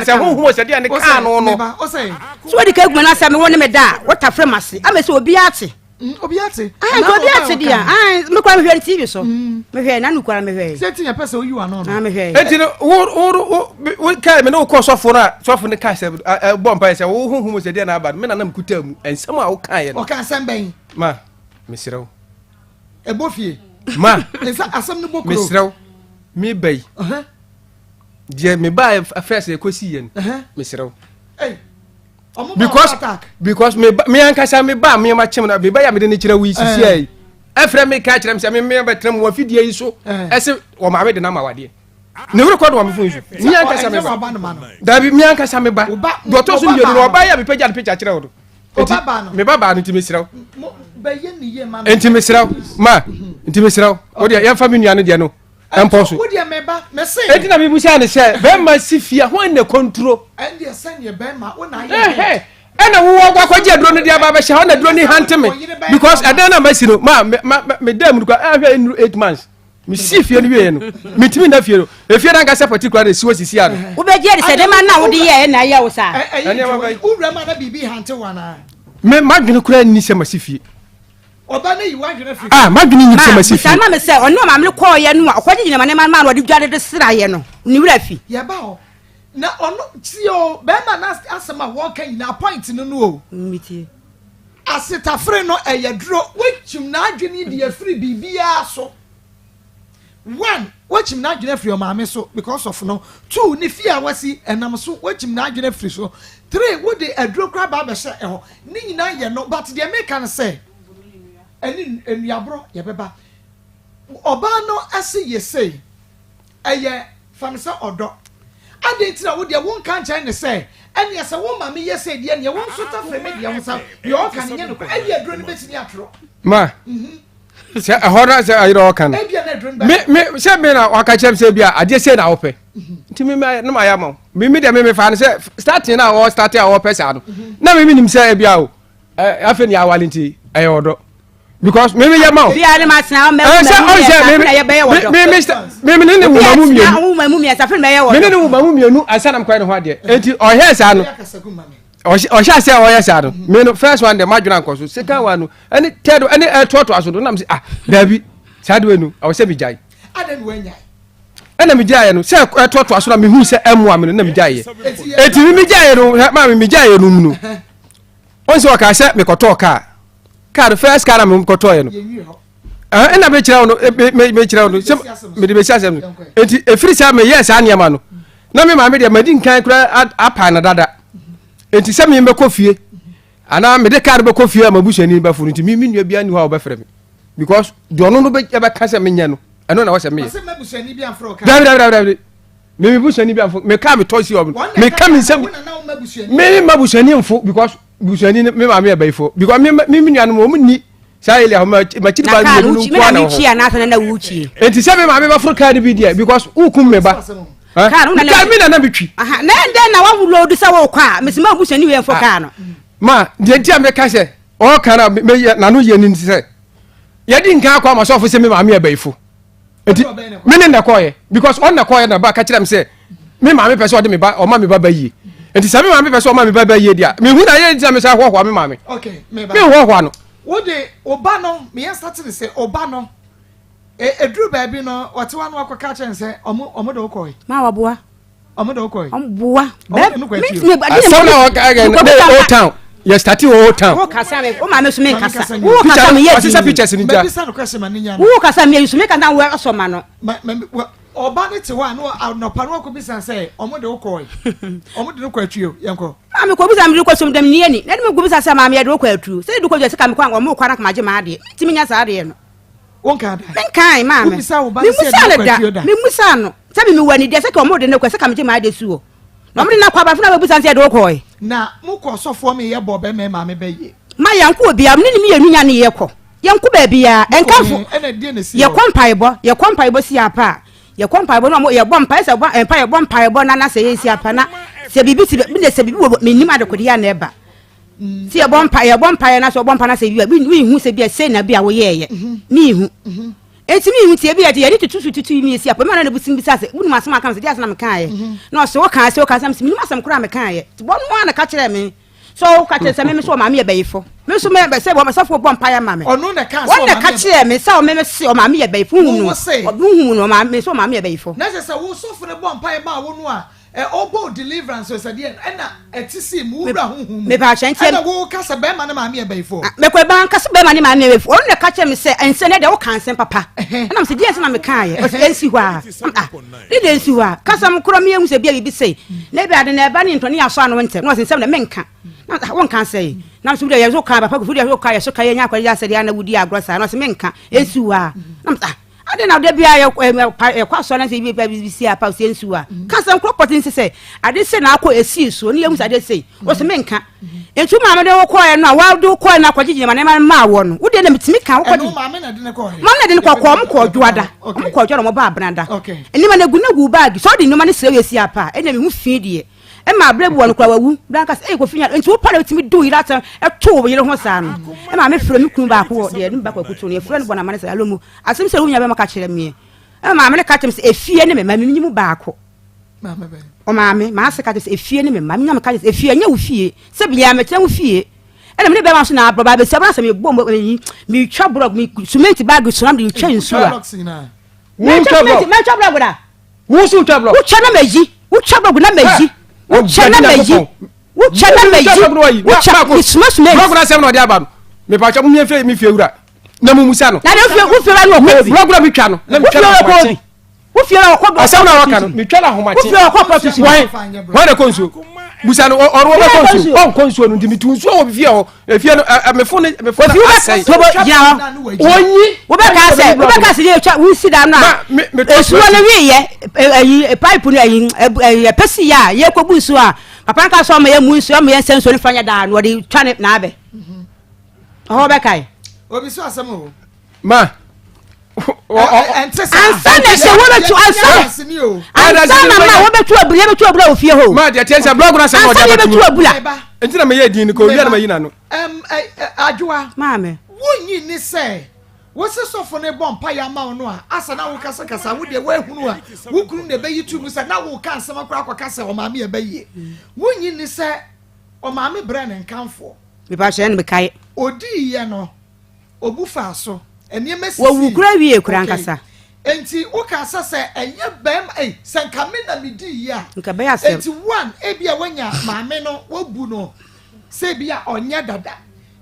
sɛ honhom sɛ deɛ ne kaa no no so wadi ka aguma no asɛ me wo ne me da a wotafrɛ m ase ama sɛ obiara te Mm, obi ate. Ah, nka obi ate deɛ. Ah, me kora mehwɛ no TV so. Mm. Mehwɛ na no kora mehwɛ. Sɛ ti yɛ pɛ sɛ oyi wa no no. Ah, mehwɛ. Enti no wo wo wo kai me ne wo kɔ sɔfo no a sɔfo no ka sɛ bɔ mpa sɛ wo honhom sɛ deɛ na aba no me nanam kuta mu nsɛm a wo kaeɛ no. Ɔka asɛm bɛn? Ma mesrɛ wo. Ɛbɔ fie. Ma. Nsa asɛm no bɔ kuro. Mesrɛ wo. Me ba yi. Deɛ me ba first ɛkɔsi yɛ no. Mesrɛ wo. Because because me me ankasa me ba me ma kyem na me ba ya me de ne kyerɛ wo yi sisi yi ɛfrɛ me ka kyerɛ me sɛ me me bɛtena mu wɔ fidie yi so ɛsɛ wɔ maame de na ma wadeɛ ne wuri kɔ de wɔn fon so mi ankasa me ba dabi mi ankasa me ba deɛ ɔtɔ so mmienu no ɔba yɛ mi pagya ne pagya kyerɛ wo do nti me ba baa no nti mesrɛ wo nti mesrɛ wo ma nti mesrɛ wo o deɛ yɛmfa me nua no deɛ no. Ɛmpɔ so. Wo deɛ meba, mese. Enti na mebusaa no sɛ, bɛrima si fie a, hwan na ɛkɔnturo? Ɛndeɛ sɛdeɛ bɛrima, wo na ayɛ head. Ɛna wowɔ akɔgye aduro no de aba abɛhyɛ hɔ na aduro no hante me because ɛdan no a masi no ma ma me dan mu no kora ɛhwɛ nnuru 8 months mesi fie no wieɛ no metumi nna fie no efie no ankasa particular na esi hɔ sisi ano. Wobɛgye adi sɛ nneɛma no a wode yɛɛ na ɛyɛ wo saa? Ɛyɛ nti wowura mu a na biribi hante wo anaa? Me madwene koraa nni sɛ masi fie. Ɔba no yi w'adwene firi. Ah, m'adwene nyi sɛ masi fie. Ma, bisa ma me sɛ, ɔne ɔmaame no kɔɔeɛ no a ɔkɔgye gyina nneɛma no maa no ɔde dware de sraeɛ no, ne werɛ afi? Yɛba hɔ. Na ɔno, tie o, bɛrima no asɛm a wɔka nyinaa, point no no o. Metie. Asetafere no, ɛyɛ duro. Woakyim n'adwene de afiri biribiara so. One, woakyim n'adwene afiri ɔmaame so because of no. Two, ne fie a wasi, ɛnam so, woakyim n'adwene afiri so. Three, wode aduro koraa ba abɛhyɛ ɛhɔ. Ne nyinaa yɛ no, but deɛ meka no sɛ, ɛne nnuaborɔ yɛbɛba. Ɔbaa no se yɛ sei, ɛyɛ fa no sɛ ɔdɔ. Adɛn nti na wo deɛ wonka nkyerɛ no sɛ, ɛneɛ sɛ wo maame yɛ sei deɛ neɛ wo nso tafere me deɛ ho sa, deɛ ɔka no nyɛ nokorɛ, ɛdeɛ aduro no bɛtumi atoro. Ma, sɛ ɛhɔ no sɛ ayerɛ ɔka no, me me sɛ me na waka kyerɛ me sɛ bi a adeɛ sei na wopɛ, nti me na mayɛ ama wo. Me me deɛ me mefa no sɛ starting na ɔwɔ starting a ɔpɛ saa no, na me menim sɛ ebi a o, afei ne awale nti ɛyɛ ɔdɔ. Because me me yɛ ma o. Obiara ne ma tena mɛ mu mmiɛnsa afei na yɛbɛyɛ wɔ dɔ. Me me me ne ne wuma mu mmienu. Obiara tena mu mmiɛnsa afei na bɛyɛ wɔ dɔ. Me ne ne wuma mu mmienu ansa na mekɔyɛ ne ho adeɛ. Eti ɔhɛ saa no. Ɔhyɛ ase a ɔyɛ saa no. Me no first one de madwene ankɔ so. Second one no ɛne third ɛne ɛtoatoa so no nam sɛ ah daabi saa de wei no ɛwɔ sɛ megyae. Ɛna megyaeɛ no sɛ ɛtoatoa so na mehu sɛ ɛmmoa me no na megyaeɛ. Eti me megyaeɛ no maame megyaeɛ no mu no. Ɔn sɛ ɔkaa sɛ mekɔtɔɔ kaa. Kaa no first car na mekɔtɔɔɛ no. Ɛna mekyerɛ wo no mekyerɛ wo no sɛ mede bɛsi asɛm no. Enti ɛfiri sɛ meyɛɛ saa nneɛma no na me maame deɛ madi nkan koraa apa no dada. Enti sɛ me bɛkɔ fie anaa mede kaa no bɛkɔ fie a mabusuani bɛfo no nti me me nua biara nni hɔ a wɔbɛfrɛ me because deɛ ɔno no bɛka sɛ menyɛ no ɛno na wɔsɛ meyɛ. Dabi dabi dabi dabi. Me me busuani bi amfo me kaa me tɔ si hɔ me ka me nsɛm me ma busuani mfo because busuani me maame yɛ bayifo because me me me nuanom wɔn ni saa yɛ hɔ ma ma kyiri ba mmienu no nko ara na wɔ hɔ nti sɛ me maame bɛforo kaa no bi deɛ because wokum me ba kaa no kaa mi na na mi twi. Na ɛdɛn na wawu load sɛ wɔkɔ a mesi ma busuani wei mfo kaa no. Ma deɛ nti a meka sɛ ɔka na meyɛ n'ano yɛ ni sɛ yɛdi nkan akɔ ama sɔfo sɛ me maame yɛ bayifo. Nti me ne na kɔɔyɛ because ɔno na kɔɔyɛ na ba ka kyerɛ me sɛ me maame pɛ sɛ ɔde me ba ɔma me ba ba yie. Nti sɛ me maame pɛ sɛ ɔma me ba ba yie deɛ mehu na yɛ nti na me sɛ hoahoa me maame. Okay, me hoahoa no. Wode ɔba no meyɛ start ne sɛ ɔba no ɛduru baabi no ɔte wa no akɔka kyerɛ ne sɛ ɔmo ɔmo de wokɔe. Ma waboa. Ɔmo de wokɔe. Ɔmo boa. Asɛm na ɔka ɛgɛ ne old town. Yɛ start wɔ old town. Wo kasa me wo maame so me nkasa. Wo kasa me yɛ di. Ɔsesa pictures ni gya. Mɛbisa no question ma ne nya. Wo kasa me yɛ so me kasa wo asɔ ma no. Ma ma ɔba ne te hɔ a no anɔpa no akɔbisa sɛ ɔmo de wokɔe. Ɔmo de no kɔ atuo yɛnkɔ. Maame kɔ bisa me de kɔ som dɛm ni ani. Na de me kɔ bisa sɛ maame yɛ de wokɔ atuo. Sɛ de kɔ dwa sika me kɔ ɔmo kɔ na kama gye ma adeɛ. Mentimi nya saa adeɛ no. Wonkaa da? Menkae, maame. Wobisa wo ba no sɛ Memmusaa yɛde no no kɔ da. atuo da? Memmusaa no. Sɛ me mewɔ anideɛ sɛ ka ɔmo de no kɔ sɛ ka megye m'ade si hɔ. Na ɔmo de no akɔ aba afei na wabɛbusa no sɛ yɛde wo kɔe. Na mokɔ ɔsɔfoɔ me yɛ bɔ bɛmɛ maame bɛ yie. Ma yɛnkɔ obiara, me ne ne mmienu nya ne yɛkɔ. Yɛnkɔ baabiara. Mokɔ Ɛnkamfo. he? Ɛna deɛ na ɛsi hɔ? Yɛkɔ mpaebɔ. Yɛkɔ mpaebɔ si apa a, yɛkɔ mpaebɔ na ɔmo yɛbɔ mpae sɛ bɔ mpae yɛbɔ mpaebɔ na na sɛ yɛsi apa na sɛ biribi ti bi na sɛ biribi wɔ mennim adekodeɛ a na ɛba. Sɛ yɛbɔ mpa yɛbɔ mpaeɛ na sɛ ɔbɔ mpa na sɛ bi a menhu sɛ bi a sei na bi a woyɛɛyɛ menhu enti menhu nti ebi yɛde yɛde tutu so tutu yi mi esi apɔ mi na ne busim bisa sɛ wonim asɛm aka sɛ deɛ asɛm na mekaeɛ na ɔsɛ wokaa sɛ wokaa sɛ mesɛ menim asɛm koraa mekaeɛ nti bɔ no a na ka kyerɛ me sɛ woka kyerɛ sɛ meme sɛ ɔmaame yɛ bɛyifo me nso mɛ sɛ sɔfoɔ bɔ mpaeɛ ma me ɔno na ka wɔn na ka kyerɛ me sɛ ɔmeme se ɔmaame yɛ bɛyifo hu no ɔhu no ɔmaame sɛ ɔmaame yɛ bɛyifo na sɛ sɛ wo sɔfo no bɔ mpaeɛ ma wo no a Ɛ ɔbɔ wo deliverance o sɛ deɛ ɛna ɛte sii mu wo wura honhom mu Mepaakyɛ nti ɛna wo ka sɛ bɛrima ne maame yɛ bayifoɔ. Mekɔ ɛba nka sɛ bɛrima ne maame yɛ bayifoɔ ɔno na ɛka kyerɛ me sɛ ɛnsɛ nɛ deɛ wo ka nsɛm papa ɛna me sɛ deɛ nsɛm na me kaa yɛ ɔsɛ ɛnsi hɔ a ah ne deɛ ɛnsi hɔ a kasa mo korɔ me ehu sɛ bia biribi sɛi na ebi ade na ɛba ne ntɔ ne yɛ asɔ ano ntɛm na ɔsɛ nsɛm na menka na wo nka sɛi na me sɛ wo deɛ yɛ so ka papa kofi deɛ so ka yɛ so ka yɛ nya akɔgye asɛ deɛ ana wodi agorɔ saa na ɔsɛ menka ɛnsi hɔ a na me sɛ ah. Adɛn na da biara yɛkɔ asɔre na sɛ bi si apa sɛ nsuo a ka sɛ nkorɔ pɔte nse sɛ ade sɛ na akɔ ɛsii soɔ ne yɛhu sɛ ade sei wɔ sɛ menka nti wo maame de wo kɔɛ no a wode wo kɔɛ no akɔgye gyina nneɛma no maa wɔ no wodeɛ na metumi ka wokɔgye maame na de ne kɔkɔɔ ɔmo kɔɔ dwoada ɔmo kɔɔ dwoada ɔmo ba abenada nneɛma no agu na gu baagi sɛ ɔde nneɛma no srɛ wɔ esi apa a ɛna mehu fi deɛ Ɛma berɛ bi wɔ no koraa wawu. Berɛ anka sɛ, Ei Kofi Nyado, nti wo pa na wotumi di wo yere asɛm to wo yere ho saa no? Ɛma mefrɛ me kunu baako wɔ deɛ ne ba Kwaku to no, yɛfrɛ no bɔ no amane sɛ, Alomu, asɛm sɛ wo nua bɛma ka kyerɛ meɛ. Ɛma maame no ka kyerɛ me sɛ, efie ne me mma, menyi mu baako. Ɔmaame, maase ka kyerɛ sɛ, efie ne me mma, menya me ka kyerɛ sɛ, efie ɛnyɛ wo fie, sɛ bia mɛtena wo fie. Ɛna me ne bɛrima nso na abrɔ ba abɛsi abena sɛ mebɔ mu metwa borɔ, me cement bag so na mede retwa nsuo a. Wotwa borɔ? Mɛtwa borɔ da. Wo nso wotwa blɔk. Wotwa na mayi. Wotwa blɔk na mayi. Wotwa na mayi. Wotwa na mayi. Wotwa mesuma suma. Blɔk na asɛm na ɔde aba no. Mepatwa mo miɛnfɛ mi fie wura. Na mo musa no. Na de wofie wofie wura no ɔkɔ obi. Blɔk na metwa no. Na metwa no ahomakye. Wofie wura ɔkɔ. Asɛm na waka no metwa no ahomakye. Wofie wura ɔkɔ pɔtu si. Wɔn wɔn na kɔ nsuo. Musa no ɔno ɔbɛkɔ nsuo. Ɔnkɔ nsuo no nti metu nsuo wɔ fie hɔ. Efie no ɛ mefo ne mefo na asɛe. Tobo gyina hɔ. Onyi. Wobɛka sɛ wobɛka sɛ yɛ twa wusi da no a. Nsuo no wiyɛ ɛyi pipe no ɛyi ɛyi ɛpɛsi yɛ a yɛkɔ bu nsuo a papa no ka sɛ ɔma yɛ mu nsuo ɔma yɛ nsɛ nsuo no fa nyɛ daa no ɔde twa ne n'abɛ. Ɔhɔ bɛkae. Obi so asɛm o. Ma. Ansa na sɛ wɔbɛtu ansa ansa na ma wɔbɛtu abura yɛbɛtu abura wɔ fie hɔ. Ma deɛ tiɛ sɛ blɔg na sɛ ansa na yɛbɛtu abura. Nti na meyɛ din ko wia na mayi n'ano. Adwoa. Maame. Wonyi ni sɛ wosi sɔfo ne bɔ mpa yɛ ama wo no a asa na wokasakasa wo deɛ woahunu a wo kunu na ɛbɛyi tu mu sɛ na woka asɛm akora akɔka sɛ ɔmaame ɛbɛyie. Wonyi ni sɛ ɔmaame brɛ ne nkamfoɔ. Mepa hyɛ no mekae. Odiiɛ no. Obu faa so. Nneɛma sisii. Wɔwu koraa wiee koraa ankasa. Enti woka sɛ sɛ ɛnyɛ bɛrima ei sɛ nka me na medii yie a. Nka ɛbɛyɛ asɛm. Enti one ebia woanya maame no woabu no sɛ ebia ɔnyɛ dada.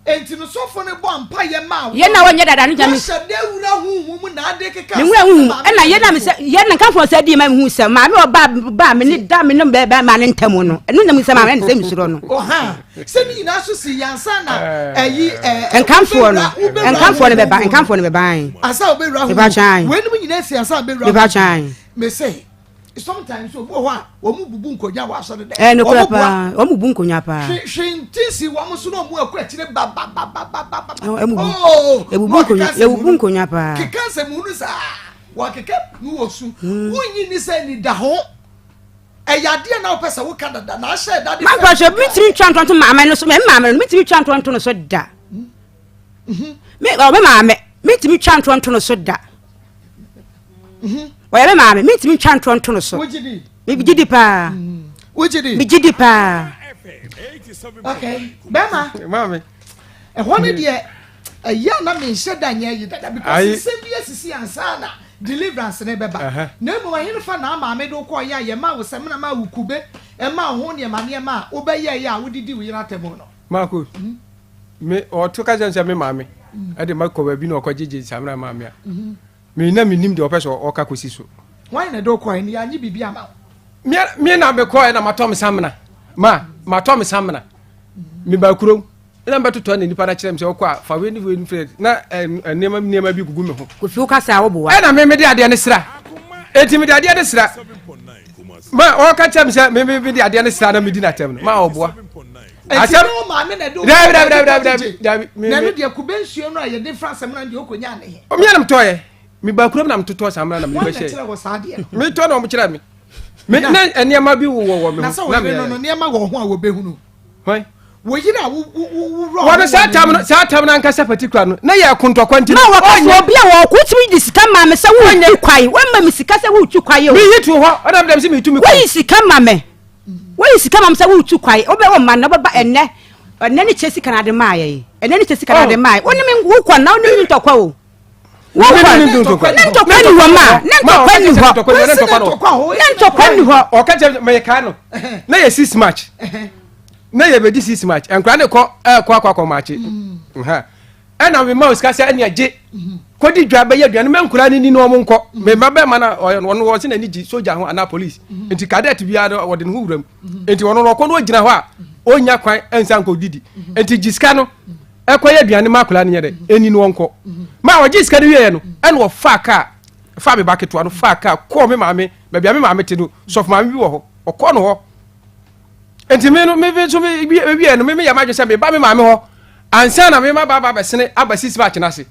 Enti no sɔfo no bɔ mpaeɛ maa wo. Yɛn na wɔnyɛ dada no gya me. Woahyɛ da awura honhom mu na ade keka Me nwura sɛ honhom maame ɛna yɛ yɛn na me sɛ yɛn na nka fɔ sɛ di ma mehu sɛ maame ɔba ba me ne da me ne bɛrima ne ntam no ɛno na mehu sɛ maame ne sɛ mesuro no. Ɔha. Sɛ ne nyinaa so si yɛ ansa na ɛyi ɛɛ. Nkamfoɔ no nkamfoɔ no bɛba nkamfoɔ no bɛba ayi. Ansa wobɛwura ho mu weinom nyinaa si ansa wobɛwura ho mu me se sometimes obi wɔ hɔ a wɔn bubu nkonnwa wɔ asɔre dɛ. Ɛɛ nokura paa wɔn bubu nkonnwa paa. Hwe hwe nti si wɔn so na wɔn akɔ akyire ba ba ba ba ba ba ba. Ooo ebubu nkonnwa ebubu nkonnwa paa. Keka nsɛm hunu saa wɔkeka nu wɔ su wonyi ni sɛ ni da ho. Ɛyɛ adeɛ na wopɛ sɛ woka dada na ahyɛ da de fɛ. Mampɛ sɛ mentumi ntwa ntonto maame no so me maame no mentumi twa ntonto no so da. Mhm. Me ɔ me maame mentumi twa ntonto no so da. Mhm. Ɔyɛ me maame mentumi ntwa ntonto no so. Wogye di? Megye di paa. Mhm. Wogye di? Megye di paa. Okay, bɛma. Maame. Ɛhɔ no deɛ ɛyɛ a na menhyɛ da nyɛ yi dada because nsɛm bi asisi ansa na deliverance no bɛba. Na mmom ɛhenefa na maame de wo kɔeɛ a yɛmaa wo samina maa wo kube maa wo ho nneɛma nneɛma a wobɛyɛeɛ a wode di wo yere atɛm no? Marcus, me ɔto ka kyerɛ me sɛ me maame ɛde ma kɔ baabi na ɔkɔgyegye samina maa me a, me na menim deɛ ɔpɛ sɛ ɔka kɔsi so. Hwan na ɛde wo kɔeɛ no yɛanye biribi ama wo? Me na mekɔeɛ na matɔ me samina ma matɔ me samina meba kurom na mbɛtotɔ na nipa no kyerɛ me sɛ ɔkɔ a fa wei ne wei ne frɛ na nneɛma nneɛma bi gugu me ho. Kofi wo kasa a woboa. Ɛna me mede adeɛ no sra eti mede adeɛ no sra ma ɔka kyerɛ me sɛ me me mede adeɛ no sra na medi n'atɛm no ma ɔboa. Asɛm ne maame na ɛde wo dabi dabi dabi dabi dabi dabi me na ɛno deɛ kube nsuo no a yɛde fra asɛm no deɛ ɔkɔnya ne he. Ɔmia na metɔɔyɛ meba kurom na metotɔ saa mmerɛ na mede bɛhyɛ. Wɔn na kyerɛ wɔ saa adeɛ no. Metɔ na wɔn kyerɛ me. Me na nneɛma bi wowɔ wɔ me ho. Na sɛ wɔyere no no nneɛma wɔ ho a wɔbɛhunu. Hwan? Wo yere a wo wo wo wura Wɔn saa tam no saa tam no ankasa particular no na yɛ kontɔkwa nti. Na wɔka sɛ obi a wɔko tumi de sika maa me sɛ woretu kwae wɔma me sika sɛ woretu kwae o. Meyi to hɔ ɔnam dɛm sɛ metu me kwae. Woyi sika ma me woyi sika ma me sɛ woretu kwae wobɛ wo ma na wobɛba ɛnɛ ɛnɛ ne kyɛ sika na ade maa yɛ ɛnɛ ne kyɛ sika na ade maa yɛ wo ne me wokɔ na wo ne me ntɔkwa o. Wokɔ ne ntɔkwa ni hɔ ma ne ntɔkwa ni hɔ ne ntɔkwa ni hɔ. Ɔka kyerɛ mɛ kaa no na yɛ six march na yɛ bɛ di six march nkura ne kɔ ɛkɔ akɔ akɔ maakye ɛna mi ma o sika sɛ ɛni ɛgye kɔdi dwa bɛyɛ aduane mɛ nkura ne ni na ɔmo nkɔ mɛ mma bɛɛ ma na ɔno ɔsi n'ani gye soja ho anaa police nti cadet biara ɔde ne ho wura mu nti ɔno ɔkɔ no ogyina hɔ a onya kwan ɛnsa nkɔ didi nti gye sika no. Ɛkɔyɛ aduane ma akwadaa no nyɛ dɛ ɛni no ɔnkɔ ma ɔgye sika no wieɛ no ɛna ɔfaa kaa Faa me ba ketewa no faa kaa kɔɔ me maame baabi a me maame te no, sɔfo maame bi wɔ hɔ, ɔkɔɔ no hɔ. Nti me no me nso me wie no me meyɛ m'adwene sɛ meba me maame hɔ ansa na me ma ba aba bɛsene aba sisi baakye no ase.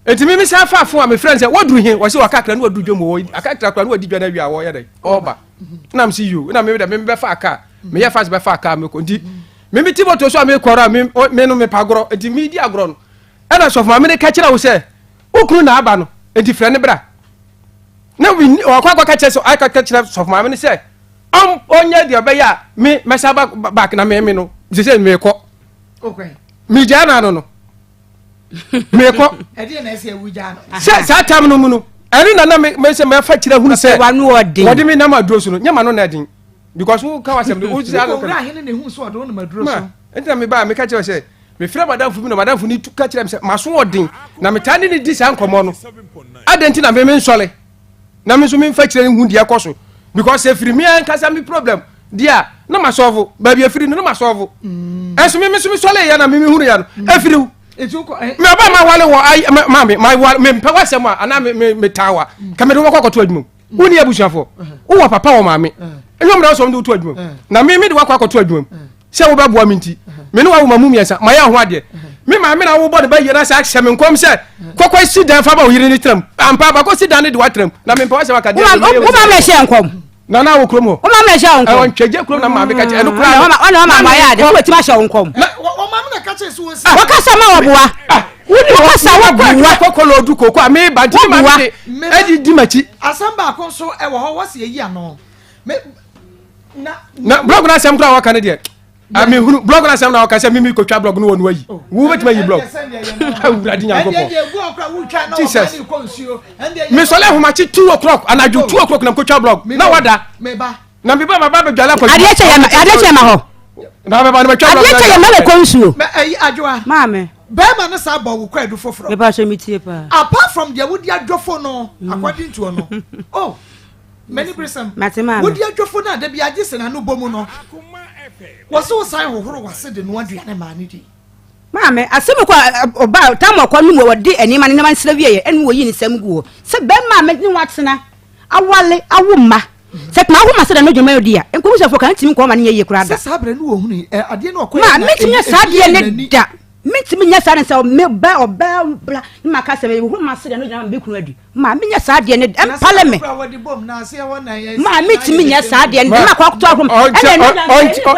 Nti me me san faa fon a mefrɛ no sɛ waduru he, wɔse wakakra ne waduru dwam hɔ, akakra kora ne wadi dwa no awie a wɔyɛ dɛn ɔreba. Na mese yo, na me dɛ me bɛfaa kaa, meyɛ fast bɛfaa kaa mekɔ. Nti me me ti moto so a mekɔ no a me no mepa agorɔ, nti medi agorɔ no ɛna sɔfo maame no ka kyerɛ wo sɛ wo kunu na aba no nti frɛ no bra na ɔkɔ akɔka kyerɛ sɛ akɔka kyerɛ sɔfo maame no sɛ ɔnyɛ deɛ ɔbɛyɛ a me mɛsa ba back na me me no sɛ sɛ mekɔ megyaa no ano no mekɔ sɛ saa tam no mu no ɛno na na me sɛ mɛfa kyerɛ hunu sɛ wɔde me nam aduro so no nyɛ ma no na ɛden because wo ka wasɛm de wo sɛ ma nti na mebaa meka kyerɛ sɛ Mefrɛɛ m'adamfo bi na m'adamfo no ka kyerɛɛ me sɛ m'aso wɔ den na metaa ne no di saa nkɔmmɔ no. Adɛn nti na me mensɔre na me nso memfa kyerɛ no hu deɛ ɛkɔ so? Because sɛ ɛfiri me ankasa me problem deɛ a na masɔɔvo baabi ɛfiri no na masɔɔvo. Mm. Ɛnso me nso mesɔre yɛ na me mehunu yɛ no mm. ɛfiri wo. Eh. Me ɔba ma wale wɔ ayi ma me ma wale me mpɛ w'asɛm a anaa me me me taa wa mm. ka me de wɔkɔ akɔto adwuma mu. Wonni abusuafoɔ wowɔ papa wɔ maame ɛnyɛ ɔmo na ɔsɔm de woto adwuma mu na me me de wakɔ akɔto adwuma mu sɛ wobɛboa me nti me ne wawo ma mu mmiɛnsa mayɛ ho adeɛ me maame na wobɔ ne ba yie na sɛ ahyɛ me nkɔm sɛ kɔkɔ si dan fa ba wo yere ne tram ampa bakɔ si dan ne de watrem na mempɛ wasɛm aka deɛ wo maame na ɛhyɛ nkɔm na na wɔ kurom hɔ wo maame na ɛhyɛ nkɔm ɛwɔ ntwagye kurom na maame ka kyɛ ɛno koraa ɔna ɔna maame ayɛ ade wobɛtumi ahyɛ wo nkɔm ɔmaame na ka kyerɛ sɛ wɔsi wɔkasa ma wɔboa wɔkasa wɔboa kɔkɔ lɔdu koko a meba nti maame de ɛdi di m'akyi asɛm baako nso ɛwɔ hɔ wɔsi eyi ano na na blɔg no asɛm koraa wɔka no deɛ mehunu blɔg no asɛm na wɔka sɛ mimi kɔtwa blɔg no wɔ no ayi wo bɛtumi ayi blɔg awurade nyankopɔn jesus mesɔle ahomakye 2 o'clock anadwo 2 o'clock na mekɔtwa blɔg na wada na meba maba bɛdwale akɔ adeɛ kyɛ yɛ adeɛ kyɛ ma hɔ na bɛba no matwa blɔg adeɛ kyɛ yɛ ma bɛkɔ nsuo maame bɛrima no saa bɔ wo kɔ adu foforɔ mepa sɛ metie paa apart from deɛ wodi adwofo no according to ɔno oh M'ani bere sɛm. Mate maame. Wodi adwofo no a da bi agye sɛ n'ano bɔ mu no, wɔse wosan hohoro w'ase de noa aduane maa no di. Maame, asɛm kɔ ɔba tam ɔkɔ no mu wɔde nneɛma ne nneɛma nsra wieɛ ɛne wɔyi ne nsɛm gu hɔ sɛ bɛrima a me ne watena awale awo mma sɛ tena awo ma sɛ dɛm adwuma di a nkɔmhyɛfoɔ kan ntumi nkɔ ma no nyɛ yie koraa da. Sɛ saa berɛ no wɔhunu adeɛ no ɔkɔ ma mentumi nyɛ saa adeɛ ne da mentumi nyɛ saa ne sɛ me ba ɔbaa bla ne maka sɛ mehohoro m'ase dɛm no gyina ma me kunu adi. Maa menyɛ saa adeɛ no mpale me. Maa metumi nyɛ saa adeɛ no ma kɔ akoto ahom.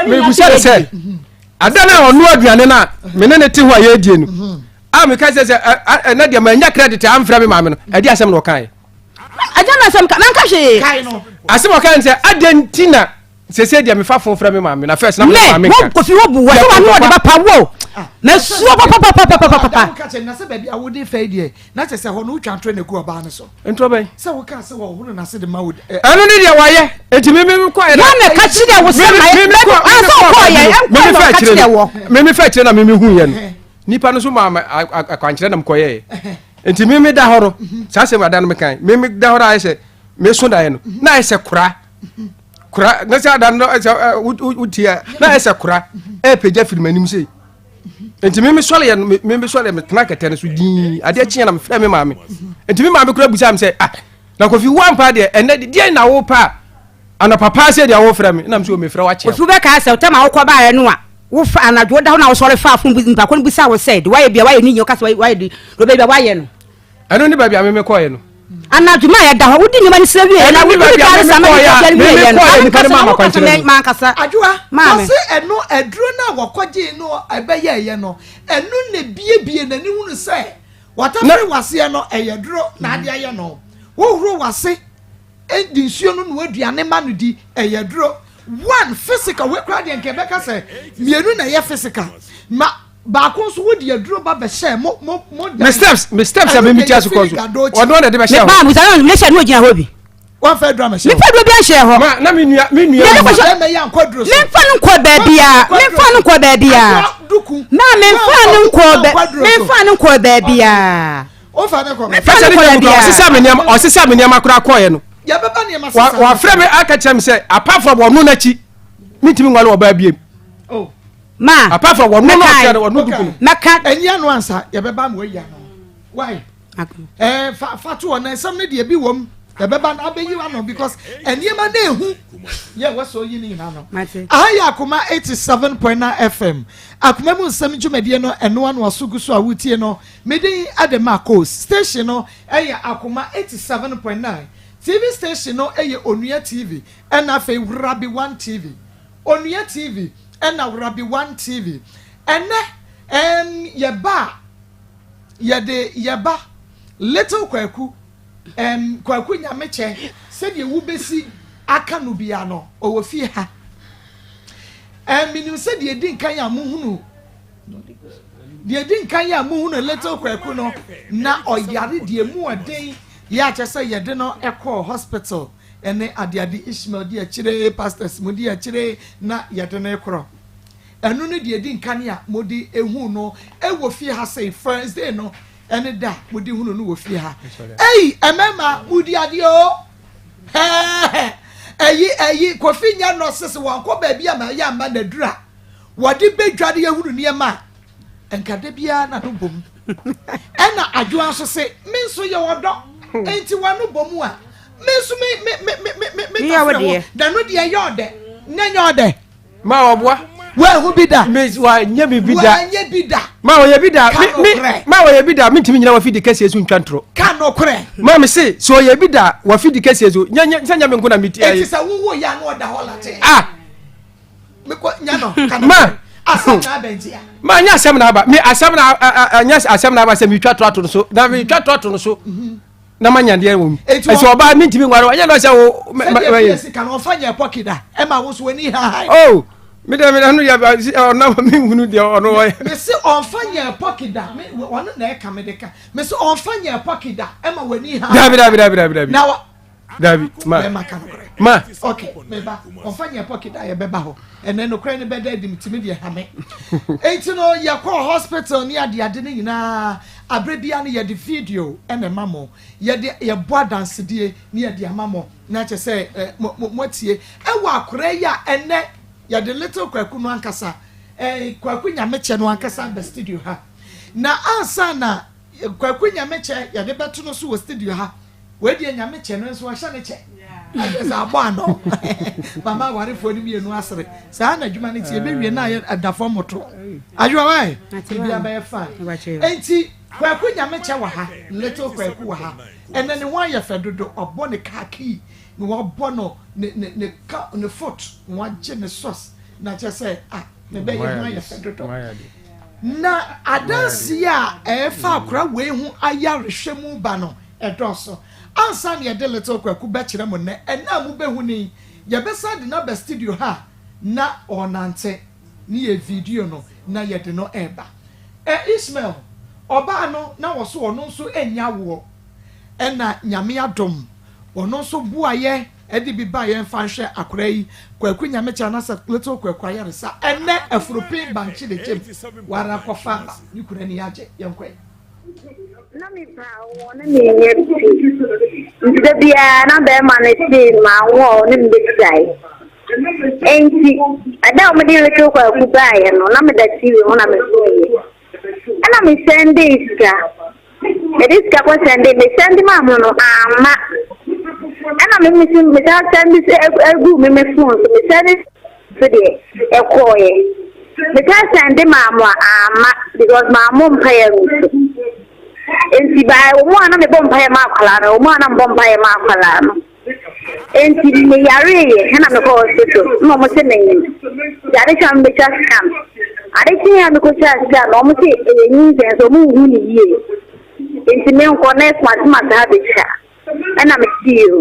Mebusa ne sɛ ada no a ɔno aduane no a me ne ne te hɔ a yɛredie no a meka sɛ sɛ ɛnɛ deɛ manya credit a amfrɛ me maame no ɛde asɛm na ɔkaeɛ. Agya na asɛm ka manka hwee. Asɛm ɔkae ne sɛ adɛn nti na sese deɛ mefa fon frɛ me maame na first na me maame nka. Me kofi wo bu wɔ sɛ wano ɔde bapa wo na suo papapapapapa. Woka kyɛ na sɛ baabi a wode fɛ deɛ na kyɛ sɛ hɔ no wotwa ntorɔ na egu ɔbaa no so. Ntorɔ bɛn? Sɛ woka sɛ wɔhono n'ase de ma wo. Ɛno ne deɛ wayɛ eti mi mi kɔ yɛ. Wɔn na ka kyerɛ wo sɛ ma yɛ bɛbi ansa ɔkɔ yɛ ɛnkɔ na ɔka kyerɛ wɔ. Mi mi fɛ kyerɛ na mi mi hu yɛ no nipa no so maa ma akwankyerɛ na mi kɔ yɛ nti mi mi da hɔ no saa sɛ ada no mi kan mi mi da hɔ no ayɛ sɛ mi so da yɛ no na ayɛ sɛ kora. kora na sɛ ada no sɛ wotie na ɛsɛ kora ɛpagya firi m'anim sei nti me mesɔre yɛ me mesɔre yɛ metena kɛtɛ no so dii adeɛ kyeɛ na mefrɛ me maame nti me maame kora busa me sɛ ah na kofi wo ampa deɛ ɛnɛ deɛ na wo pa anɔpa paa sɛ deɛ wofrɛ me na mesɛ mefrɛ wakyɛ kofi wobɛkaa sɛ wotɛma wokɔ baeɛ no a wofa anadwo woda hɔ na wosɔre fa afom nipa ko no busa wo sɛ de woayɛ bia woayɛ ne nyɛ woka sɛ woayɛ de bɛbi a woayɛ no Ɛno ne baabi a meme kɔeɛ no. Anadwo ma yɛda hɔ, wodi nneɛma no srɛ wieɛ na wodi gari sama ne kɔkɔɛ no wieɛ no. Meme kɔeɛ nipa no maa makwankyerɛ no. Mankasa. Adwoa, Maame. ɔse ɛno aduro no a wɔkɔgyee no ɛbɛyɛɛyɛ no, ɛno na ebiebie n'ani hunu sɛ watafere w'aseɛ no ɛyɛ aduro na ade ayɛ no. Wohoro w'ase de nsuo no noa aduane ma no di, ɛyɛ aduro. One, physical, wei koraa deɛ nka ɛbɛka sɛ mmienu na ɛyɛ physical. Ma Baako nso wo de aduro ba bɛhyɛ mo mo mo dan. Me steps me steps a mi ti ase kɔ so ɔno na de bɛhyɛ hɔ. Me ba musa na me hyɛ no ogyina hɔ bi. Wɔn fɛ aduro amɛhyɛ hɔ. Me fa aduro bi ahyɛ hɔ. Ma na me nua me nua. Me kɔ hyɛ. Bɛmɛ yɛ ankɔ aduro so. Me nfa no nkɔ baabi a me nfa no nkɔ baabi a. Duku. Ma me nfa no nkɔ bɛ me nfa no nkɔ baabi a. O fa ne kɔ. Me fa no nkɔ baabi a. Ɔsesa me nneɛma ɔsesa me nneɛma koraa kɔɔɛ no. Yɛbɛba nneɛma sesa. Wafrɛ me aka kyerɛ me sɛ apart from ɔno n'akyi mentumi nwale ɔbaa biem. Oh. Ma. Apart from wɔn no ɔkyerɛ no wɔn duku no. Mɛka. Ɛnyi ano ansa yɛbɛba ama wayi ano. Why? Ɛɛ fa fa to hɔ na nsɛm no deɛ bi wɔ mu ɛbɛba na abɛyi ano because nneɛma na ehu yɛ wɔ sɛ oyi ne nyinaa no. Aha yɛ Akoma 87.9 FM akoma mu nsɛm dwumadie no ɛno ano aso gu so a wotie no medin ɛde ma kos station no ɛyɛ Akoma 87.9 TV station no ɛyɛ Onua TV ɛna afei Wurabi One TV Onua TV ɛna Wurabi One TV ɛnɛ ɛm yɛba a yɛde yɛba Little Kwaku ɛm Kwaku Nyamekyɛ sɛdeɛ wobɛsi aka no bia no ɔwɔ fie ha ɛm menim sɛ deɛ ɛdi nkan a mohunu deɛ ɛdi nkan a mohunu Little Kwaku no na ɔyare deɛ mu ɔden yɛ akyɛ sɛ yɛde no ɛkɔɔ hospital ɛne adeade Ishmael di akyire pastors mu di akyire na yɛde no korɔ. Ɛno ne deɛ ɛdi nkan a mode huu no wɔ fie ha sei, first day no ɛne da mode hunu no wɔ fie ha. Ei, ɛmɛma modi adeɛ o. Hɛɛhɛ, ɛyi ɛyi, Kofi nyɛ nɔses, wankɔ baabi a ma ɛyɛ amma n'aduru a wɔde bɛdware ahunu nneɛma a, nka da biara na no bom. Ɛna Adwoa nso se, me nso yɛ ɔdɔ, enti wano bɔ mu a, me nso me me me me me me tafere ho, na ɛno deɛ ɛyɛ ɔdɛ, na ɛnyɛ ɔdɛ. Ma ɔboa. Wɔahu bi da. Me wa nye bi bi da. Wɔanyɛ bi da. Ma ɔyɛ bi da. Ka nokorɛ. Ma ɔyɛ bi da. Mintumi nyina wafidi kɛseɛ so ntwa ntorɔ. Ka nokorɛ. Ma me se sɛ ɔyɛ bi da wafidi kɛseɛ so nyɛ nyɛ sɛ nyɛ me nko na mi ti. Eti sɛ wowo yɛ ano ɔda hɔ late. Ah. Mekɔ nya no. Ka nokorɛ. Ma. Asɛm na aba nti a. Ma nyɛ asɛm na aba. Me asɛm na nyɛ asɛm na aba sɛ metwa to ato no so. Na metwa to ato no so. Mhm. na ma nya deɛ wɔ mu ɛsɛ ɔbaa mi ntumi nware ɔnyɛ dɔ sɛ wo mɛ mɛ sɛdeɛ fie sika no ɔfa nyɛ pɔki da ɛma wo so w'ani ha ha oh mi dɛ mi dɛ ɔno yɛ ɔnam mi nhunu deɛ ɔno ɔyɛ mi se ɔnfa nyɛ pɔki da mi ɔno na ɛka mi de ka mi se ɔnfa nyɛ pɔki da ɛma w'ani ha dabi dabi dabi dabi dabi na wa dabi ma bɛma ka nokorɛ ma ok meba ɔnfa nyɛ pɔki da yɛ bɛba hɔ ɛnɛ nokorɛ no bɛda adi mi tumi deɛ ha me eti no yɛkɔ hospital ne adeade no nyinaa Aberɛ biara no yɛde video na ɛma mo, yɛde yɛbɔ adansedie na yɛde ama mo na kyerɛ sɛ eh, mo, mo, moatie. Ɛwɔ akoraa yi a ɛnnɛ yɛde Little Kwaku no ankasa, eh, Kwaku Nyamekyɛ no ankasa aba studio ha. Na ansa na Kwaku Nyamekyɛ yɛde bɛto no so wɔ studio ha, Wei deɛ Nyame kyɛ no nso ɔhyɛ ne kyɛ. Ɛdeɛ sɛ abɔ ano. Mama awarefoɔ no mmienu asere. Saa na adwuma no ti ɛbɛwie na ayɛ ɛda fam moto. Adwoa wae? Biribiara bɛyɛ fine. Enti Kwaku Nyame kyɛ wɔ ha, little Kwaku wɔ ha. Ɛnɛ ne ho ayɛ fɛ dodo, ɔbɔ ne car key na wabɔ no ne ne ne ka ne foot na wagye ne socks na kyerɛ sɛ ah ne bɛyɛ ho ayɛ fɛ dodo. Na adanseɛ a ɛfa akora wei ho ayarehwɛ mu ba no Ɛdɔɔso. Ansa na yɛde Little Kwaku bɛkyerɛ mo nnɛ, ɛnnɛ a mobɛhu no yi, yɛbɛsan de no aba studio ha a na ɔrenante ne yɛ video no na yɛde no reba. Ɛ, Ishmael, ɔbaa no na ɔso ɔno nso nnya awoɔ, ɛna Nyame adom, ɔno nso boaeɛ de bi baeɛ mfa nhwɛ akwadaa yi, Kwaku Nyamekyɛ anaasɛ Little Kwaku ayaresa. Ɛnnɛ, Afurupen Bankye de kyɛm, wara kɔfa aba, ne kunu ani agye. Yɛnkɔ ɛ. Na mepɛ awoɔ na mennya bi nti da biara na bɛrima no se mawo a ɔne me bɛgyae. Enti ɛda a wɔde Little Kwaku baeɛ no na meda TV ho na mehuiɛ. Ɛna mesɛndee sika. Mede sika kɔ sɛndee, mesɛnde maa mo no amma. Ɛna me mesan sɛnde guu me me phone so, mesɛnde So deɛ ɛkɔɔeɛ. Mesan sɛnde maa mo a amma because mammɔ mpaeɛ angu so. Nti by wɔn a na mebɔ mpaeɛ ma akwadaa no, wɔn a na mebɔ mpaeɛ ma akwadaa no. Nti meyareeɛ ɛna mekɔ hospital na wɔn se menyim. Nti ade kye a mebɛtwa scan. Ade kye a mekɔtwa scan no wɔn se ɛyɛ nyinsɛn so wɔn nhu ne yie. Nti menkɔ next month masan abɛtwa. Ɛna me see o.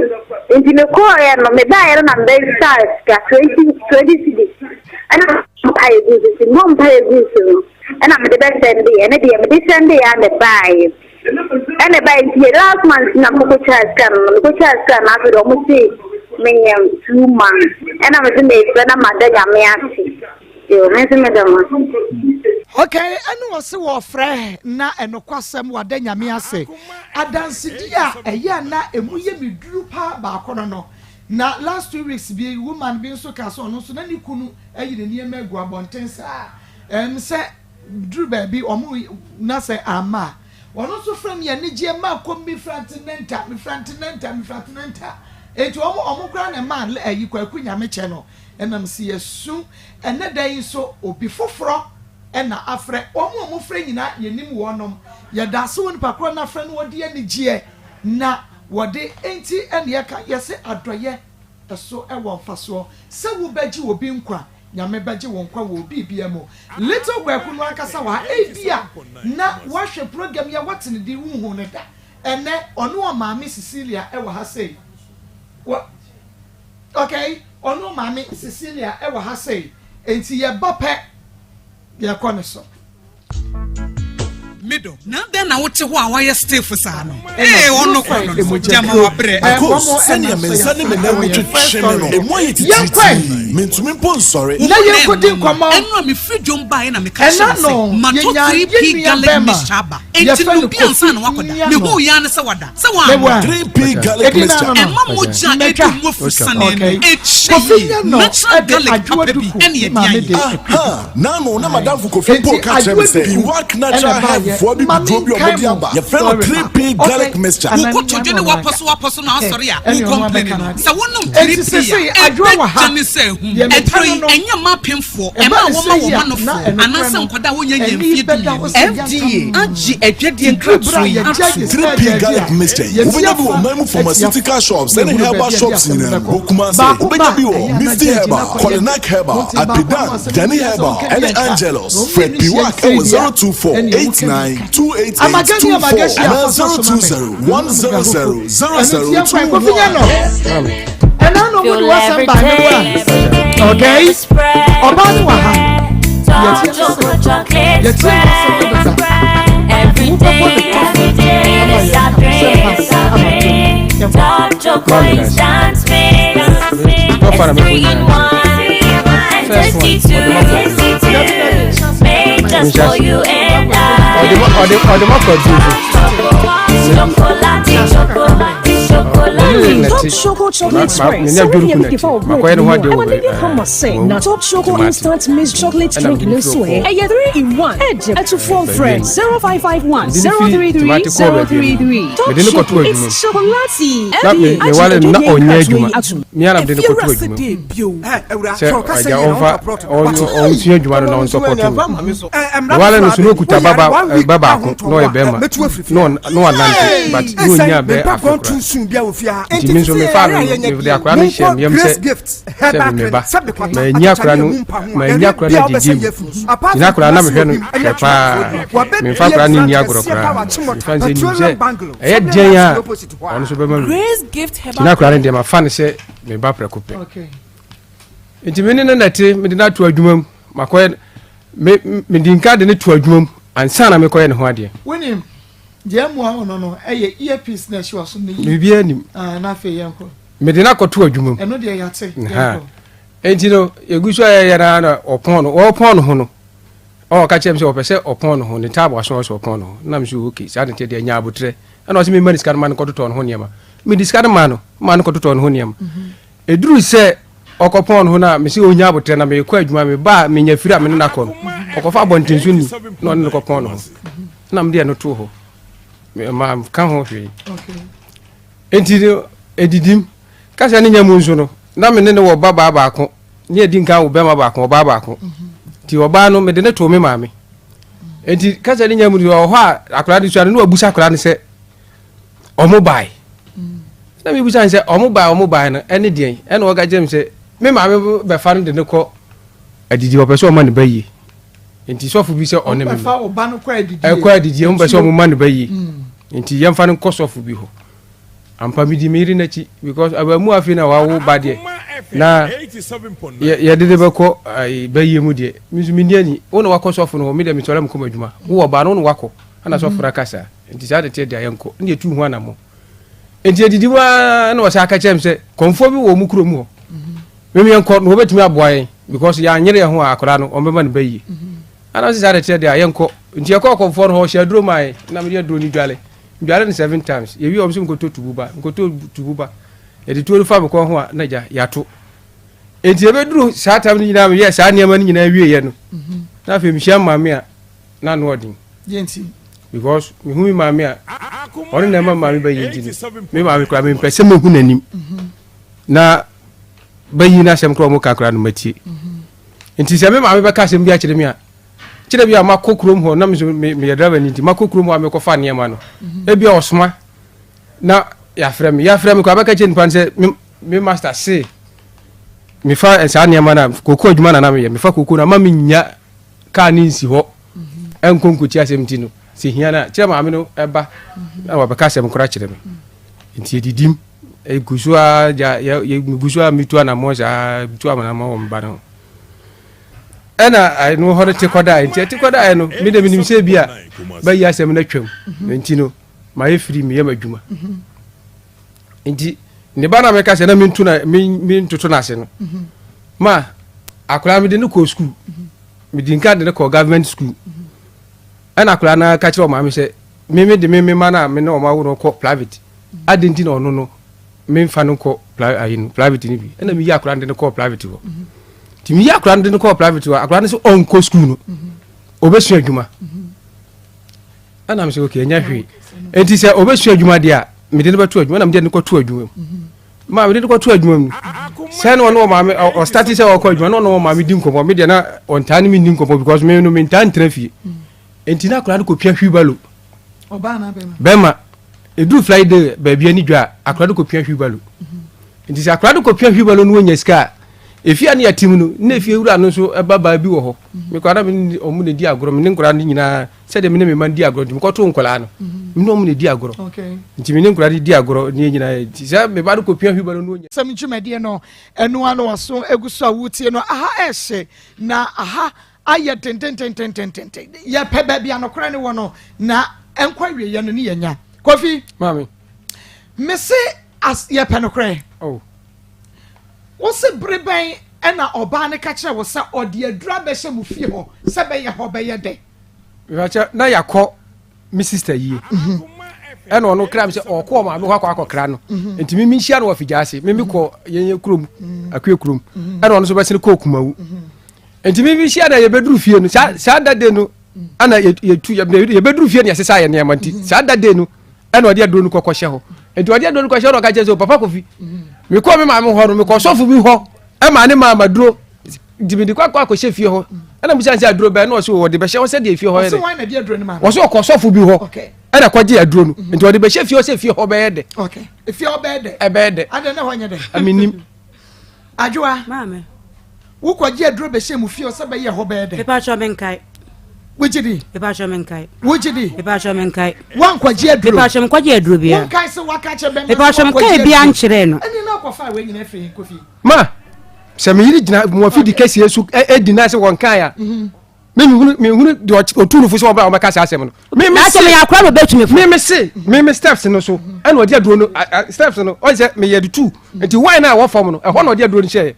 Nti me kɔɔeɛ no, me baeɛ no na me bɛsaa sika 20 20 cedis. Ɛna me bɔ mpaeɛ guu so, nti me bɔ mpaeɛ guu so no, ɛna mede bɛ sɛndeeɛ. Ɛne deɛ mede sɛndeeɛ a na ɛbaeɛ. Ɛna ɛbaeɛ nti yɛ last month na me kɔkɔtwaa sika no, me kɔtwaa sika no afei deɛ ɔmo se menyam 2 months. Ɛna me se mefrɛ na mada Nyame ase. Yo, me nso meda mo ase. Okay, ɛne ɔse wɔfrɛ na ɛnokwasɛm wada Nyame ase. Adansedi a ɛyɛ a na ɛmu yɛ me duru paa baako no no. Na last 2 weeks bi woman bi nso kaa sɛ ɔno nso na ne kunu ayi ne nneɛma agu abɔnten saa. Ɛm sɛ duru baabi ɔmo na sɛ amma a. Ɔno nso frɛ me anigyeɛ ma kɔ mefiri antenanta mefiri antenanta mefiri antenanta enti wɔn wɔn koraa na ɛmaa ayi Kwaku Nyamekyɛ no ɛnam si yɛsu ɛnɛ da yi nso obi foforɔ ɛna afrɛ wɔn a wɔfrɛ nyinaa yɛnim wɔnom yɛda ase wɔ nipa korɔ no afrɛ no wɔde anigyeɛ na wɔde enti ɛna yɛka yɛse adɔyɛ ɛso ɛwɔ mfasoɔ sɛ wobɛgye obi nkwa Nyame bɛgye wo nkwa wɔ biribia mu. Little Kwaku no ankasa wɔ ha, ebia na woahwɛ program yi a woate ne din wonhuu no da. Ɛnnɛ ɔne ɔmaame Cecilia wɔ ha sei. Wɔ, okay, ɔne ɔmaame Cecilia wɔ ha sei. Enti yɛba pɛ, yɛkɔ ne so. Me dɔ, na adɛn na wote hɔ a woayɛ stiff saa no? Ee, ɔno kɔ no no, gyama wabrɛ. Akos, sɛnea me nsa ne me nan mu twetwe me no, emu ayɛ titiritii. Mintumi mpo nsɔre. Na yɛnkɔdi nkɔmmɔ. Ɛno a mefiri dwom baeɛ na meka kyerɛɛ Ɛna wo no, sɛ, matɔ yɛnyaa 3P yɛn nua garlic bɛrima, mixture aba. Enti yɛfrɛ nom no bi ansa Kofi na woakɔda. Nyano. Mehuu yɛ ara ne sɛ wada. Sɛ Meboa. woammɔ. 3P garlic Edin mixture. ano no. Ɛma mogya a Mmetwa. ɛdi mu afusane no Okay. ɛkyɛ Kofi yie. Nyano Natural de garlic Adwoa papa bi Duku ɛne ne ɛde maame ayɛ. de Akua Aha! N'ano na madamfo Kofi Enti mpo ka kyerɛ me Adwoa sɛ Duku Iwak ɛna Natural ɛbaayɛ. Health foɔ Ma abibiduro bi a menkae wɔde mo aba. Yɛfrɛ no story 3P baako. Garlic Okay. Mixture. Wo Anaa kotodwe menya ne no w'apɔsowapɔso na asɔre a Ɛne wo ɔno complain abɛka no. n'ade. Sɛ wonom Enti 3P seesei a, Adwoa wɔ ha. ɛbɛgya ne sɛ ahum. Deɛ mepɛ Aduro no yi, no, ɛnyɛ mma apemfoɔ, ɛba ɛma a ne wɔma sɛ wɔn yi a, na mma nofoɔ, ɛnokorɛ anaasɛ no, nkwadaa a wɔnnya nnya ani mfeɛ bɛda hɔ dumienu. sɛ FDA yantam. agye adwadie Nti duru berɛ a nkratoɔ yi yɛgye atom. agye sɛ 3P agya Garlic agye a, Mixture yi, yɛti wobɛnya bi wɔ afa ɔman mu ati afa pharmaceutical shops na ne ɛhunu herbal baabi a ɛde shops asɛm no nyinaa mu. bɛkɔ. Wɔ Kumasi, Baako ba wobɛnya a, bi wɔ ɛyɛ a na Misty gyɛɛgye no Herbal, akɔyɛ dɛ. Kolinak Herbal, Mote baako ano Apidan, asɛm Dani biara sɛ Herbal, wonka bi ne anka. Angelus. Na wɔn Frɛ mmienu hyia Piwak sei wɔ deɛ a, 024 ɛnneɛ woka bi 89 ka. 288 Amagani 24 amagashi anaa afa so soma me. 020 Ɛno na mede 100 ahohoro. Ɛno nti yɛnkɔ ɛ. Kofi 0021. Nyano. Ɛna na ɔmo de w'asɛm baa ne wo a. Okay? Ɔbaa no wɔ ha. Yɛtie ne sɛ. Yɛtie ne asɛm no dada. Wobɛbɔ ne tɔfo ama yɛn sɛ mpa ama dwom. Yɛnkɔ. Tɔfa na mɛkɔ nyinaa. First one, ɔde ma kɔ. Ɔde ma ɔde ɔde ma kɔ aduro so. Top Choco Chocolate Spread. Mene Sɛ adwene woyɛ ku bi fa n'akyi. wo Makɔyɛ bread ne ho mu a, adeɛ wɔ ɛma bɛ no yɛ kama sɛ na Top Choco Tomate. Instant Mixed Chocolate Ɛna Drink mede no firi nso ɛ, kɔɔ. ɛyɛ 3 in 1. Ɛgye atufoɔ Baabi frɛ ani. 0551 Mede no firi 033 Tomate kɔɔ baabi ani. 033. Top Mede no kɔtoo Choco, adwuma it's mu. chocolatey. Na me FDA me agye ware no na adwadie ɔnyɛ nkratoɔ adwuma. yi atom. Me ara na mede no kɔtoo adwuma mu. Sɛ agya ɔmfa ɔnsua adwuma no na ɔnsɔpɔto me. Meware no so na ɔkuta ba ba ba baako na ɔyɛ bɛrima na ɔnante but na ɔnnya bɛɛ afe koraa. Nti me nso mefaa no no mede akwadaa no hyɛɛ me yam sɛ sɛ me ba. Manyi akwadaa no manyi akwadaa no agyegye mu. Nti na akwadaa no na mehwɛ no hwɛ paa. Memfa akwadaa no nni agorɔ koraa. Memfa no sɛ nim sɛ ɛyɛ dɛn a ɔno nso bɛma me. Nti na akwadaa no deɛ mafa no sɛ me ba prɛko pɛ. Nti me ne no na ɛte mede no ato adwuma mu makɔyɛ me mede nka de no to adwuma mu ansa na mekɔyɛ ne ho adeɛ. Wonim deɛ mmoa wo no no ɛyɛ earpiece na ɛhyɛ w'aso no yi. Biribiara nim. Ah, na afei yɛnkɔ. Mede no akɔto adwuma mu. Ɛno deɛ yɛate yɛnkɔ. Enti no yɛgu so a yɛyɛ no na ɔpɔn no ɔpɔn no ho no ɔka kyerɛ me sɛ ɔpɛ sɛ ɔpɔn no ho ne ntaabo aso ɔsɛ ɔpɔn no ho na me so okay saa de nteɛ deɛ nya abotrɛ ɛna ɔsɛ memma ne sika no ma no kɔtotɔ ne ho nneɛma mede sika no ma no ma no kɔtotɔ ne ho nneɛma Ɛduruu sɛ ɔkɔpɔn no ho no a, mese ɔnya aboterɛ na merekɔ adwuma, meba a menya firi a me ne no akɔ no, ɔkɔfa abɔnten so ni na ɔne no kɔpɔn no ho. Na mede ɛno too hɔ. Manka ho hwee. Enti no, ɛdidim. Kasa ne nya mu nso no, na me ne no wɔ ba baa baako, ne adi nkan wo bɛrima baako, ɔbaa baako. Nti ɔbaa no, mede ne too me maame. Enti kasa ne nya mu no, ɔwɔ hɔ a akwadaa no sua no, na wabusa akwadaa no sɛ, ɔmo bae na mebisa no sɛ ɔmo bae ɔmo bae no ɛne deɛn ɛna ɔka kyerɛ me sɛ me maame bɛfa no de no kɔ adidi ɔpɛ sɛ ɔma ne ba yie nti sɔfo bi sɛ ɔne me ɛkɔ adidi ɔmo pɛ sɛ ɔmo ma ne ba yie mm. nti yɛmfa no nkɔ sɔfo bi hɔ ampa medi me yere n'akyi because abamu afei na wawo ba deɛ na yɛde de bɛkɔ bɛyie mu deɛ me nso menni ani wo na wakɔ sɔfo no hɔ me deɛ mesɔre mekɔ m'adwuma wowɔ ba no wo na wakɔ ɛna sɔfo no aka saa Nti saa de teɛ deɛ yɛnkɔ ne yɛtuu ho anammɔ. Nti yɛdidi mu ara na wɔsan aka kyerɛ me sɛ kɔmfoɔ bi wɔ wɔn kurom hɔ. Mem yɛnkɔ na wɔbɛtumi aboa yɛn because yɛanyere yɛn ho a akwadaa no wɔbɛma no ba yie. Ana sɛ saa de teɛ deɛ a yɛnkɔ. Nti yɛkɔɔ kɔmfoɔ no hɔ ɔhyɛ aduro maa yɛn na mede aduro no dwale. Dwale no seven times. Yɛwie wɔn sɛ mekɔtɔ tubu ba. Mekɔtɔ tubu ba. Yɛde tuo no fa me kɔn ho a na gya yɛato. Nti yɛbɛduru saa tam no nyinaa meyɛɛ saa nneɛma no nyinaa wieeɛ no. Na afei mehyia maame a na ano ɔden. Deɛ nti? Because mehu me maame a, ɔno na ɛma maame bɛyɛ nti no, me maame koraa mempɛ sɛ mehu n'anim. Na bɛyi no asɛm koraa ɔmo ka koraa no matie. Nti sɛ me maame bɛka asɛm bi akyerɛ me a, kyerɛ bi a makɔ kurom hɔ na me nso meyɛ driver ni nti makɔ kurom hɔ a mekɔfa nneɛma no. Ebi a ɔsoma na yɛafrɛ me, yɛafrɛ me koraa bɛka kyerɛ nipa no sɛ me me master se mefa saa nneɛma no a koko adwuma na na meyɛ mefa koko no ama menya kaa no nsi hɔ ɛnkɔ nkɔti asɛm nti no sɛ hia no a kyerɛ maame no ɛba na wabɛka asɛm kora kyerɛ me nti yɛdidim ɛgu so a gya megu so a metu anammɔ saa tu anammɔ wɔ mba no ho ɛna ɛno hɔ no te kɔdaeɛ nti ɛte kɔdaeɛ no mede menim sɛ bi a bɛyi asɛm no atwam nti no mayɛ firi meyɛ m'adwuma nti ne ba na meka sɛ na mentu na mentoto no ase no ma akwadaa mede no kɔɔ sukuu mede nka de no kɔɔ government school ɛna akwadaa no ka kyerɛ ɔmaame sɛ meme de meme ma no a me ne ɔma wo no kɔ private ade nti na ɔno no memfa no kɔ ayi no private no bi ɛna meyi akwadaa no de no kɔɔ private hɔ nti meyi akwadaa no de no kɔɔ private hɔ akwadaa no sɛ ɔnkɔ sukuu no ɔbɛsua adwuma ɛna mesɛ okay ɛnyɛ hwee nti sɛ ɔbɛsua adwuma deɛ a mede no bɛto adwuma na mede no kɔto adwuma mu ma mede no kɔto adwuma mu sɛ na ɔne ɔmaame ɔstarte sɛ ɔkɔ adwuma na ɔne ɔmaame di nkɔmmɔ me deɛ na ɔntaa ne me nni nkɔmmɔ because me no mentaa ntena fie nti na akwadaa no kɔpia hwibalo bɛma ɛduru friday baabi ani dwa a akwadaa no kɔpia hwibalo nti sɛ akwadaa no kɔpia hwibalo no wɔnya sika a efie a ne yɛte mu no na efie wura no nso ɛba baa bi wɔ hɔ mekɔa na me ɔmo na di agorɔ me ne nkwadaa no nyinaa sɛdeɛ me ne me mma di agorɔ nti mekɔto nkwadaa no me ne ɔmo na di agorɔ nti me ne nkwadaa no di agorɔ ne nyinaa nti sɛ me ba no kɔpia hwi ba no no ɔnya. Sɛm dwumadie no ɛno ano waso egu so a wotie no aha ɛhye na aha ayɛ dendendendendenden yɛpɛ baabi a nokorɛ no wɔ no na ɛnkɔ awieɛ no ne yɛnya Kofi maame mese as yɛpɛ nokorɛ oh. Wose bere bɛn na ɔbaa no ka kyerɛɛ wo sɛ ɔde aduru abɛhyɛ mo fie hɔ sɛ bɛyɛ hɔ bɛyɛ dɛ? Mepakyɛ na yɛakɔ me sister yie ɛna ɔno kra me sɛ ɔkɔ ɔmaame hɔ akɔ akɔkra no mhm. nti mimi nhyia no wɔ figya ase mimi kɔ yɛnyɛ kurom mhm. akue kurom mhm. ɛna ɔno nso bɛsene kɔɔ kumawu nti mimi nhyia na yɛbɛduru fie no saa saa dade no ɛna yɛtu yɛbɛduru fie no yɛsesa yɛ nneɛma nti saa dade no ɛna ɔde aduro no kɔkɔ hyɛ hɔ nti ɔde aduro no kɔhyɛ hɔ na ɔka kyerɛ sɛ papa kofi mekɔɔ me maame hɔ no mekɔ sɔfo bi hɔ ɛma ne maama duro nti mede kɔ akɔ akɔhyɛ fie hɔ ɛna musa sɛ aduro bɛn na ɔsɛ ɔde bɛhyɛ hɔ sɛdeɛ fie hɔ yɛ dɛ ɔsɛ ɔkɔ sɔfo bi hɔ ɛna kɔgye aduro no nti ɔde bɛhyɛ fie hɔ sɛ fie hɔ bɛyɛ dɛ ɛbɛyɛ dɛ ɛmenim Adwoa, wokɔgye aduro bɛhyɛ mu fie sɛ bɛyɛ hɔ bɛyɛ dɛ. Mepakyɛ menkae. Wogye di? Mepakyɛ menkae. Wogye di? Mepakyɛ menkae. Woankɔgye aduro? Mepakyɛ mekɔgye aduro bia. Wonkae sɛ waka kyerɛ bɛma Mepakyɛ mekae bia nkyerɛ no. Ɛne na akɔfa wei nyina firi Kofi. Ma, sɛ me yere gyina mo afidi kɛseɛ so ɛdi na sɛ wɔnkae a. Mhm. Menhunu menhunu deɛ ɔtu no fo sɛ ɔbra ɔbɛka saa asɛm no. Me me se yɛ akora na ɔbɛtumi fo. Me me se me me steps no so ɛna ɔde aduro no steps no ɔn sɛ meyɛ de tu nti wine a ɛwɔ fam no ɛhɔ na ɔde aduro no hyɛɛ.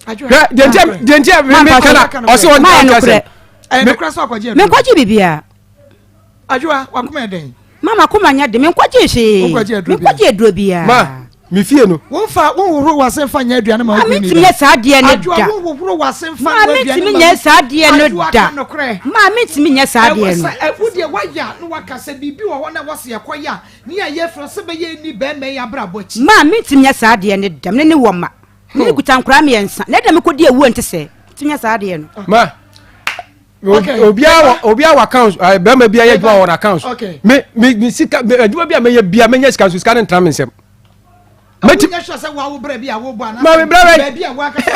Hwɛ deɛ nti deɛ nti a me me kana ɔse ɔn ɔn asɛm. Menkɔgye biribiara. Adwoa, wakoma yɛ dɛn? Ma makoma nyɛ den, menkɔgye hwee. Menkɔgye aduro biara. Ma, me fie no. Womfa, wonhohoro w'ase mfa nyɛ aduane ma wo kunu ni da. Ma mentumi nyɛ saa adeɛ no da. Adwoa, wonhohoro w'ase mfa nyɛ aduane ma. Ma mentumi nyɛ saa adeɛ no da. Adwoa, ka nokorɛ. Ma mentumi nyɛ saa adeɛ no. Ɛwɔ sɛ, wo deɛ woayɛ a na waka sɛ biribi wɔ hɔ na ɛwɔ sɛ yɛkɔyɛ a, ne yɛayɛ afiri hɔ sɛ ɛbɛyɛ ɛnni barima yi abrabɔ akyi. Ma mentumi nyɛ saa adeɛ no da. Me ne no wɔ mma. Me ne no kuta nkwadaa mmiɛnsa. Na ɛda mekɔdi awuo nte sɛɛ. Mentumi nyɛ saa adeɛ no. Ma. obiara wɔ obiara wɔ account eh, bɛrima bi ayɛ adwuma wɔ n'account me me me sika adwuma bi a mɛyɛ bia mɛnya sika nso sika no ntra me nsam. mɛti ma me brɛ bɛ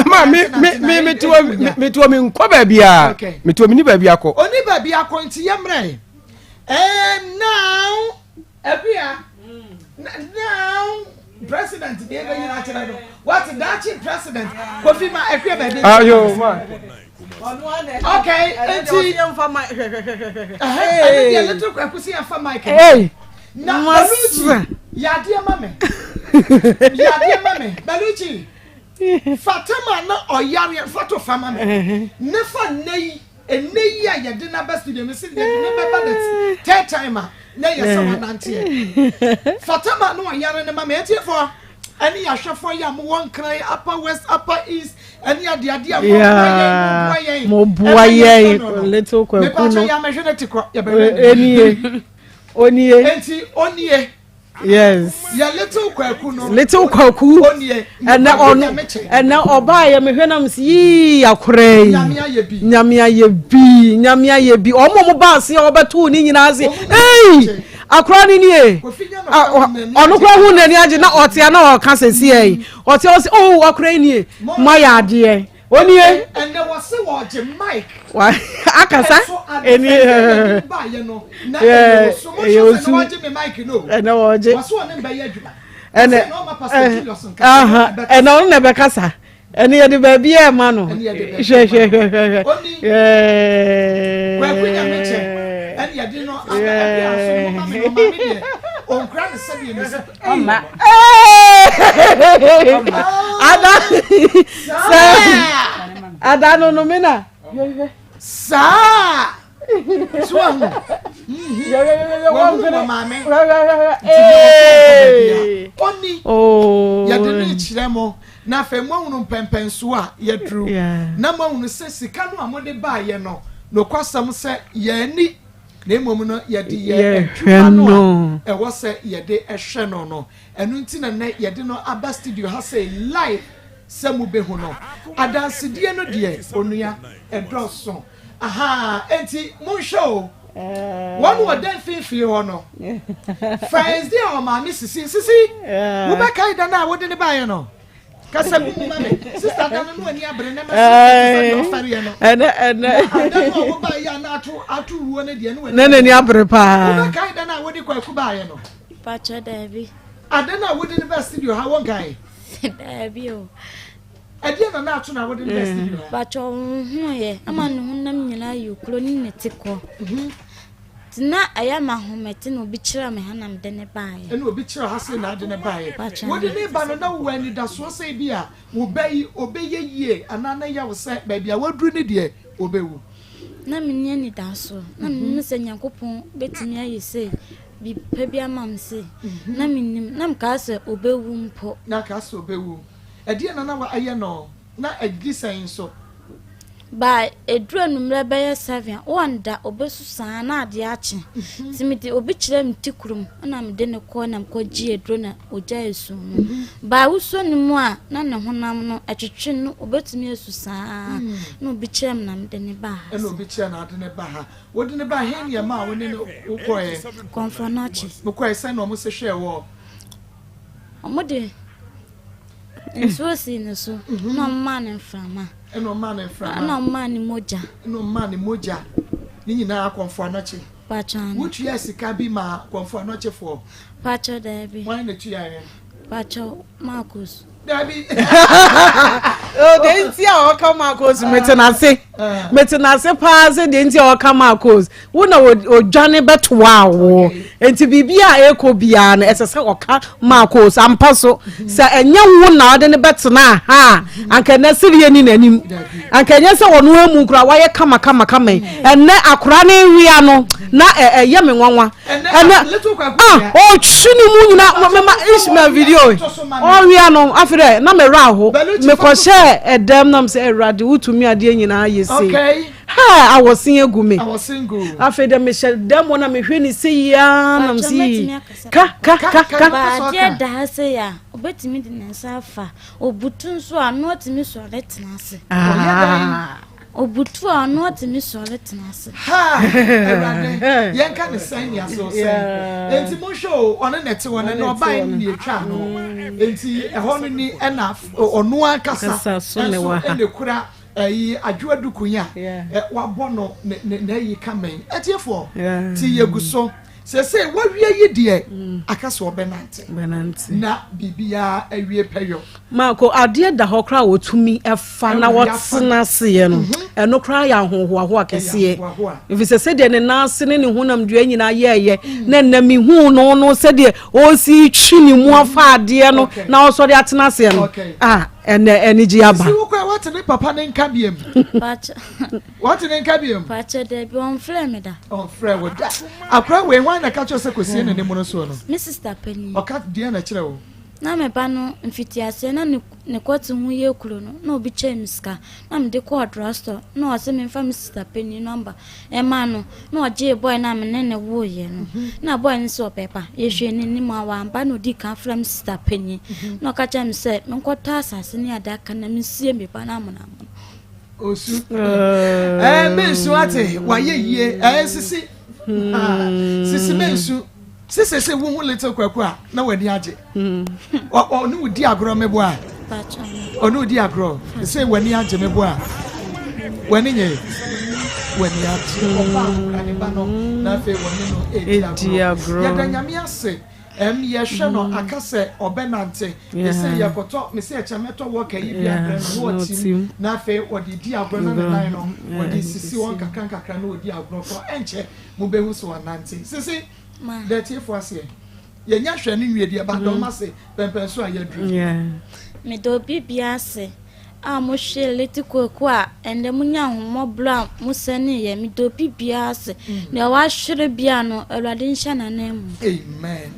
ma me me me me ti wɔ me ti wɔ me nkɔ baabi a me ti wɔ me ni baabi akɔ. Oni baabi akɔ nti yɛ mmerɛ ɛɛ now. Akua, now president deɛ ɛbɛyi no akyerɛ no wate daakye president kofi ma akua baabi ayo ma okay nti ɛne deɛ little kwaku si yɛmfa mic hey na baluchi yadeɛ ma me yadeɛ ma me baluchi fatama na ɔyareɛ fa to fa ma me ne fa nnɛ yi Ɛnnɛ yi a yɛde no aba studio no sɛ yɛde no bɛba the third time a na yɛ sɛ wananteɛ. Fatama na ɔyare no ma me atiefoɔ. Ɛne yɛn ahwɛfoɔ yi a mowɔ Nkran, Upper West, Upper East, ɛne adeade a moboa yɛn, moboa yɛn. Moboa Ɛma yɛhwɛ yɛn, no no. Little Kwaku Mepakyɛ no. yɛ amɛhwɛ no te kɔ, yɛbɛhwɛ no. Enie. Onie. Enti onie. Yes. Yɛ Little Kwaku no. Little Kwaku. Onie. Ɛnɛ ɔno ɛnɛ ɔbaa yɛ mehwɛ nam si yii akora yi. Nyame ayɛ bi. Nyame ayɛ bi. Nyame ayɛ bi. Ɔmo ɔmo ba ase a ɔbɛto ne nyinaa ase. Ei! Akora no nie. Ɔno kora hu n'ani agye na ɔte a na ɔka sɛsi yi. Ɔte a ɔse oh akora yi nie. Mo ayɛ adeɛ. Onie. Ɛnɛ wɔse wɔgye mic. Wa akasa. Enie. Ɛyɛ osu. Ɛnɛ wɔgye. Wɔse ɔne mbɛyɛ adwuma. Ɛnɛ ɛnɛ ɔno na ɛbɛkasa. Ɛne yɛde baabi a ɛma no. Hwɛ hwɛ hwɛ hwɛ hwɛ. Kwaku nyame kyɛ. Ɛne yɛde no aba ɛbi aso no ma me no ma me deɛ. Onkura ne sɛdeɛ ne sɛ. Ɔma. Ada sɛ ada no no me na. Saa. So ahu. Wɔn wɔ maame. Ɔni. Yɛde ne kyerɛ mo. Na afei moahunu mpɛnpɛnsoɔ a yɛaduru, na moahunu sɛ sika no a mode baeɛ no, nokwasɛm sɛ yɛanni, na mmom no yɛde yɛɛ adwuma no a ɛwɔ sɛ yɛde hwɛ no no. Ɛno nti na nnɛ yɛde no aba studio ha sei live sɛ mobɛhu no. Adansedie no deɛ, onua, ɛdɔɔso. Ahaa, enti monhwɛ o. Wɔn wɔ dan mfimfini hɔ no. First day a ɔmaame sisi sisi. Wobɛkae da no a wode ne baeɛ no? Kasa gu mu ma me. Sista da no no ani abere na ma sisi sɛ deɛ ɔfɛreɛ no. Ɛnɛ ɛnɛ. Na ada no a wobaeɛ a na ato ato wuo no deɛ no wani. Na n'ani abere paa. Wobɛkae da no a wode kwaku baeɛ no? Pakyɛ daabi. Ada no a wode ne ba studio ha wonkae? Daabi o. Ɛdeɛn na na ato na wode no baa studio ha? Pakyɛ ɔhonhono yɛ ama ne honam nyinaa yɛ kuro ne ne ti kɔ. Nti na ɛyɛ ma ahomete na obi kyerɛ me ha na mede ne baeɛ. Ɛna obi kyerɛ ha sei na ade ne baeɛ. Wode ne ba no na wowɔ anidasoɔ sɛ bi a wo ba yi ɔbɛyɛ yie anaa na ɛyɛ wo sɛ baabi a waduru ne deɛ ɔbɛwu? Na menni anidasoɔ. Na menim sɛ Nyankopɔn bɛtumi ayɛ sei, biribi pa bi ama me sei. Na mennim. Na mekaa sɛ ɔbɛwu mpo. Na kaa sɛ ɔbɛwu. Ɛdeɛn na na wayɛ no? Na ɛdi sɛn nso? By ɛduru anummerɛ bɛyɛ 7 a, ɔnda, ɔbɛsu saa na adeɛ akye. Nti mede obi kyerɛɛ me ti kurom na mede no kɔɔ na mekɔgyee aduro na ɔgyaee su no. By wosɔ ne mu a na ne honam no ɛtwetwe no, ɔbɛtumi asu saa na obi kyerɛɛ me na mede no baa ha. Ɛna obi kyerɛɛ na ade no baa ha. Wode no baa he ne ɛmaa wo ne no wokɔɛ? Kɔmfɔnɔkye. Mokɔɛ sɛn na ɔmo se hwɛɛ woɔ? Ɔmo de Nsuo sii ne so, na ɔmaa no mframa. Ɛna ɔmaa no mframa. Ɛna ɔmaa no mogya. Ɛna ɔmaa no mogya. Ne nyinaa Kɔmfo Anɔkye. Pakyɛ ano. Wotua sika bi maa Kɔmfo Anɔkyefoɔ? Pakyɛ daabi. Hwan na tuaeɛ? Pakyɛ Marcus. Daabi. Oh, deɛ nti a ɔka Marcus mete n'ase. Mete n'ase paa sɛ deɛ nti a ɔka Marcus. Wo na odwane bɛtoaa wo. Enti biribi a ɛrekɔ biara no, ɛsɛ sɛ ɔka Marcos. Ampa so, sɛ ɛnyɛ wo na ɔde no bɛtenaa ha a, anka ɛnɛ sereɛ ni n'anim. Anka ɛnyɛ sɛ ɔno amu koraa wayɛ kama kama kama yi. Ɛnɛ akora ne wia no, na ɛyɛ me nwanwa. Ɛnɛ, ah, ɔtwi ne mu nyina, mema Ishmael video yi. Ɔwia no, afei dɛ, na me werɛ aho. Mekɔhyɛɛ ɛdɛm nam sɛ, Awurade, wotumi adeɛ nyinaa yɛ sei. Haa awɔsen agu me. Afei dɛ mehyɛ dɛm hɔ na mehwɛ ne sɛ yi ara nam sɛ yi ka ka ka ka. Adeɛ da ha sɛ a obetumi de ne nsa afa obutu nso a ano atumi sɔre tena ase. Ah. Obutu a ano atumi sɔre tena ase. Ha Awurade yɛnka ne sɛn ne ase ɔsɛn. Enti monhwɛ o ɔne na ɛte hɔ no na ɔbae no ne etwa no. Enti ɛhɔ no ni ɛna ɔno ankasa nso ɛna ekura Ɛyi adwoa duku yi a wabɔ no ne ne n'ayi kama yi atiefoɔ ti yɛ gu so sese wawie yi deɛ mm. aka sɛ ɔbɛnante na biribiara awie pɛyɔ. Maako adeɛ da hɔ koraa wɔtumi ɛfa na wɔtena aseɛ no mhm. ɛno koraa yɛ ahohoahoa kɛseɛ ɛfiri sɛ sɛdeɛ ne nan ase ne ne honam dua nyinaa yɛɛyɛ mm. na ɛnna mehu no no sɛdeɛ ɔsi twi ne mu afa adeɛ no na ɔsɔre atena aseɛ no ah Ɛnɛ anigye aba. Sisi wokɔ a wate ne papa ne nka biam. Wate ne nka biam. Pakyɛ dɛbi ɔnfrɛ me da. Ɔnfrɛ wo da. Akora wei hwan na ka kyerɛ sɛ kɔsie ne ne mono soɔ no? Me sista panyin. Ɔka deɛ na kyerɛ wo? Na me ba no mfitiaseɛ na ne ne kɔte ho yɛ kuro no na obi kyɛɛ me sika na mede kɔɔ drugstore na ɔse memfa me sista panin nɔmba ɛma no na ɔgyee boy no a me ne no woeɛ no na boy no sɛ ɔbɛba yɛhwɛɛ n'anim a wamba na ɔdii kan frɛ me sista panin na ɔka kyerɛ me sɛ menkɔtɔ asase ne adaka na mensie me ba no amonamono. Osu. Ɛɛ mensu ate wayɛ yie ɛɛ sisi sisi mensu. Sese sɛ wohu little kwaku a na w'ani agye. Ɔne wo di agorɔ mebo a. Ɔne wo di agorɔ. Sɛ w'ani agye mebo a. W'ani nye. W'ani agye. Ɔba akokora ne ba no na afei wɔne no edi agorɔ. Yɛda nyame ase. Ɛm yɛhwɛ no aka sɛ ɔbɛnante. Mese yɛkɔtɔ mese ɛkyɛ mɛtɔ wɔka yi bi abrɛ no na ɔtim na afei ɔde di agorɔ na ne nan no ɔde sisi wɔn kakra nkakra na ɔdi agorɔ kɔ ɛnkyɛ mobɛhu sɛ ɔnante. Sisi Da atiefo aseɛ. Yɛnya hwɛ no nwie deɛ ba dɔm ase pɛmpɛn so a yɛaduru. Meda obi biara ase a mo hwee Leti Kwaku a ɛndɛ mo nya ahummɔborɔ a mo sɛne yɛ. Meda obi biara ase. Deɛ wahwere biara no Awurade nhyɛ n'anan mu. Amen.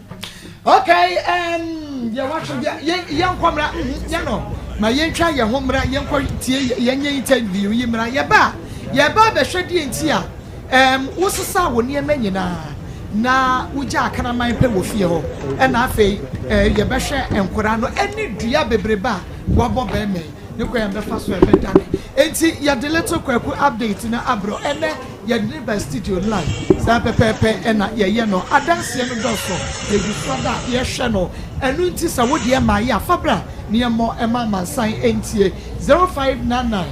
Okay, um, deɛ wahwere bia yɛn yɛnkɔ mmra yɛn no ma yɛntwa yɛn ho mmra yɛnkɔ tie yɛnyɛ interview yi mmra yɛba a yɛba abɛhwɛ deɛ nti a Ɛɛm, wosesaa wo nneɛma nyinaa na wogyaa kraman pɛ wɔ fie hɔ. Ɛna afei ɛɛ yɛbɛhwɛ nkwadaa no ɛne dua bebrebe a wɔabɔ bɛrima yi ne kwan a yɛbɛfa so a ɛbɛdane. Enti yɛde Little Kwaku update no abrɛ wo. Ɛnɛ yɛde no ba studio live. Saa pɛpɛɛpɛ ɛna yɛyɛ no. Adanseɛ no dɔɔso. Yɛgu so ada a yɛhwɛ no. Ɛno nti sɛ wo deɛ mmaeɛ a, fa bra na yɛmmɔ ɛma amansan ntie. 0599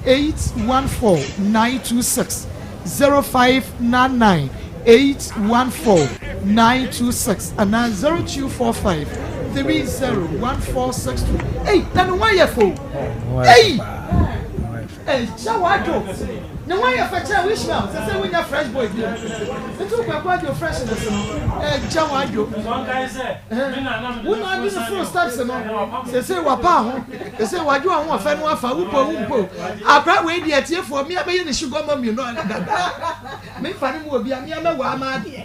814 926 0599 814 926 anaa 0245 301462. Ei, na ne ho ayɛ fɛ o. Ei! Ei, kyɛ w'adwo. Ne ho ayɛ fɛ kyɛ wo Ishmael. Sɛ sɛ wonya fresh boy bio. Nti wo kwaku adwo freshness no. Ɛkyɛ w'adwo. Wo na adi ne full steps no. Sɛ sɛ wapa ho. Sɛ wadwo ahoɔfɛ no afa wo po wo mpo akora wei deɛ atiefoɔ mea bɛyɛ ne sugar mummy no dada memfa ne mu obi a mea mɛwɔ ama adeɛ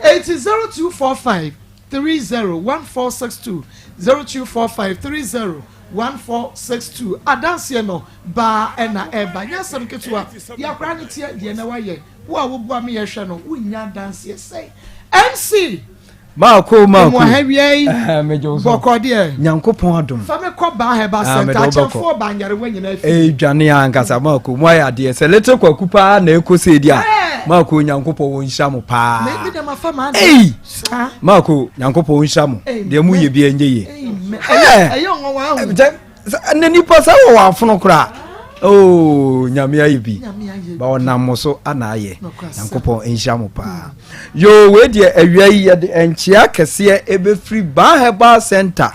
eti 0245 30 1462 0245 30 1462 adanseɛ no baa ɛna ɛba nyɛ asɛm ketewa deɛ akora no teɛ deɛ na wayɛ wo a woboa me yɛhwɛ no wonnya adanseɛ sɛe MC Maako maako. Emu aha wia yi. Megye wo so. Bɔkɔ deɛ. Nyankopɔn adom. Fa me kɔ Baa Herbal Ah, Center. mede wo bɛkɔ. Akyɛmfoɔ baa nyarewa nyinaa fi. Ee dwane ankasa maako mo ayɛ adeɛ sɛ little kwaku paa na ɛkɔ sɛ di a maako Nyankopɔn wɔ nhyira mo paa. Me me dɛm afa maa de. Ei Saa. maako Nyankopɔn nhyira mo deɛ mo yɛ bi ɛnyɛ yie. Amen. Ɛyɛ ɛyɛ nwanwa ahu. Na nipa sɛ wɔ wɔ afono koraa oh nyame ayɛ bi ba ɔnam mo so ana ayɛ nyankopɔn nhyira mo paa yo wei deɛ awia yi yɛde nkyea kɛseɛ ɛbɛfiri Baa Herbal Center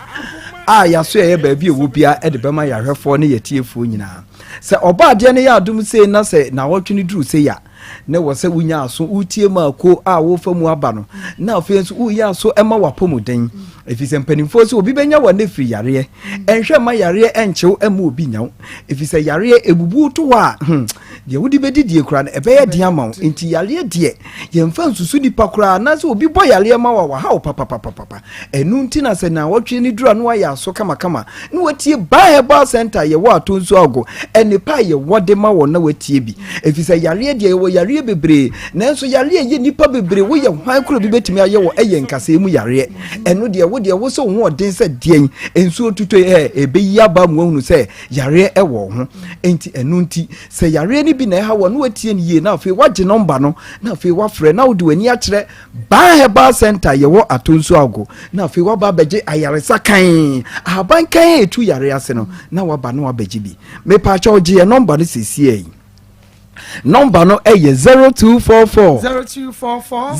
a yɛaso yɛyɛ baabi ɛwɔ bia ɛde bɛma yɛahwɛfoɔ ne yɛtiefoɔ nyinaa sɛ ɔba adeɛ no yɛ adom sei na sɛ nawɔtwe no duru sei a na ɛwɔ sɛ wonya aso wotie maako a wofa mu aba no na afei nso woyɛ aso ma w'apɔmuden ɛfiri sɛ mpanimfoɔ sɛ obi bɛnya wɔ ne firi yareɛ ɛnhwɛ ma yareɛ ɛnkyew ɛma obi nyaw ɛfiri sɛ yareɛ ɛbubu to hɔ a hmm, deɛ wode bɛdidie koraa no ɛbɛyɛ den ama wo nti yareɛ deɛ yɛmfa nsusu nipa koraa anaasɛ obi bɔ yareɛ ma wa waha wo papapapapa ɛno nti na sɛ naawɔtwe no duru a na wayɛ aso kamakama na watie Baa Herbal Center a yɛwɔ Atonsu Ago nnepa a yɛwɔ de ma wɔn na watie bi. Ɛfiri sɛ yareɛ deɛ yɛwɔ yareɛ bebree, nanso yareɛ ɛyɛ nnipa bebree woyɛ hwan koro bi bɛtumi ayɛ wɔ ɛyɛ nkasɛɛ mu yareɛ. Ɛno deɛ wo deɛ wo sɛ wo ho ɔden sɛ deɛn nsuo tutɔ yi ɛ ɛbɛyi aba mu ahunu sɛ yareɛ ɛwɔ wo ho. Enti ɛno nti sɛ yareɛ no bi na ɛha wɔ na watie no yie na afei wagye nɔmba no na afei wafrɛ na wode w'ani akyerɛ Baa Herbal Center yɛwɔ Atonsu Ago na afei waba abɛgye ayaresa kann, ahaban kann a ɛtu yare ase no na waba na wabɛgye bi. Mepaakyɛw gye yɛ nɔmba no seesei yi. Nɔmba no ɛyɛ 0244 0244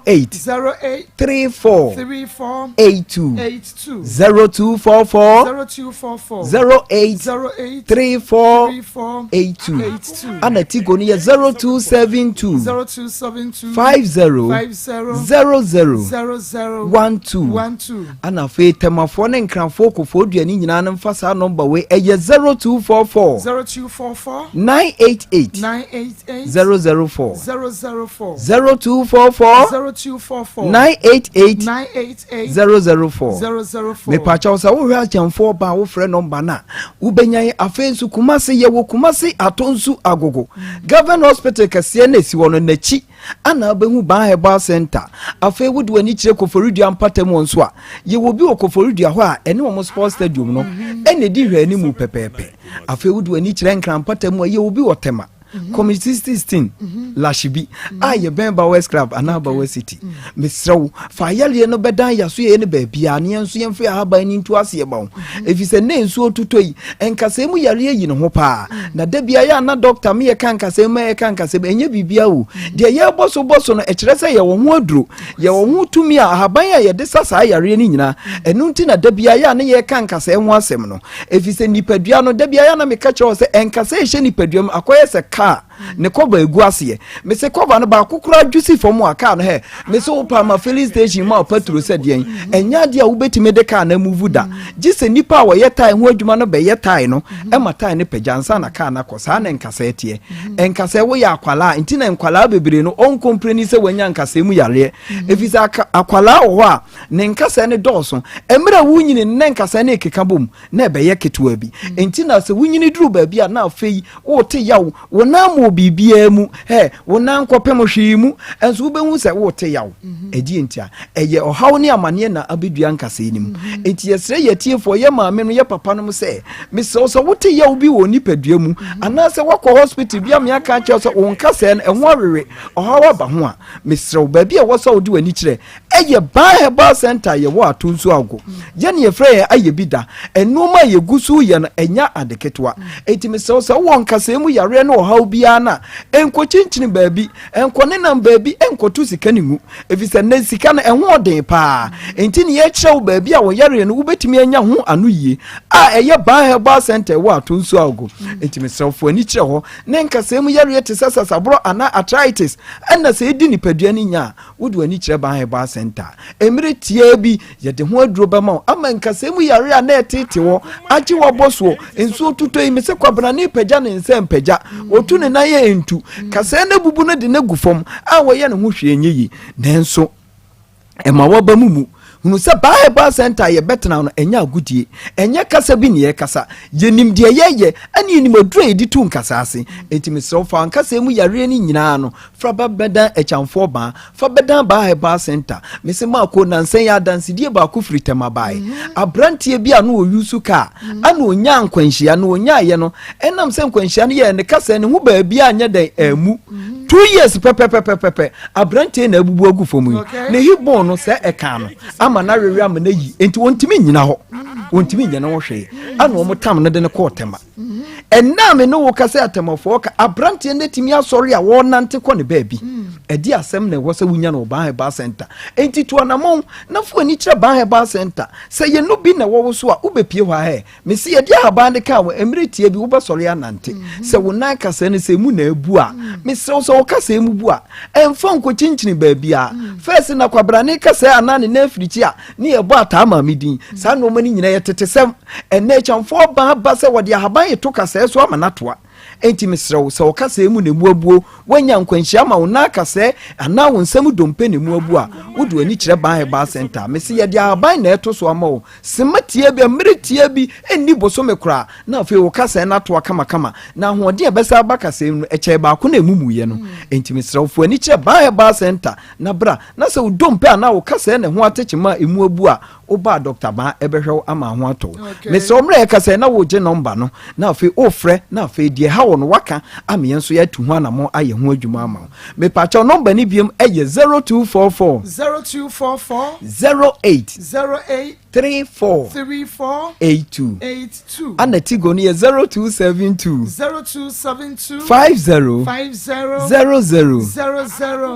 08 08 34 34 82 82 0244 0244 08 08 34 34 82 82 ana tigo no yɛ 0272 0272 50 50 00 00 12 12 ana afei tɛmafoɔ ne nkrafoɔ kofoɔ dua ne nyinaa no mfa saa nɔmba wei ɛyɛ 0244 0244 988 988 88 004 004 0244 0244 988 988 004 004. Mepakyɛw sɛ wohwɛ akyɛnfoɔ ba a wofrɛ nɔmba no a wobɛnya yɛn. Afei nso Kumase yɛwɔ Kumase Atonsu Agogo Government Hospital kɛseɛ no ɛsi hɔ no n'akyi ana wobɛhu Ban Herbal Center. Afei wode w'ani kyerɛ Koforidua mpata mu nso a yɛwɔ bi wɔ Koforidua hɔ a ɛne wɔn sports stadium no ɛna ɛdi hwɛ animu pɛpɛɛpɛ. Afei wode w'ani kyerɛ Nkran mpata mu a yɛwɔ bi wɔ Tema Community 16 Lashibi a yɛbɛn Bowers Club anaa Bowers City. Mesrɛ wo fa ayareɛ no bɛdan yɛaso yɛyɛ no baabiaa ne yɛn nso yɛmfa yɛ ahaban no ntu aseɛ ma wo, ɛfiri sɛ ne nsuo totɔ yi nkasɛɛ mu yareɛ yi ne ho paa. Na da bia yɛ ana dɔkta me yɛka nkasɛɛ mu a yɛka nkasɛɛ mu ɛnyɛ biribia o. Deɛ yɛbɔ so bɔ so no ɛkyerɛ sɛ yɛwɔ ho aduro, yɛwɔ ho tumi a ahaban a yɛde sa saa yareɛ no nyinaa. Ɛno nti na da bia yɛ a ne yɛka nkasɛɛ ho asɛm no, ɛfiri sɛ nipadua no da bia yɛ na meka kyerɛ wo sɛ ɛnkasɛɛ ɛhyɛ nipadua mu akɔyɛ sɛ kaa ne kɔba egu aseɛ. Mese kɔba no baako koraa dwu si fam a kaa no hɛ mese wo pa ma filling station ma petrol sɛ deɛn, ɛnyɛ adeɛ a wobɛtumi de kaa no amuvu da, gye sɛ nipa a wɔyɛ tae ho adwuma no bɛyɛ tae no ɛma tae no pagya nsa na kaa no akɔ. Saa na nkasɛɛ teɛ. Nkasɛɛ woyɛ akwalaa nti na nkwalaa bebree no ɔnkompreni sɛ wanya nkasɛɛ mu yareɛ, ɛfiri sɛ akwalaa wɔ hɔ a ne nkasɛɛ no dɔɔso. Mmerɛ a wonyini no na nkasɛɛ no ekeka bom na ɛbɛyɛ ketewa bi. Nti na sɛ wonyini duru baabi a na afei wote yaw, wo nan mu biribiara mu ɛ wo nan kɔpem hwee mu nso wobɛhu sɛ wote yaw. Ɛdeɛ nti a ɛyɛ ɔhaw ne amanneɛ na abɛdua nkasɛɛ no mu. Nti yɛsrɛ yɛ tiefoɔ, yɛ maame no, yɛ papa nom sɛ mesrɛ wo sɛ wote yaw bi wɔ nipadua mu anaasɛ woakɔ hospital bi a meaka akyerɛ sɛ wo nkasɛɛ no ɛho awewe, ɔhaw aba ho a, mesrɛ wo baabi a ɛwɔ sɛ wode w'ani kyerɛ ɛyɛ Ban Herbal Center. Yɛwɔ ato nso ago yɛne yɛfrɛ yɛn ayɛ bi da. Nneɛma a yɛgu so yɛ no ɛnya ade ketewa. Enti mesrɛ wo sɛ wowɔ nkasɛɛ mu yareɛ ne ɔhaw biara no a, ɛnkɔkyinkyini baabi, ɛnkɔ ne nam baabi, ɛnkɔto sika ne ngu, ɛfiri sɛ nnɛ sika no ɛho ɔden paa. Enti ne yɛkyerɛ wo baabi a wɔyareɛ no wobɛtumi anya ho ano yie a ɛyɛ Ban Herbal Center ɛwɔ ato nso ago. Enti mesrɛ wo fo ani kyerɛ hɔ ne nkasɛɛ mu yareɛ te sɛ sasaborɔ anaa arthritis ɛna sɛ ɛdi nipadua no nya a, wode w'ani kyerɛ Ban Herbal Center a, mmerɛ tiaa bi yɛde ho aduro bɛma wo ama nkasɛɛ mu yare a na ɛtete hɔ agye wabɔ soɔ. Nsuo tutɔ yi mese kwabrane pagya ne nsa mpagya, wɔtu ne nan yɛ ntu kasɛɛ no abubu no de no agu fam a wɔyɛ ne ho hwee nyɛ yi. Nanso ɛma waba mu mu hunu sɛ Ban Herbal Center a yɛbɛtena no ɛnyɛ agodie, ɛnyɛ kasa bi ne yɛkasa. Yɛnim deɛ yɛyɛ ɛne yɛnim aduro a yɛde tu nkasa ase. Enti mesrɛ wo fa nkasa mu yareɛ no nyinaa no Fra ba bɛdan Akyamfoɔ baa, fa bɛdan Baa Herbal Center. Mese Marko, nansa yi adansedie baako firi Tema baeɛ. Abranteɛ bi a na ɔyusu kaa, ɛna ɔnyaa nkwanhyia, na ɔnyaaeɛ no, ɛnam sɛ nkwanhyia no yɛɛ ne kasɛɛ ne ho baabiara anyɛ dɛn, ammu. 2 years pɛpɛpɛpɛpɛ, abranteɛ na abubu agu fam yi. Ne hip bone no, sɛ ɛkaa no, ama no awewe ama no ayi, enti ɔntumi nnyina hɔ, ɔntumi nyɛ ne ho hwee. Ɛna wɔn tam no de no kɔɔ Tema. Ɛnna a me ne wo kasa atɛmɔfoɔ ka aberanteɛ no atumi asɔre a wɔrenante kɔ ne baabi. Ɛde asɛm na ɛwɔ sɛ wonya no wɔ Ban Herbal Center. Enti to anamɔn na fo ani kyerɛ Ban Herbal Center. Sɛ yɛn no bi na ɛwɔ wo so a, wobɛpie hɔ ahɛ. Mese yɛde ahaban de kaa wɔ mmerɛ tia bi wobɛsɔre anante. Sɛ wo nan kasɛɛ no sɛ emu na abu a, mesrɛ wo sɛ wo kasɛɛ mu bu a, ɛmfa nkɔkyinkyini baabiara. Fɛs na kwabrane kasɛɛ anaa ne nan firikyi a ne yɛbɔ ataa maame din. Saa nnoɔma no nyinaa yɛ tetesɛm. Ɛnnɛ akyamfoɔ ba ba sɛ wɔde ahaban reto kasɛɛ so ama no atoa. Enti mesrɛ wo, sɛ wo kasɛɛ mu na emu abuo, woanya nkwanhyia ma wo nan kasɛɛ anaa wo nsa mu dompe na emu abu a, wode w'ani kyerɛ Ban Herbal Centre a, mese yɛde ahaban na ɛreto so ama wo. Sima tiaa bi, mmere tiaa bi, ɛnni bosome koraa, na afei wo kasɛɛ no atoa kamakama, na ahoɔden a ɛbɛsan aba kasɛɛ mu no, ɛkyɛe baako na emumuiɛ no. Enti mesrɛ wo, fa w'ani kyerɛ Ban Herbal Centre na bra, na sɛ wo dompe anaa wo kasɛɛ na ɛho atekye ma emu abu a, wobaa Dɔkta Baa ɛbɛhwɛ wo ama ho atɔ wo. Mesrɛ wo mmerɛ yɛka sɛ na wogye nɔmba no na afei wofrɛ na afei deɛ ɛha wo no waka ama yɛn nso yɛatu ho anammɔn ayɛ ho adwuma ama wo. Mepakyɛw nɔmba no biom ɛyɛ 0244 0244 08 08 34 34 82 82. Ana Tigo no yɛ 0272 0272 50 50 00 00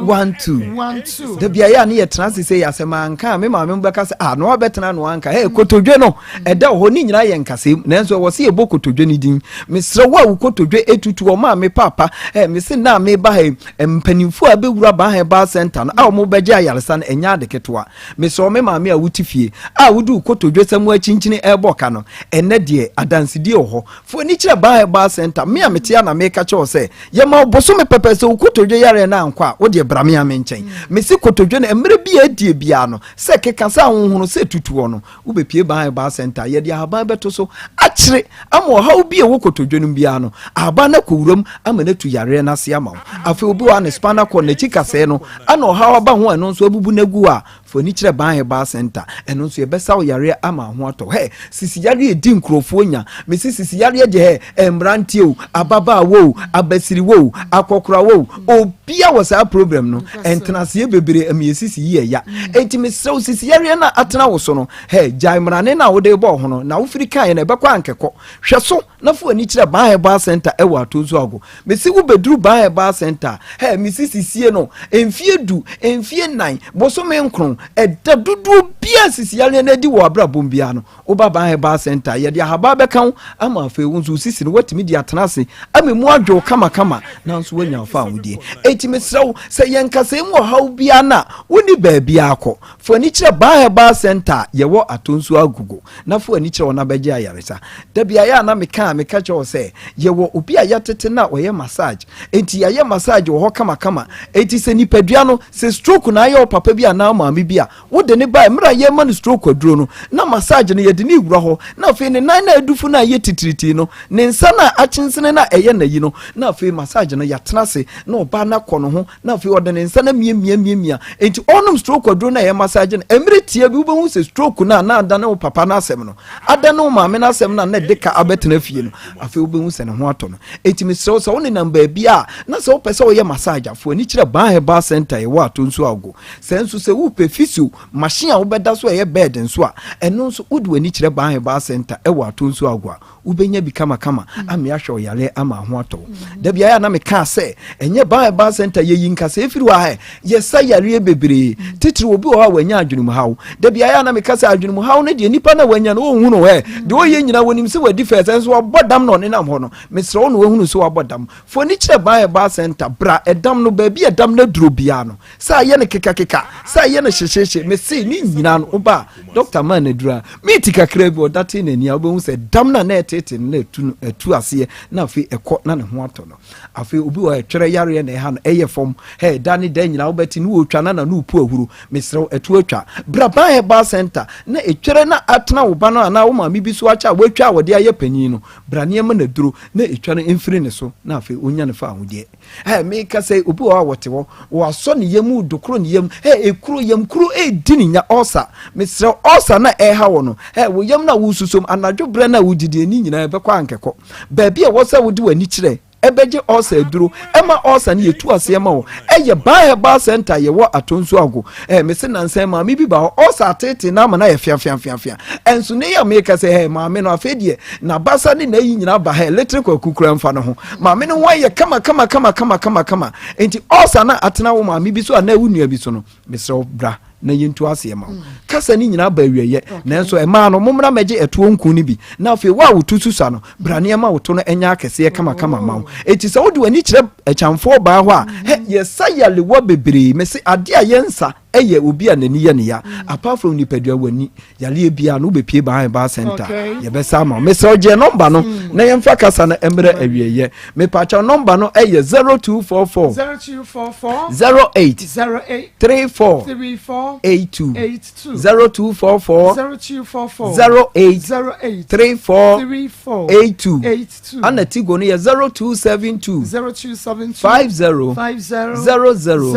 12. 12. Da bia yɛ a ne yɛtena ase sɛ yɛ asɛm anka a me maame bɛka sɛ ah na wabɛtena no anka hey, kotodwe no ɛda wɔ hɔ ne nyinaa yɛ nkasɛm, nanso ɛwɔ sɛ yɛbɔ kotodwe no din. Mesrɛ wo a wo kotodwe ɛtutu wɔ maame paapa ɛ mese na meba ha yi, mpanimfoɔ a bɛwura Ban Herbal Center no a wɔn bɛgye ayaresa no ɛnyɛ ade ketewa. Mesrɛ wo me maame a wote fie a wode wo kotodwe sɛ mo akyinkyini ɛrebɔ ka no, ɛnɛ deɛ adansedie wɔ hɔ. Fo ani kyerɛ Ban Herbal Center. Me a mete a na meka kyerɛ wo sɛ yɛma wo bosome pɛpɛ sɛ wo kotodwe yareɛ no ankɔ a, wo deɛ bra me a me nkyɛn. Mese kotodwe no mmerɛ bi a ɛdie biara no, sɛ keka, sɛ ahonhono, sɛ tutuɔ no, wobɛpue Ban Herbal Center a, yɛde ahaban bɛto so akyere ama ɔhaw bi a ɛwɔ kotodwe no mu biara no, ahaban no akɔ wuram ama no atu yareɛ no ase ama wo. Afei obi wɔ hɔ a ne spinal cord, n'akyi kasɛɛ no, ana ɔhaw aba ho a ɛno nso abubu no agu hɔ a, Fa w'ani kyerɛ Ban Herbal Center, ɛno nso yɛbɛsa wo yareɛ ama ho atɔ. Hɛ, sisi yareɛ ɛdi nkurɔfoɔ nya. Mese sisi yareɛ deɛ hɛ, mmeranteɛ o, ababaawa o, abasiriwa o, akɔkorawa o, obia wɔ saa problem no. Ntenaseɛ bebree ɛma yɛ sisi yi ɛya. Enti mesrɛ wo, sisi yareɛ no a atena wo so no, hɛ, gyae mmarane no a wode rebɔ wo ho no, na wofiri kaeɛ no ɛbɛkɔ ankɛkɔ. Hwɛ so na fa w'ani kyerɛ Ban Herbal Center ɛwɔ Atonsu Ago. Mese wo bɛduru Ban Herbal Center a, hɛ, mese sisie no, mfie du, mfie nnan, bosome nkron, ɛda dodoɔ biara sisi yareɛ no adi wɔ abrabɔ mu biara no, woba Ban Herbal Center a, yɛde ahaban bɛka wo ama afei wo nso wo sisi no woatumi de atena ase ama emu adwo wo kamakama nanso woanya wo fawohodie. Enti mesrɛ wo, sɛ yɛn nkasɛɛ mu ɔhaw biara no a, wonni baabiara kɔ. Fa w'ani kyerɛ Ban Herbal Center a yɛwɔ Atonsu Agogo na fa w'ani kyerɛ hɔ na bɛgye ayaresa. Da bi ayɛ a na meka a meka kyerɛ wo sɛ yɛwɔ obi a yɛatete no a ɔyɛ massage. Enti yɛayɛ massage wɔ hɔ kamakama. Enti sɛ nipadua no, sɛ stroke na ayɛ wo papa bi anaa wo maame bi a, wode no bae mmerɛ a yɛrema no stroke aduro no, na massage no yɛde no rewura hɔ, na afei ne nan no a adufu no a ɛyɛ titiritii no, ne nsa no a akyensene no a ɛyɛ n'ayi no, na afei massage no yɛatena ase na ɔbaa no akɔ ne ho na afei ɔde ne nsa no amiamiamiamia. Enti ɔrenom stroke aduro no a ɛyɛ massage no, mmerɛ tia bi wobɛhu sɛ stroke no a na adane wo papa no asɛm no, adane wo maame no asɛm no a na ɛde ka abɛtena fie no, afei wobɛhu sɛ ne ho atɔ no. Enti mesrɛ wo sɛ wonenam baabi a na sɛ wopɛ sɛ woyɛ massage a, fa w'ani kyerɛ Ban Herbal Center yɛwɔ Atonsu Ago. Sɛ nso sɛ wopɛ physio machine a wobɛda so a ɛyɛ bed nso a, ɛno nso wode w'ani kyerɛ Ban Herbal Center ɛwɔ Atonsu Ago a, wobɛnya bi kamakama ama ahwɛ ɔyareɛ ama ho atɔ wo. Da biara a na mekaa sɛ ɛnyɛ Ban Herbal Center yɛyi nkasɛɛ firi hɔ a yɛsa yareɛ bebree, titiri obi wɔ hɔ a wanya adwenemhaw. Da biara a na meka sɛ adwenemhaw no deɛ nipa no a wanya no ɔnhu no ɛ, deɛ ɔyɛ nyinaa wɔnim sɛ wadi fɛs nso wabɔ dam na ɔnenam hɔ no. Mesrɛ wo na wahunu sɛ wabɔ dam. Fa w'ani kyerɛ Ban Herbal Center, bra ɛdam no baabi a ɛdam no aduro biara no, sɛ ayɛ no kekakeka, sɛ ayɛ no hyehyeehye, mese ne nyinaa no woba a dɔkta maa no aduru a meeti kakra bi ɔda tee n'ani a wobɛhu sɛ dam no a na ɛtete no na ɛtu no ɛtu aseɛ na afei ɛkɔ na ne ho atɔ no. Afei obi wɔ ɛtwerɛ yareɛ na ɛha no ɛyɛ fam hɛ da ne da nyinaa wobɛte ne wɔtwa na na ne ɔpu ahuro. Mesrɛ wo ɛto atwa. Bra Ban Herbal Center na ɛtwerɛ na atena wo ba no anaa wo maame bi so akyɛ a watwa a wɔde ayɛ panin no. Bra nneɛma no aduro na ɛtwa no mfiri ne so na afei ɔnya ne fa ahodeɛ. Ɛ meka sɛ obi wɔ hɔ a wɔte hɔ, wɔasɔ ne yam, dokoro ne yam, ɛ ekuro yam kuro edi ne nya ɔsa. Mesrɛ ɔsa na ɛha wɔ no, ɛ wo yam na wosusom anadwo berɛ na wodidi ani nyinaa ɛbɛkɔ ankɛkɔ. Baabi a ɛwɔ sɛ wode w'ani kyerɛ ɛbɛgye ɔsa aduro ɛma ɔsa no yɛtu aseɛ ma wo ɛyɛ Ban Herbal Center yɛwɔ Atonsu Ago. Ɛ mese nansan maame bi ba hɔ ɔsa ateetee na ama no ayɛ fiafiafiafia. Ɛnso ne yɛ meka sɛ hɛ maame no afei deɛ n'abasa ne n'ayi nyinaa ba hɛ letere kwaku kura mfa no ho. Maame no ho ayɛ kama kama kama kama kama kama. Enti ɔsa na atena wo maame bi so anaa wo nua bi so no, mesrɛ wo bra na yɛntu aseɛ ma wo. Kasa no nyinaa ba awieeɛ, nanso ɛmaa no mommra mɛgye ɛtoɔ nku no bi, na afei wo a woto susua no, bra na yɛma wo to no nyɛ akɛseɛ kamakama ma wo. Enti sɛ wode w'ani kyerɛ akyamfoɔ baa hɔ a, hɛ, yɛsa yalewa bebree. Mese adeɛ a yɛnsa yɛ obi a n'ani yɛ ne ya apart from nipadua w'ani yareɛ biara no wobɛpie Bahan Herbal Center yɛbɛsa ama wo. Mesrɛ wo gyeɛ nɔmba no na yɛmfa kasa no mmerɛ awieɛ. Mepakyɛw nɔmba no ɛyɛ 0244 0244 08 08 34 34 82 82 0244 0244 08 08 34 34 82 82 ana Tigo no yɛ 0272 0272 50 50 00 00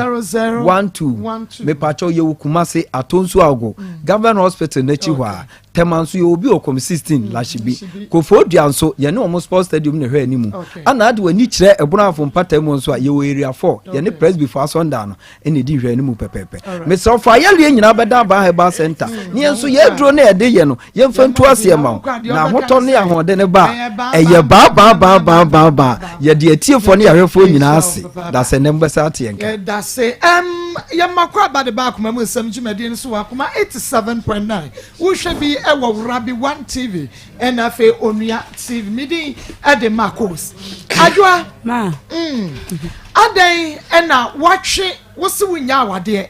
12 12. Mepakyɛw yɛwɔ Kumase Atonsu Ago Government Hospital n'akyi hɔ a. Tema nso yɛwɔ bi wɔ Kɔm 16 Lashibi. Koforidua nso yɛne wɔn sports stadium na ɛhwɛ anim. Ana ade w'ani kyerɛ Ɛbono Mpata mu nso a yɛwɔ area 4 yɛne Presbyfo asɔndan no ɛna ɛdi nhwɛ anim pɛpɛɛpɛ. Mesrɛ fa ayɛleɛ nyinaa bɛda Abaa Herbal Center ne yɛn nso yɛ aduro no yɛde yɛ no yɛmfa ntu aseɛ ma wo na ahotɔ ne ahoɔden no ba a ɛyɛ baa baa baa baa baa baa yɛde atiefoɔ ne yɛahwɛfoɔ nyinaa ase da sɛ nnɛ mobɛsa ate yɛn ka. Yɛda se ɛm yɛma kɔ aba de ba akoma mu nsɛm dwumadie no so wɔ akoma 87.9 wohwɛ bi ɛwɔ Rabi One TV ɛna afei Onua TV me din ɛde Marcos Adwoa Ma. Adɛn ɛna watwe wo se wonya awadeɛ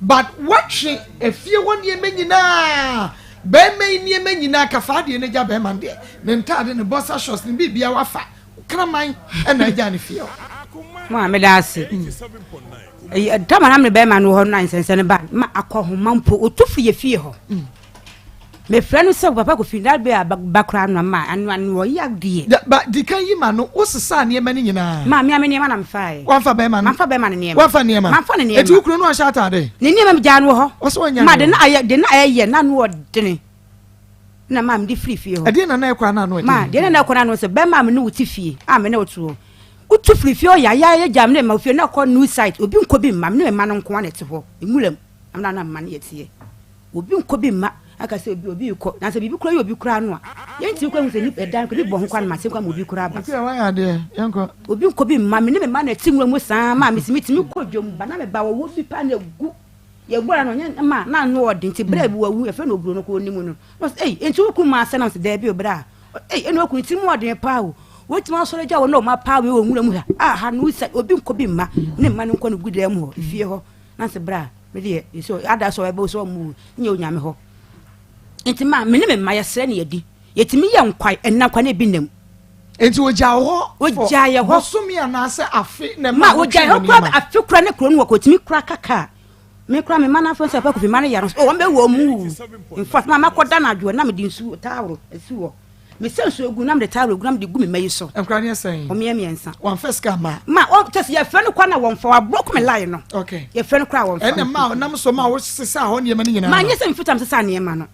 but watwe efie hɔ nneɛma nyinaa bɛrima yi nneɛma nyinaa kafa adeɛ no gya bɛrima no deɛ ne ntaade ne boxer shorts ne biribia wafa kraman ɛna agya ne fie hɔ. Ma meda ase. Tama na me bɛrima no wɔ hɔ no na nsɛnsɛn no ba ma akɔhoma mpo otu firi yɛ fie hɔ. Mefrɛ no sɛ papa Kofi na bɛ a ba koraa no ma ano ano ɔyɛ adeɛ. Da ba di kan yi ma no wo sesaa nneɛma no nyinaa. Ma me a me nneɛma na mefaeɛ. Wamfa bɛrima no. Mamfa bɛrima no nneɛma. Wamfa nneɛma. Mamfa ne nneɛma. Eti wo kunu no anhyɛ ataade. Ne nneɛma me gyaa no wɔ hɔ. Ɔsɛ wanya Ma de na ayɛ de na ɛyɛ na ano ɔdene na ma mede firi fie hɔ. Ɛdeɛ na na ɛkɔ ana ano ɛdene. Ma deɛ na na ɛkɔ na ano sɛ bɛrima a me ne wo te fie a me ne wo te hɔ. Wotu firi fie hɔ yaya yɛ gyaa me ne ma fie na kɔ new site obi nkɔ bi mma me ne me mma no nko ara na ɛte hɔ nwura mu na na mma no yɛ teɛ. Obi nkɔ bi mma aka sɛ obi obi rekɔ na sɛ biribi koraa yɛ obi koraa no a yɛntumi koraa hu sɛ nipa ɛdan koraa bi bɔ ho koraa no ma se koraa ma obi koraa ba. Obi a wayɛ adeɛ yɛnkɔ. Obi nkɔ bi mma me ne me mma na ɛte nwura mu saa maa me si metumi kɔ dwom ba na me ba wɔwɔ bi paa na egu yɛbɔ na ɔnyɛ ma na ano ɔden nti berɛ bi wawu yɛfrɛ no oburo no kɔ onim no na ɔsɛ ei nti wo kun maa sɛ na ɔsɛ daabi o berɛ a ei ɛna okun ti mu ɔden paa o wotumi asɔre gya wɔ na ɔma paa wei wɔ nwura mu ha a ha no sɛ obi nkɔ bi mma ne mma no nkɔ no gu dan mu hɔ efie hɔ na sɛ berɛ a Me deɛ, sɛ ada sɛ ɔbɛbɛ sɛ ɔmo wu nyɛ onyame hɔ. Nti ma me ne me mma yɛsrɛ ne yɛdi. Yɛtumi yɛ nkwae ɛnna nkwa na ebi nam. Nti ogya hɔ ogya yɛ hɔ bosome anaasɛ afe na ma ogya hɔ kura afe kura ne kuro no wɔ kɔ otumi kura kaka. Me kura me ma n'afɔ sɛ pɛ kofi ma no yɛ no so wɔn bɛ wɔ mu. In fact ma ma kɔ da n'adwo na me de nsu taaworo esi hɔ. Mesɛ nsuo gu na mede towel gu na mede gu me mma yi so. Nkwadaa no yɛ sɛn? Wɔn yɛ mmiɛnsa. Wɔnfa sika mma. Ma ɔ kyɛ sɛ yɛfrɛ no kora na wɔnfa wabrɔko me line no. Okay. Yɛfrɛ no kora wɔnfa. Ɛna ma ɔnam so ma wosesa hɔ nneɛma no nyinaa. Ma nyɛ sɛ mfitam sesa nneɛma no.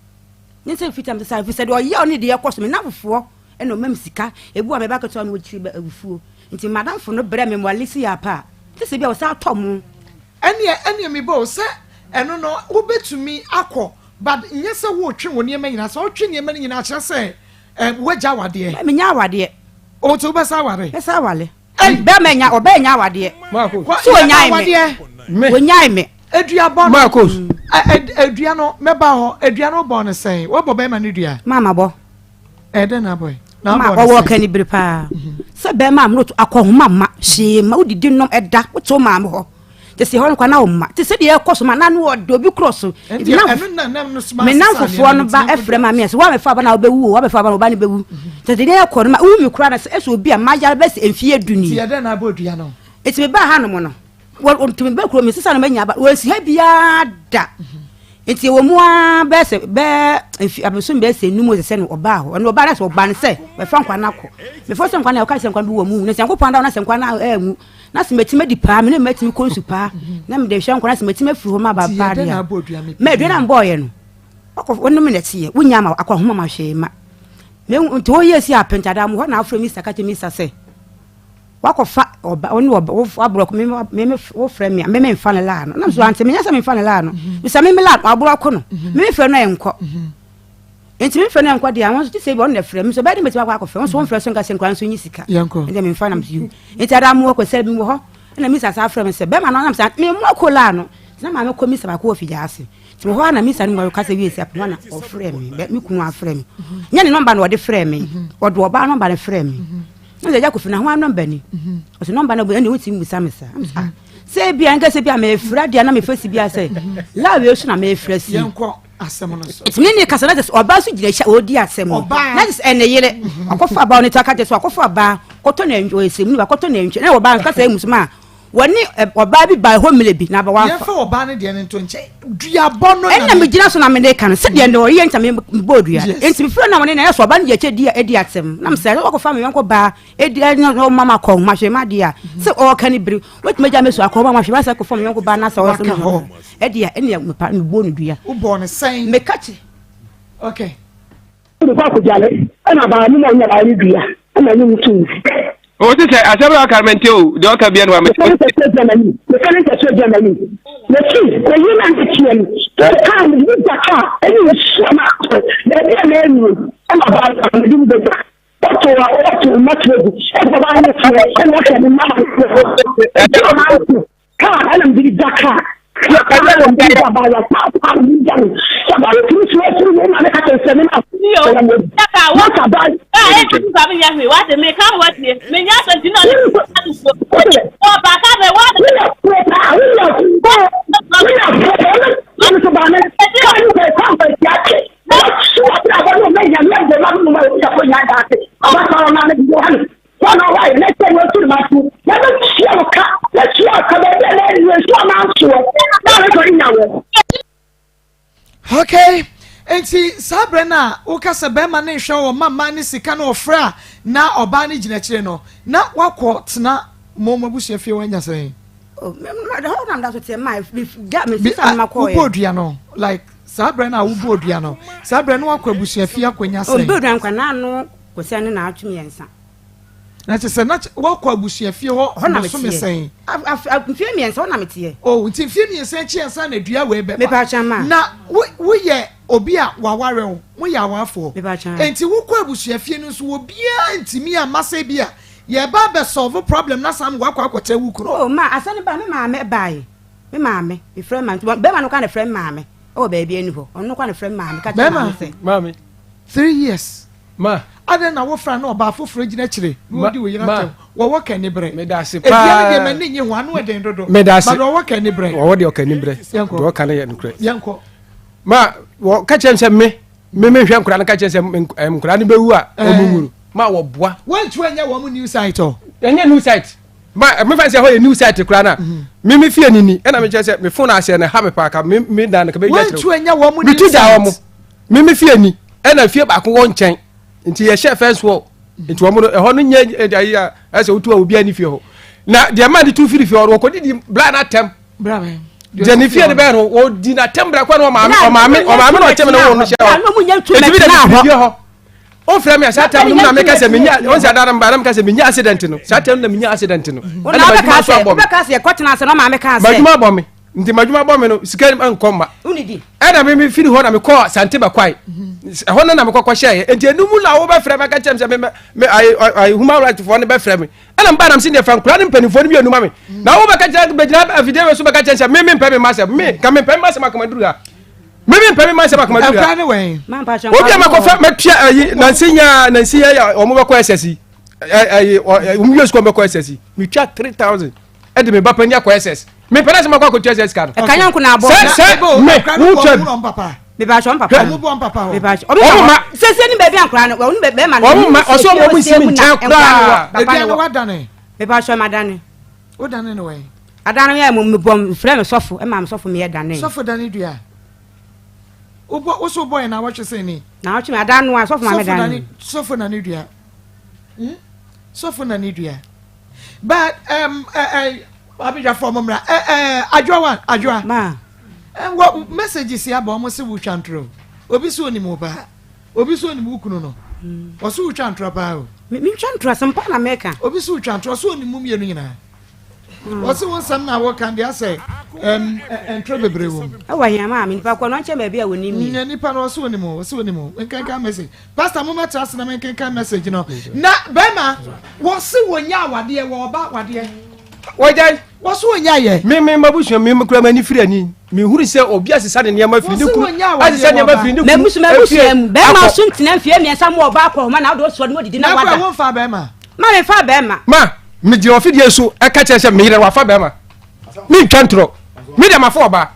Nyɛ sɛ mfitam sesa ɛfiri sɛ deɛ ɔyɛ ɔne deɛ ɛkɔ so me namfofoɔ ɛna ɔma me sika ebi wɔ mɛba ketewa no wɔkyiri bɛ awufuo nti madamfo no brɛ me mɔlesi yɛ apa a te sɛ bi a wɔsan atɔ mo. Ɛneɛ ɛneɛ mebɔ o sɛ ɛno no wobɛtumi akɔ But nyɛ sɛ woretwe wo nneɛma nyinaa. Sɛ wotwe nneɛma no nyinaa kyerɛ sɛ eh, woagya awadeɛ. Menya awadeɛ. O nti wobɛsa aware? Mɛsa aware. Bɛrima nya ɔbaa nya awadeɛ. So onyae me. Onyae me. Aduabɔ no. Marcos. Adua no mɛba hɔ. Adua no wobɔ no sɛn? Wobɔ bɛrima no dua? Mama bɔ. Ɛdɛn na abɔ yi? Na abɔ no sɛn? Ɔwɔ kani bere paa. Sɛ bɛrima a moto akɔhoma ma hyee ma wodidi nom ɛda wote wo maame hɔ. Te sɛ hɔ no kwa na wo mma. Te sɛ deɛ ɛkɔ so ma na no ɔde obi korɔ so. Me namfofoɔ no ba ɛfrɛ ma me sɛ woamɛfa aba na wobɛwu o woamɛfa aba na ɔba no bɛwu. Te sɛ deɛ ɛkɔ no ma wohu me koraa na sɛ ɛsɛ obi a mayare bɛsɛ mfeɛ du ni. Nti mebaa hanom no nti mebaa kuro me sesa no manya aba wɔnsi ha biara da. Nti ɛwɔ mu ara bɛyɛ sɛ bɛɛ mfe abosom bɛyɛ sɛ enum sɛ no ɔbaa hɔ ɔno ɔbaa na sɛ ɔba no sɛ bɛfa nkwa no akɔ mefɔ sɛ nkwa no ɔka sɛ nkwa no bi wɔ mu na sɛ Nyankopɔn da na sɛ nkwa no anwu na sɛ matumi adi paa me ne matumi kɔ nsu paa na mede hwɛ nkwa na sɛ matumi afiri hɔ ma aba paa deɛ ma aduane a mbɔɔyɛ no ɔkɔ wɔnom na ɛteɛ wonya ma akɔ ahoma ma hwee ma nti wɔyɛ si apɛntada mo hɔ na afrɛ misa ka kyerɛ misa sɛ wakɔfa ɔba ɔne ɔba waborɔ me me me wofrɛ me a me memfa ne laa no nam so ante menyɛ sɛ memfa ne laa no bisa me me laa waborɔ ko no me mefrɛ no ɛnkɔ nti memfrɛ no ɛnkɔ deɛ àwọn nso te sɛ bi ɔno na ɛfrɛ me nso bɛyɛ de mɛtumi akɔ akɔfrɛ nso wɔmfrɛ so nka sɛ nkora nso nyi sika ɛnti memfa nam so yi nti ada mo kɔ sɛ bi wɔ hɔ ɛna misa saa frɛ me sɛ bɛrima no nam sɛ memmɔ ko laa no na maame kɔ misa baako wɔ figya ase nti wɔ hɔ a na misa no mu kasa wie sɛ apɛ hɔ na ɔfrɛ me me kunu afrɛ me nyɛ ne nɔmba na ɔde frɛ me ɔde ɔbaa nɔmba no frɛ me na sɛ agya kofi na ho anɔmba ni ɔsɛ nɔmba no ɛne wotumi musa me saa sɛ ebia nka sɛ bia mefrɛ deɛ na mefrɛ si bia sɛ laa wei so na mefrɛ si nti ne ne kasa na sɛ ɔbaa so gyina akyi a ɔredi asɛm no na sɛ ɛne yere ɔkɔfa abaa ɔne ta ka kyerɛ sɛ ɔkɔfa abaa kɔtɔ nantwi ɔyɛ sɛmu wakɔtɔ nantwi na ɔbaa no kasa emu so ma wɔne ɔbaa bi baa hɔ mmerɛ bi na aba wamfa. Yɛmfa ɔbaa no deɛ no nto nkyɛn. Duabɔ no na. Ɛna megyina so na mede ka no sɛdeɛ ndɛ ɔyɛ nti na mebɔɔ dua. Nti mefrɛ no a wɔne na ɛyɛ sɛ ɔbaa no deɛ ɛkyɛ di adi asɛm. Na mesɛ wakɔfa me yɔnko baa ɛdi ɛna ɔma ma kɔ nhoma hwɛ ma deɛ a sɛ ɔɔka ne bere watumi agya me so akɔ ɔma ma hwɛ ma sɛ kɔfa me yɔnko baa na sɛ ɔsɛ me hɔ ɛdi a ɛna mepa mebɔɔ no dua. Wobɔɔ no sɛn? Meka kye. Okay. Mekɔ akɔgyale ɛna baa ne mu ɔnyɛ baa ne dua ɛna ne mu tum. O ti sɛ asɛm na ɔka mɛnti o deɛ ɔka bia no wa mɛnti. Mefɛ ne sɛ gyina m'anim mefɛ ne sɛ gyina m'anim mɛsi oyi na ne teɛ no sɛ kaa no bi da kaa ɛne nsuo na akɔ baabi a na ɛnuro ɛna baa no mɛde mu bɛgya ɔto a ɔto mmateɛ bi ɛna baa ne teɛ ɛna ɔhwɛ ne mma ɛna ɔma nso Kaa ɛna mede gya kaa. Na kaa na mede gya ba ya kaa paa na mede gya no. Sɛ ba no tumi sua suru no ma ne ka kyerɛ sɛ me na ɛyɛ mo. Na ka ba. Kaa e tu ba me nya hwe wa de me ka ho atie. Me nya sɛ nti na ɔne ɔ ba ka bɛ wa de. Woyɛ kuro paa woyɛ kuro woyɛ kuro paa na so ba ne kaa no kɔ kɔ kɔ ti ate. Na so abra ba no me nya me bɔ ma no ma wo ka ko nya da ate. Aba sa na ne bi ha no. Wɔn a wɔayɛ na sɛ wɔatu no aso na bɛtua wo ka bɛtua wo ka baabi a na ɛnyɛ nso a mansoɔ na wɔsɔ nya wɔ. Okay, nti saa berɛ no a woka sɛ bɛrima no nhwɛ wɔ ma mmaa ne sika no ɔfrɛ a na ɔbaa no gyina akyire no na wakɔ tena mo mo abusua fie wanya sɛn? Wobɔ dua no like saa berɛ no a wobɔ dua no saa berɛ no wakɔ abusua fie akɔnya sɛn? Ɔbɔ dua nkwa na ano kɔsɛ ne na atwe mmiɛnsa. Na kyerɛ sɛ na woakɔ abusuafie hɔ bosome sɛn? Mfie mmiɛnsa hɔ na meteɛ. Oh, nti mfie mmiɛnsa akyi ansa na dua wei bɛba. Mepa ma. Na woyɛ obi a waware wo, moyɛ awarefoɔ. Mepa kyɛn. Nti wokɔ abusuafie no nso obiara ntumi amma sɛ bi a yɛba abɛ solve problem na san wakɔ akɔkyerɛ wo kunu. Oh, ma asɛm no ba me maame bae. Me maame, mefrɛ ma nti bɛrima no kora na frɛ me maame. Ɛwɔ baabi ani hɔ. Ɔno kora na frɛ me maame ka kyerɛ maame sɛ. Maame. 3 years. Ma. Adɛn na wofra na ɔbaa foforɔ gyina akyire na ɔdi wo yere atɛm? Wɔwɔ ka ani berɛ. Meda ase Edua paa. no deɛ m'ani nnye ho, ano ɛden dodo. Meda ase. But wɔwɔ ka ani berɛ. Wɔwɔ deɛ ɔka ani berɛ. Yɛnkɔ. Deɛ ɔka no yɛ nokorɛ. Yɛnkɔ. Ma wɔka kyerɛ m sɛ me menhwɛ nkora no ka kyerɛ sɛ nkora no bɛwu a ɔmu nwu no. Ma wɔboa. Wɔntu ɛnyɛ wɔn new site ɔ. Ɛnyɛ new site. Ma mefa sɛ hɔ yɛ new site koraa no a me me fie ni ni ɛna mekyerɛ sɛ me phone ahyɛ no ha me paa ka me me dan no ka bɛgya kyerɛ Wɔntu ɛnyɛ wɔn new metu gya site. wɔn me me fie ni ɛna fie baako wɔ nkyɛn nti yɛhyɛ fence wall nti wɔn no ɛhɔ no nyɛ ɛdi ayi a ɛsɛ wotu a obi ani fie hɔ na deɛ maa de tu firi fie hɔ no wɔkɔ didi bla na atɛm deɛ ne fie no bɛyɛ no wɔdi na atɛm bla kɔ no ɔmaame ɔmaame ɔmaame na ɔkyɛm na wɔn no hyɛ hɔ eti bi de ne firi fie hɔ o fira mi a saa tam no mu na meka sɛ menya wɔn sɛ adan mba na meka sɛ menya accident no saa tam no na menya accident no ɛna madwuma so abɔ me madwuma abɔ me nti madwuma bɔ me no sika nkɔ mma ɛna me me firi hɔ na mekɔɔ sante bɛkwae ɛhɔ no na mekɔkɔ hyɛeɛ nti ɛno mu na wobɛfrɛ me aka kyerɛ me sɛ me me ayi ayi human rights foɔ no bɛfrɛ me ɛna mba nam se deɛ fa nkora ne mpanimfoɔ no mmienu ma me na wobɛka kyerɛ bɛgyina afidie wei so bɛka kyerɛ sɛ me mempɛ me ma sɛm me ka mempɛ me ma sɛm akamaduru ha me mempɛ me ma sɛm akamaduru ha Ɛkura ne wɛn. obi a makɔfa matua ayi nansi nya nansi yɛ wɔn bɛkɔ ss yi ayi wɔn wie sukuu wɔn bɛkɔ ss yi metua 3000 ɛde me ba panyin akɔ ss mepɛ na sɛ makɔ akɔtua ss ka no Ɛka nyɔnko na abɔ. sɛ sɛ me wotwa bi Mepa kyɛw papa. Ɔmo bɔ mpapa hɔ. Mepa kyɛw. Ɔmo ma. Sese ni baabi ankora no, wɔn bɛrima no. Ɔmo ma ɔsɛ ɔmo ɔmo nsi mi nkyɛn koraa. Papa Edua no no wɔ. wadane. Mepa kyɛw madane. Wodane no wɛn. Adane yɛ mo mebɔ mfrɛ me sɔfo ɛma me sɔfo meyɛ dane. Sɔfo dane dua. Wobɔ woso bɔ yɛ na awɔtwe sɛ ni. Na awɔtwe mi adan no a sɔfo ma me Sɔfo dane. nane sɔfo nane dua. Hmm? Sɔfo nane dua. But um uh, uh, abidwafoɔ mo mmra. Eh eh adwoa wan adwoa. Ma. Eh, wɔ messages aba ɔmo se wotwa ntorɔ. Obi so onim wo paa. Obi so onim wo kunu no. Ɔso wotwa ntorɔ paa o. Me mentwa ntorɔ asɛm paa na meka. Obi so wotwa ntorɔ ɔso onim mo mmienu nyinaa. Ɔse wo nsɛm na woka deɛ asɛ ɛm ntorɔ bebree wɔ mu. Ɛwɔ hɛn maa me nipa kɔ no ɔnkyɛn baabi a wɔnim mi. Nyɛ nipa no ɔse onim o ɔse onim o nkenkan message pastor mo mɛtra ase na menkenkan message no na bɛrima wɔse wɔnya awadeɛ wɔ ɔba awadeɛ wɔgyae wɔse wɔnya yɛ. me me mabusua me kura m'ani firi ani mehuru sɛ obi asesa ne nneɛma firi ne kunu asesa nneɛma firi ne kunu M'abusua m'abusua mu bɛrima so ntena mfie mmiɛnsa mu ɔbaa kɔ homa na wode ɔsoɔ no wɔdidi na Na wada. kura wɔmfa bɛrima. Ma me fa bɛrima. Ma megyina ɔfidie so ɛka kyerɛ sɛ meyere wafa bɛrima mentwa ntorɔ me deɛ mafa ɔbaa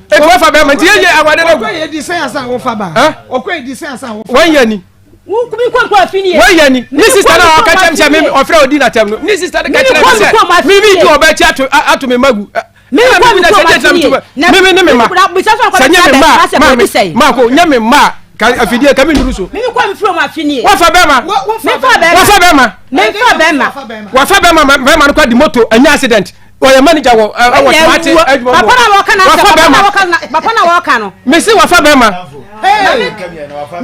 ɛti wafa bɛrima nti yɛyɛ awade no Ɔkɔ yɛ di sɛn asan wofa ba. Ɔkɔ yɛ di sɛn asan wofa. wɔnyɛ ni Wo mi kɔ nkɔ afi nie. wɔnyɛ ni ne sista no a ɔka kyerɛ me sɛ me ɔfrɛ ɔdi n'atɛm no ne sista no ka kyerɛ me sɛ me mi di ɔbɛ akyi ato ato me ma gu Mi ɛna kɔ mi mi na kɔ sɛ ma gyina fi mi to nie. ma me me ne me ma sɛ nyɛ me ma ma me ma ko nyɛ me ma ka afidie ka mi nuru so Mi kɔ mi firi mu afi nie. wafa bɛrima Mi fa bɛrima. wafa bɛrima Mi fa bɛrima. wafa bɛrima ma bɛrima no kɔ di moto ɛnyɛ accident. Ɔyɛ manager wɔ ɛwɔ tomate adwuma mu. Papa na wɔka na Wafa bɛrima. Papa na wɔka no. Mesi wafa bɛrima.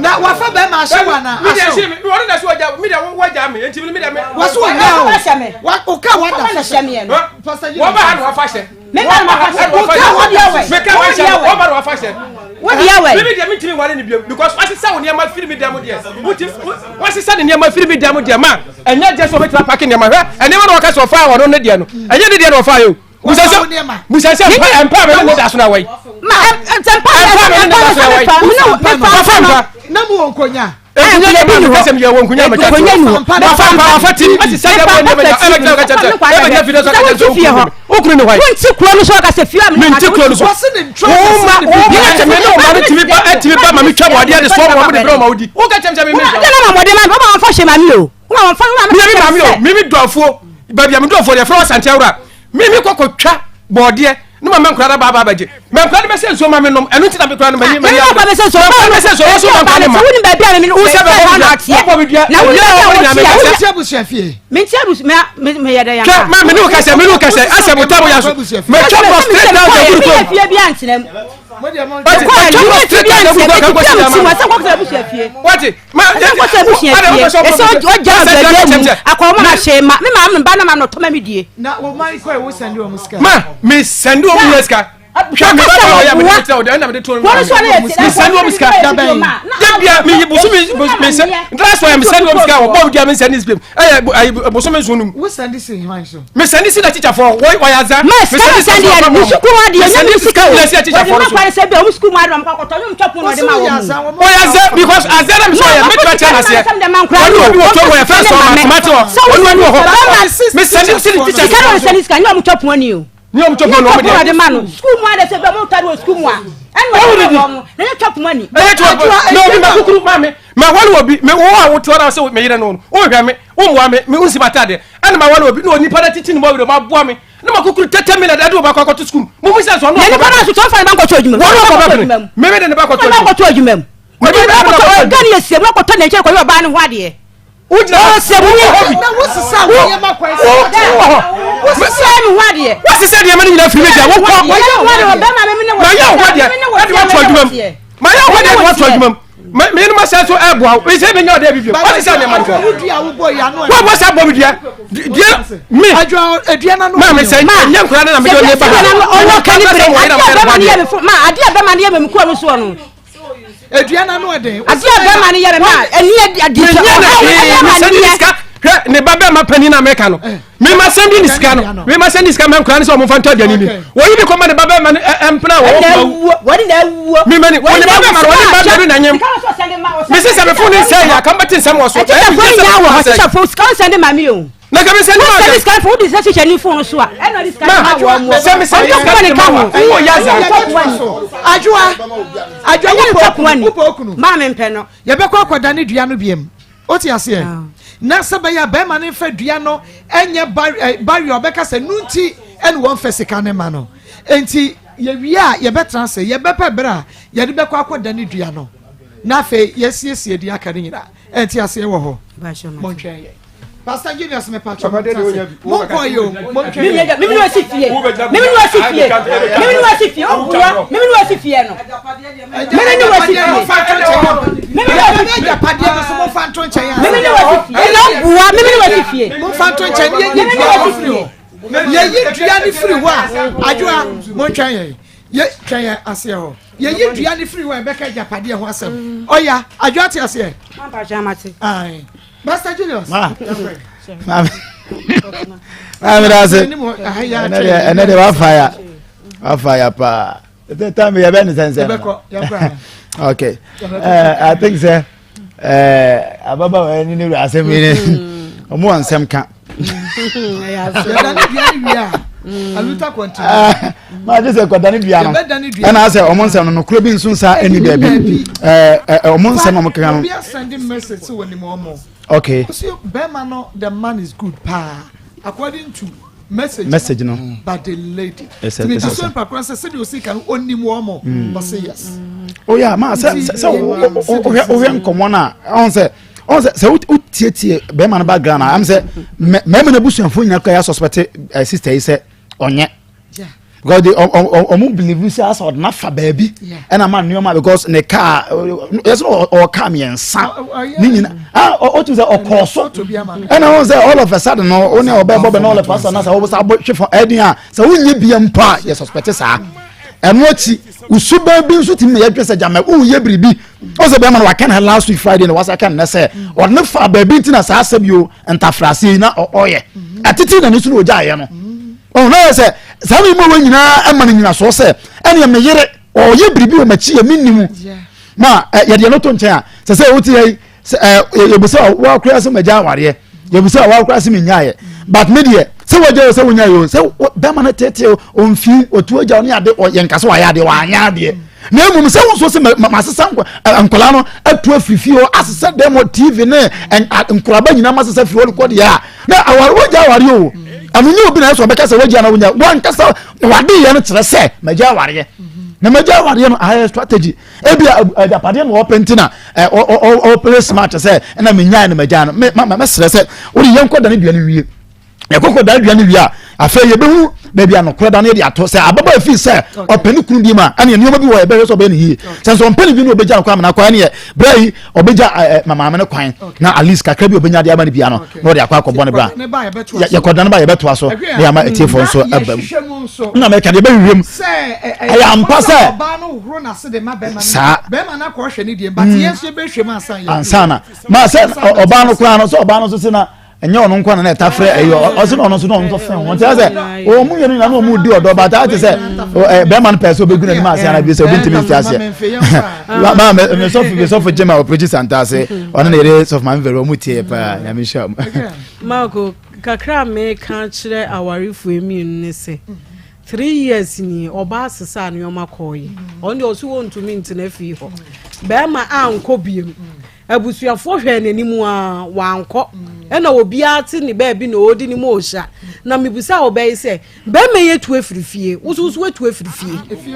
Na wafa bɛrima ahyɛ wa na ahyɛ o. Mi wɔn na so wagya mi de wagya mi nti mi de mi. Wɔso wɔ nya o. Wa o ka wa da hyɛ mi yɛ no. Wɔn ba ha na wafa hyɛ. Mi ba na wafa hyɛ. O ka wa da hyɛ. Mi ka wa hyɛ. Wɔn ba na wafa hyɛ. Wo deɛ wɛ. Mi deɛ mi ntumi wale ni bio because wasesa wo nneɛma firi mi dɛm deɛ. Wuti wasesa ne nneɛma firi mi dɛm deɛ ma ɛnyɛ deɛ sɛ ɔbɛtumi apaki nneɛma hwɛ nneɛma na wɔka sɛ ɔfa ɔno ne deɛ no ɛnyɛ ne deɛ na ɔfa yɛ o. Busasɛ busasɛ mpa mpa mi ne da so na wɔ yi. Ma ɛ mpa mpa mi ne da so na wɔ yi. Wafa mpa. Na mu wɔ nkonya. Nkunya yɛ bi kɛsɛ mi yɛ wɔ nkunya mɛ kyɛ. Wafa mpa wafa ti asi sɛ yɛ bɔ nneɛma yɛ ɛbɛ kyɛ kyɛ kyɛ ɛbɛ kyɛ fi dɛ so kyɛ sɛ okunu okunu ne hɔ yi. Wonti kuro no so ɔkasa fie a mi nti kuro no so. Wo ma wo ma kyɛ mi ne wo ma ne timi ba ɛtimi ba ma mi twa bɔ adeɛ de sɔɔ mo de brɛ ma wo di. Wo ka kyɛm sɛ mi mi. Wo na ma mɔden ma mi wo ma wɔn fɔ hyɛ ma mi o. Wo ma wɔn fɔ wo ma mi mi maame o mi mi dɔfoɔ baabi a mi dɔfoɔ deɛ fɛn wɔ sante awura mi mi kɔ kɔ twa bɔɔdeɛ ne ma mɛ nkura da baaba abɛgye mɛ nkura de bɛ sɛ nsuo ma mi nom ɛnu ti na mi kura no mɛ nyi mɛ nyi abɛ mɛ sɛ nsuo mɛ sɛ nsuo wɔso mɛ nkura ne ma wuni baabi a mi wusɛ bɛ bɔ mi dua bɔ mi dua na wuni baabi a wɔn wɔte a wuli ti abusua fie mi ti abusua mɛ mɛ yɛ dɛ yan twɛ maa mi ni o kɛsɛ mi ni o kɛsɛ asɛ mo taamu yaso mɛ twɛ bɔ straight down the group mi yɛ fie bi ankyerɛ mu wati mɛ twɛ bɔ straight down the group kan kɔ si dama wati ma ɛsɛ nkɔsɛ abusua fie ɛsɛ ɔgya abɛdwa mu akɔma ma hyɛ ma me maame ba na ma no tɔma me die. na o ma ikɔ ewu sɛndi wɔn sika. ma mi sɛndi wɔn mu sika hwɛ mi ba ta ɔyɛ mi de kyerɛ o de ɛna mi de to mi mi sɛndi wɔn sika debia mi yi bosomi mi sɛ last one mi sɛndi wɔn sika wɔ bɔɔlu di mi sɛndi sika ɛyɛ bosomi nson num. wo sɛndi si hwan so. mi sɛndi si na teacher fɔ wɔ wɔyɛ aza. ma sika na sɛndi yɛ mi sukuu wa deɛ nyɛ mi sika o wɔde ma kwan sɛ bi ɔmu sukuu mu adi ɔmu kɔkɔtɔ ɔmu twɛ pon ɔde ma wɔn mu. Wɔyɛ aza because aza na mi sɔ yɛ mi tura kyɛ n'aseɛ wɔn obi wɔ tɔ wɔ yɛ fɛn sɔn ma tomati wɔ wɔn obi wɔ hɔ mi sɛndi si ni teacher. Sika na sɛndi sika nyɛ ɔmu twɛ pon ni o. Nyɛ ɔmu twɛ pon ni ɔmu deɛ. Ɔde ma no sukuu mu adi sɛ bi ɔmu tɔ wɔ sukuu mu a ɛna ɔde ma wɔn na nyɛ twɛ pon ni. Ɛyɛ twɛ pon na obi ma kukuru maa mi ma wale wɔ bi mi wo a wotoa na sɛ mi yere no o hwɛ mi o mua mi mi nsi ma ta deɛ ɛna ma wale wɔ bi na onipa na titi ne mu awere ma boa mi ne ma kukuru tɛtɛ mi na ɛde ɔba kɔ akɔto sukuu mu mu sɛ sɔ ɔno ɔkɔ bɛ nipa na sɔ ne ba nkɔtɔ adwuma mu wɔn ɔkɔ bɛ pene mímí de ne ba kɔtɔ adwuma mu wɔn de ne ba kɔtɔ ɔgani yɛ sɛ mu akɔtɔ ne nkyɛn kɔyɛ ɔbaa ne ho adeɛ wogyina hɔ sɛ mu wɔ hɔ bi na wosesa wo nneɛma kwan sɛ wɔ hɔ wosesa ne ho adeɛ wosesa nneɛma no nyinaa firi mi gya wokɔ mayɛ wo ho adeɛ ɛde wato adwuma mu mayɛ wo ho adeɛ ɛde wato adwuma mu me no masɛ so ɛboa wo sɛ menya ɔdɛ bibio wate sɛ nneɛma no kɔ wɔbɔ sɛ bɔ me dua dua me ma me sɛ nyɛ nkora no na mede ɔne ba ɔwɔ kani bere adeɛ bɛma no yɛ me fo ma adeɛ bɛma no yɛ me mekɔ no soɔ no Edua na no ɛden. Ade a bɛrima no yɛ me ma ɛni adi sɛ ɔhaw ɛni ama ne yɛ. Hwɛ ne ba bɛrima panin na mɛka no. Mema sɛn di ne sika no. Mema sɛn di sika mɛ nkura ne sɛ ɔmo fa ntɔ aduane ni. Wɔyi bi kɔma ne ba bɛrima no mpena wɔ wɔn kuma. Wɔde na awuo. Mema ne wɔne ba bɛrima no wɔne ba bɛrima na nyɛm. Mesi sɛ mefo ne nsɛn yɛ akamba te nsɛm wɔ so. Ɛti sɛ fo nyinaa wɔ hɔ sɛ fo sika nsɛn de ma mi o. Na kɛmɛ sɛ ne ma sɛ sika fo wodi sɛ hyehyɛ ne fon so a ɛna ɔde sika ma wɔn mu. Sɛ mi sɛ ne sika de ma wɔn. Wo yɛ aza. Adwoa adwoa wo pɔ okunu. Maa mi mpɛ no. Yɛbɛkɔ akɔda ne dua no biem. O ti aseɛ. Na sɛ bɛyɛ a bɛrima no nfa dua no ɛnyɛ barrier ɔbɛka sɛ nu nti ɛna wɔn fɛ sika ne ma no. Nti yɛwie a yɛbɛtena ase yɛbɛpɛ bere a yɛde bɛkɔ akɔda ne dua no. Na afei yɛsiesie deɛ aka no nyinaa. Ɛnti aseɛ wɔ hɔ. Montwɛn yɛ. Pastor Julius me patro mo ntase. Mo nkɔ yo mo ntwɛn yɛ. Mimi ni wasi fie. Mimi ni wasi fie. Mimi ni wasi fie. O buwa. Mimi ni wasi fie no. Mimi ni wasi fie. Mimi ni wasi fie. Agyapadeɛ no so mo fa nto nkyɛn a. Mimi ni wasi fie. Ɛna buwa. Mimi ni wasi fie. Mo fa nto nkyɛn yɛ yi dua no firi hɔ. Yɛ yi dua no firi hɔ a adwoa mo ntwɛn yɛ. Yɛ twɛn yɛ aseɛ hɔ. Yɛyi dua no firi hɔ a ɛbɛka agyapadeɛ ho asɛm. Ɔya adwoa te aseɛ. Ae. Pastor Julius. Ma. Maame. Maame da ase. Ɛnɛ de wafa ya. Wafa ya paa. Ɛtɛ tam yɛ bɛ ne sɛnsɛn. Okay. Uh, I think sɛ uh, ababaawa yi ne ne wura asɛm yi ne ɔmo wɔ nsɛm ka. Maa gye sɛ kɔda ne dua no ɛna asɛ ɔmo nsɛm no nokoro bi nso nsa ɛni baabi ɛɛ ɔmo nsɛm ɔmo keka no. Obi asɛnde message sɛ wɔnim ɔmo. Okay. Ɔsi bɛrima no the man is good paa according to message. Message no. But the lady. Ɛsɛ ɛsɛ. Tìmí sọ nipa kura sɛ sɛdeɛ osi kan onim wɔn. Ɔsi yes. Oh yeah maa sɛ sɛ wohwɛ wohwɛ nkɔmɔ na ɔn sɛ. ɔn sɛ sɛ wotietie bɛrima no background a am sɛ mmarima no abusuafoɔ nyinaa kora yɛ suspect eh, sister yi sɛ Ɔnyɛ because they ɔmo believe sɛ asɛ ɔde n'afa baabi ɛna ma nneɛma because ne kaa yɛsɛ ɔwɔ kaa mmiɛnsa ne nyina ah ɔtumi sɛ ɔkɔɔ so ɛna wɔn sɛ all of a sudden no ɔne ɔbɛ bɔ bɛ na all of a sudden na sɛ ɔbɛ sɛ abɔ hwɛ fam ɛdin a sɛ wonyɛ bia mpo a yɛ suspect saa ɛno akyi usuban bi nso tumi na yɛdwe sɛ gyama woyɛ biribi ɔsɛ bɛrima no waka no last week Friday na wasa ka no nɛ sɛ ɔde ne fa baabi nti na saa asɛm yi o ntafrase yi na ɔyɛ ɛtete na ne so na ɔgyaeɛ no ɔno na yɛ sɛ saa ne mu wɔ nyinaa ɛma no nyinasoɔ sɛ ɛneɛ me yere ɔyɛ biribi wɔ m'akyi yɛ menni mu na yɛdeɛ no to nkyɛn a sɛ sɛ wote yɛ sɛ ɛ yɛbusa wakora sɛ magya awareɛ yɛbusa wakora sɛ menyaeɛ but me deɛ sɛ wagya o sɛ wonya yɛ o sɛ bɛma no tete ɔmfiw ɔtu agya ɔne ade yɛnka sɛ wayɛ adeɛ wanyɛ adeɛ na mmom sɛ wo nso sɛ masesa nkwadaa no atu afiri fie hɔ asesa dɛm hɔ tv ne nkoraba nyinaa masesa firi hɔ kɔ deɛ a na aware wagya awareɛ o ɛno nyɛ obi na ɛsɛ ɔbɛka sɛ wagya na wonya wankasa wade yɛ no kyerɛ sɛ magya awareɛ na magya awareɛ no ayɛ strategy ebi agyapadeɛ na ɔpɛ nti na ɔpere smart sɛ ɛna menyae no magya no mɛsrɛ sɛ wode yɛnkɔ da ne dua no wie yɛkɔkɔ da dua no wie a afei yɛbɛhu baabi a nokorɛ da no yɛde ato sɛ ababaa fi sɛ ɔpɛ ne kunu bi ma ɛne nneɛma bi wɔ yɛbɛhwɛ sɛ ɔbɛyɛ ne yie sɛ nso ɔmpɛ ne bi no ɔbɛgya no kwan amena kwan ɛneɛ berɛ yi ɔbɛgya maame no kwan na at least kakra bi ɔbɛnya de ama no bia no na ɔde akɔ akɔbɔ ne bra yɛkɔda no ba yɛbɛtoa so na yɛama atiefoɔ nso aba mu na mɛka deɛ ɛbɛhwehwɛ mu ɛyɛ ampa sɛ saa ansa na ma sɛ ɔbaa no koraa no sɛ ɔbaa no nso se na ɛnyɛ ɔno nko na ɛta frɛ ɛyɛ ɔsɛ na ɔno nso na ɔno nso fɛn ho nti sɛ wɔn mu yɛn nyinaa na wɔn mu di ɔdɔ ba taa te sɛ ɛ bɛrima no pɛ sɛ ɔbɛgu n'anim ase ana bi sɛ obi ntumi nti aseɛ maa mɛ mɛ sɔfo bi sɔfo gyema ɔpɛgyi santa ase ɔno na yɛde sɔfo maame vɛrɛ ɔmo tie paa nyame nhyira mo. Marco kakra a meka kyerɛ awarefoɔ mmienu ne sɛ 3 years nie ɔbaa sesaa nneɛma kɔɔye ɔno deɛ ɔso wɔntumi ntena fie hɔ bɛrima ankɔ biem Abusuafoɔ hwɛɛ n'anim ara, wankɔ. Ɛna obiara te ne baabi na ɔredi ne mu ɔhyia. Na mebisaa ɔbaa yi sɛ, bɛrima yi atu afiri fie, wo nso so atu afiri fie. Efie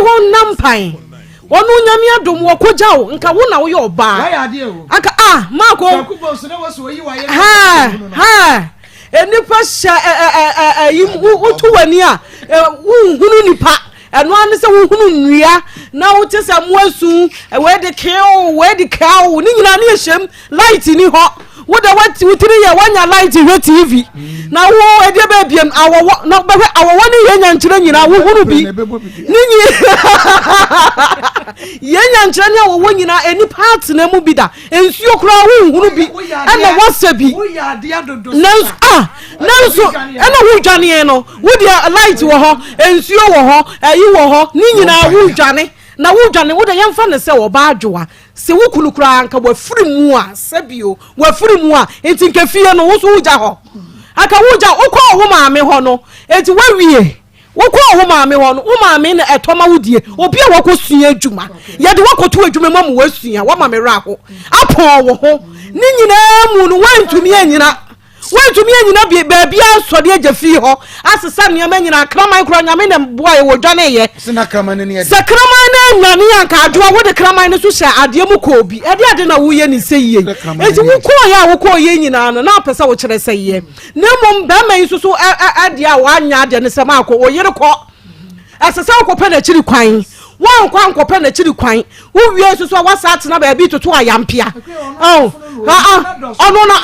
hɔ nna mpan. Ɔno nyame adom wɔkɔgya wo, nka wo na woyɛ ɔbaa. Anka ah, Marco. Ha, ha. Nnipa hyɛ ɛ ɛ ɛ ɛyi wotu w'ani a, wonhunu nipa. Ɛno ara ne sɛ wohunu nnua na wote sɛ mmoa su, wei de kew, wei de kaw, ne nyinaa ne ɛhyɛm, light ni hɔ. Wo de wo tiri yɛ woanya light hwɛ TV na wo ɛdeɛ bɛɛ biem awɔwɔ na bɛhwɛ awɔwɔ ne yɛ nyankyerɛ nyinaa wohunu bi ne nyi yɛ nyankyerɛ ne awɔwɔ nyinaa nnipa atena mu bi da nsuo koraa wohunu bi ɛna wɔsɛ bi nanso ah nanso ɛna wodwaneɛ no Wo deɛ light wɔ hɔ, nsuo wɔ hɔ, ɛyi wɔ hɔ, ne nyinaa wodwane. Na wodwane, wo deɛ yɛmfa no sɛ ɔbaa adwoa. Sɛ wo kunu koraa nka wafiri mu a, sɛbio, wafiri mu a, nti nka fie no, wo nso wogya hɔ. Anka wogya, wokɔɔ wo maame hɔ no, nti woawie. Wokɔɔ wo maame hɔ no, wo maame na ɛtɔ ma wo die. Obi a wakɔsua adwuma, yɛde wakɔto adwuma mu ama wasua, wama me werɛ aho, apɔn wo ho. Ne nyinaa mu no, woantumi anyina. Woantumi anyina bi baabiara nsɔre agya fie hɔ asesa nneɛma nyinaa kraman koraa nyame na boa yɛ wɔdwaneeɛ sɛ kraman no anwane a nka adwoa wode kraman no so hyɛ adeɛ mu kɔɔ bi ɛde ade na woyɛ ne sɛ yie enti wokɔɔyɛ a wokɔɔyɛ nyinaa no na apɛ sɛ wokyerɛ sɛ yɛ na mmom bɛrima yi nso so ɛdeɛ a wanyɛ adeɛ no sɛ maakɔ oyere kɔ ɛsɛ sɛ wokɔpɛ n'akyiri kwan woankɔ ankɔpɛ n'akyiri kwan wowie nso so a woasa atena baabi toto ayampea ɔno na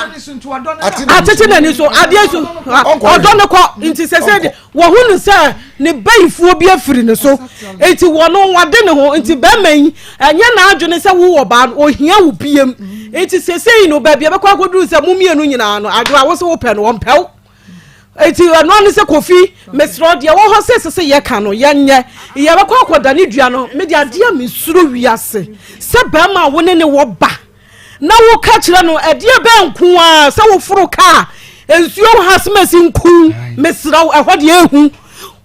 atete n'ani so adeɛ so ɔdɔ no kɔ nti sɛ sɛ wɔhu no sɛ ne bayifoɔ bi afiri ne so nti wɔno wade ne ho nti bɛrima yi ɛnyɛ n'adwene sɛ wowɔ baa no ohia wo biem nti sɛsɛyi no baabi a bɛkɔ akɔduru sɛ mo mmienu nyinaa no adwo a wo sɛ wopɛ no wɔmpɛw Enti ɛno ara ne sɛ Kofi, mesrɛ wo, deɛ ɛwɔ hɔ sɛ ɛsɛ sɛ yɛka no, yɛnyɛ. Yɛbɛkɔ akɔdane dua no. Me deɛ adeɛ a mesuro wiase sɛ barima a wo ne ne wɔ ba na woka kyerɛ no ɛdeɛ bɛn nko ara sɛ woforo kaa nsuo wɔ ha semasi nku mesrɛ wo ɛhɔ deɛ ehu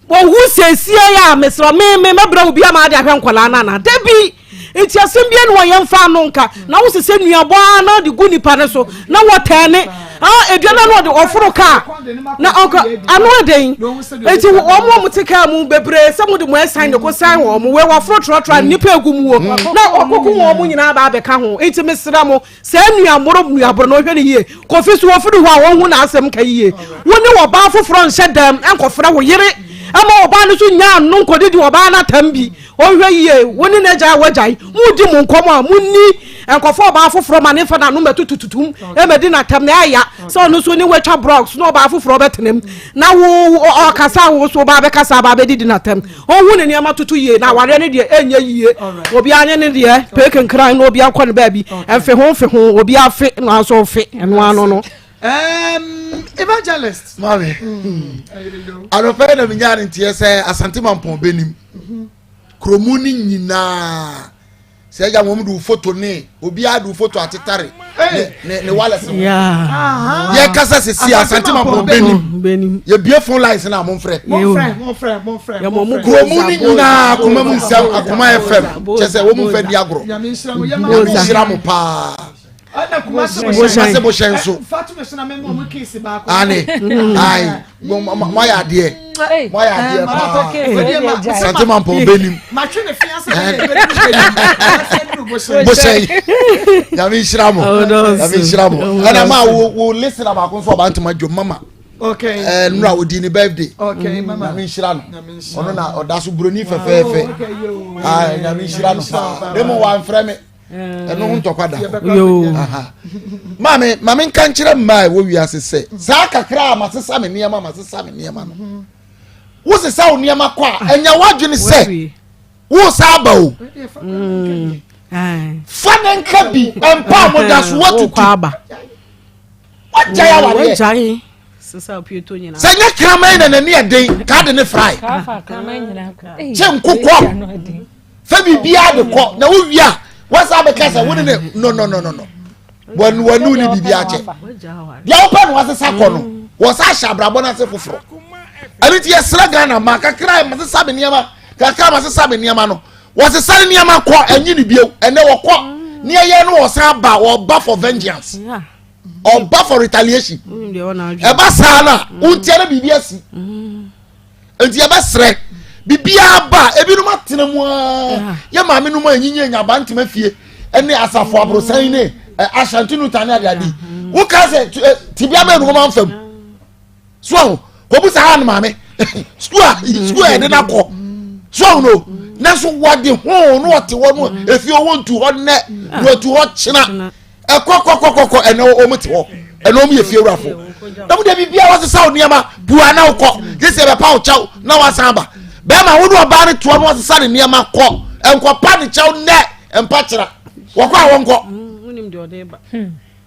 wɔhu sɛsie a mesrɛ me me mɛbrɛ wo bi ama ade ahwɛ nkwadaa no anaa dabi Nti asɛm biara ni hɔ a yɛmfa ano nka. Na wo sesɛ nnuabɔ ara na de gu nipa no so na wɔtɛn ne. Ah, edua no ano ɔde ɔforo kaa na ɔkɔ ano aden eti wɔn a wɔte kaa mu bebree sɛ mo de mo ɛsan de ko san wɔn mo wei wɔforo trɔtrɔ a nnipa egu mu wo na ɔkoko wɔn mo nyinaa ba abɛka ho eti mesrɛ mo sɛ nnuaboro nnuaboro na ɔhwɛ ne yie kofi so wɔfiri hɔ a wɔn ho n'asɛm ka yie wo ne ɔbaa foforɔ nhyɛ dɛm nkɔfrɛ wo yere ɛma ɔbaa no so nya ano nkɔdidi ɔbaa no atam bi Ɔnhwɛ yie, wo ne n'agya a wagyae, modi mo nkɔmmɔ a, monni nkɔfa ɔbaa foforɔ ma ne mfa n'ano mmɛtotototom mmɛdi n'atɛm na ɛya sɛ ɔno nso ne watwa blocks na ɔbaa foforɔ bɛtena mu na wo ɔkasa wo so ɔbaa bɛkasa aba bɛdidi n'atɛm. Ɔnhu ne nneɛma toto yie na awareɛ no deɛ ɛnyɛ yie. Obiara nye ne deɛ pee kenkran na obiara nkɔ ne baabi. Mfe ho mfe ho, obiara fe na nso fe ɛno ano no. Um, evangelist. Maame, mm. anɔpɛ na menyaa ne nteɛ sɛ Asante Mampɔn bɛnim. Kuromu no nyinaa sɛ agya wɔn de foto ne obiara de foto atetare ne ne ne wallet ho. Yɛ kasa sisi Asante Mampɔn bɛnim. Yɛbie phone lines na mo nfrɛ. Kuromu no nyinaa akoma mu nsɛm akoma FM kyɛ sɛ wɔn mu nfɛ di agorɔ. Nyame nhyira mo paa. Kumase bohyɛn nso. Ane ayi mo ayɛ adeɛ mo ayɛ adeɛ paa Asante Mampɔn bɛnim bohyɛn Nyame nhyira mo Nyame nhyira mo ɛna maa wo wo listener baako nso ɔba ntoma dwom mama. Okay. Eh, nura odi ne birthday. Okay, mama. Nyame nhyira no. Ɔno na ɔda so buroni fɛfɛɛfɛ. Ah, nyame nhyira no paa. Demo wa mfrɛ me. ɛno ho ntɔkwa da maame maame nka nkyerɛ mmaa a ɛwɔ wiase sɛ saa kakra a masesa me nneɛma masesa me nneɛma no mhm. wosesa wo nneɛma kɔ a ɛnyɛ w'adwene sɛ wosa aba o mm. fa ne nka bi mpa a moda so woatutu wagyae awareɛ sɛ nyɛ kraman na n'ani ɛden kaa de ne frae kyɛ nkokɔ fɛ biribiara de kɔ na wowie a wɔsan bɛka sɛ wo ne ne no no no no no wɔn wɔn ne biribiara kyɛ deɛ wopɛ no wasesa kɔ no wɔsa ahyɛ abrabɔ no ase foforɔ ɛno nti yɛsrɛ Ghana ma kakra ma sesa me nneɛma kakra ma sesa me nneɛma no wɔsesa ne nneɛma kɔ ɛnyi ne bio ɛnɛ wɔkɔ ne ɛyɛ no wɔsan ba wɔba for vengeance ɔba for retaliation ɛba saa no a wontia no biribi asi nti yɛbɛsrɛ biribiara ba ebinom atena mu aa yɛ maame nom a ɛnyinyi anya abantema fie ɛne asafo aborosan ne ashanti nuta ne adeade woka sɛ tibia bɛɛ no wɔma mfam so aho kɔbu saa ne maame sukuu a sukuu a yɛde no akɔ so aho no nanso wɔde ho no wɔte hɔ no efie wɔn ntu hɔ nnɛ na wɔtu hɔ kyena ɛkɔ kɔkɔkɔkɔ ɛnɛ wɔn te hɔ ɛnɛ wɔn yɛ fie wurafo na mo de biribiara wɔsesa wo nneɛma bua na wokɔ gye sɛ ɛbɛpa wo kyɛw na wasan aba bɛrima wo ne ɔbaa no toa no wɔsesa ne nneɛma kɔ nkɔpa ne kyɛw nnɛ mpa kyerɛ wɔkɔ a wɔnkɔ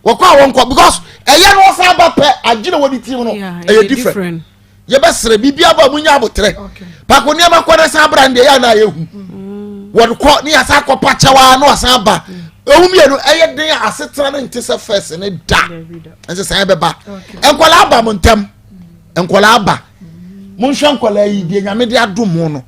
wɔkɔ a wɔnkɔ because ɛyɛ no wɔsan ba pɛ adwene wɔde tirim no ɛyɛ different yɛbɛsrɛ biribi aba mu nya abotrɛ paako nneɛma kɔ ne san bra no deɛ yɛ anaa yɛhu mm. wɔde kɔ ne yɛsan akɔ pa kyɛw a na wasan aba ehu mmienu ɛyɛ den a asetena no nte sɛ fɛs ne da nsesa ɛbɛba nkwadaa aba mo ntɛm nkwadaa aba monhwɛ nkwadaa yi deɛ nyame de adom mo no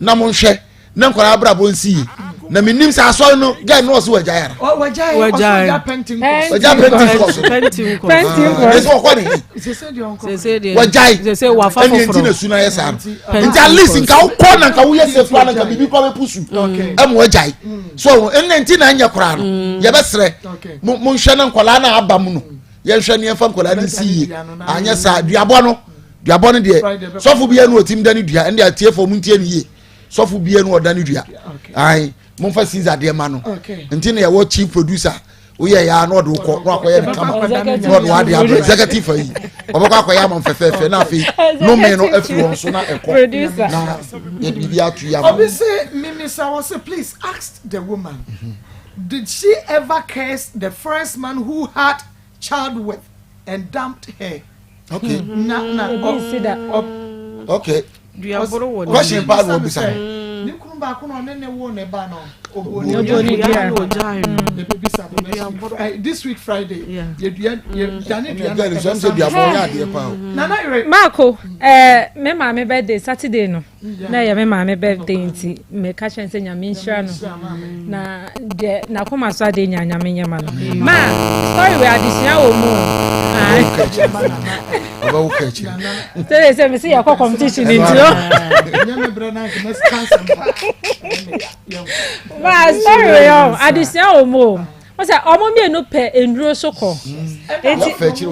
na monhwɛ na nkwadaa abrabɔ nsi yie na menim sɛ asɔre no gɛn no ɔso wagyae ara wagyae wagyae pentecost ɛsɛ wɔkɔ ne he wagyae ɛne nti na su no ayɛ saa no nti at least nka wokɔ na nka woyɛ sɛ koraa na nka biribi koraa bɛpu su ɛma wagyae so ɛnna nti na anyɛ koraa no yɛbɛserɛ monhwɛ na nkwadaa no aba mu no yɛnhwɛ ne yɛmfa nkwadaa no nsi yie anyɛ saa duabɔ no duabɔ no deɛ sɔfo biara no ɔtim da ne dua ɛnde atiefoɔ mu ntie no yie sɔfo biara no ɔda ne dua ayi momfa caesar deɛ ma no nti na yɛwɔ chief producer woyɛ ya na ɔde wokɔ na wakɔyɛ no kama na ɔde wade abrɛ executive ayi ɔbɛkɔ akɔyɛ ama fɛfɛɛfɛ na afei nome no afiri wɔn so na ɛkɔ na yɛde biribi ato yi ama. Obi se mimisa wɔ se please ask the woman mm -hmm. did she ever curse the first man who had child with and dumped her. Okay. Na na ɔ okay. Question paa na obisa. Ne kunu baako na ɔne ne wo ne ba no. Obo ne dua na ogyae no. Ebebisa no next week. This week Friday. Yɛdua yɛdane dua na ɛbɛsa. Sɛ dua bɔ ɔyɛ adeɛ paa o. Nana yere. Marco, eh, me maame birthday Saturday no. Na ɛyɛ me maame birthday nti meka kyerɛ sɛ nyame nhyira no na deɛ n'akoma so adeɛ nya nyame nyɛ ma no ma story wei adesua wɔ mu. Ɔbɛwo ka akyiri. Sɛ sɛ mesi yɛkɔ competition nti o. Ba sorry o, adesua wɔ mu o. Wọ́n sɛ ɔmo mmienu pɛ nnuro so kɔ. Eti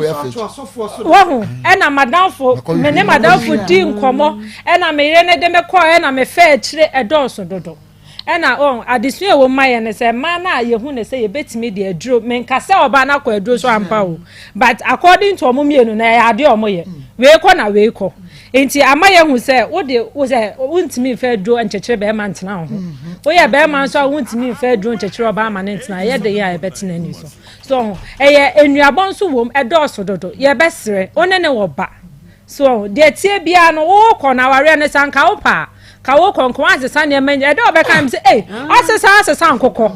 wɔho ɛna madamfo me ne madamfo di nkɔmɔ ɛna me yere ne de me kɔ ɛna me fɛ akyire ɛdɔɔso dodo. Ɛna wɔn adesua ɛwɔ mu ma yɛ ne sɛ mmaa no a yɛhu ne sɛ yɛbɛtumi de aduro menka sɛ ɔbaa no akɔ aduro so ampa o but according to ɔmo mmienu na ɛyɛ adeɛ ɔmo yɛ wei kɔ na wei kɔ. Nti ama yɛahu sɛ wo de wo sɛ wontumi mfa aduro nkyekyere bɛrima ntena wo ho. Woyɛ bɛrima nso a wontumi mfa aduro nkyekyere ɔbaa ma no ntena. Ɛyɛ den a ɛbɛtena ani so. So ho ɛyɛ nnuabɔ nso wom ɛdɔɔso dodo. Yɛbɛsrɛ wo ne ne wɔ ba. So ho deɛ tie biara no wokɔ no awareɛ no sɛ anka wo pa a ka wokɔ nka woansesa nneɛma nyinaa. Ɛdɛ ɔbɛka m sɛ ei asesa asesa nkokɔ.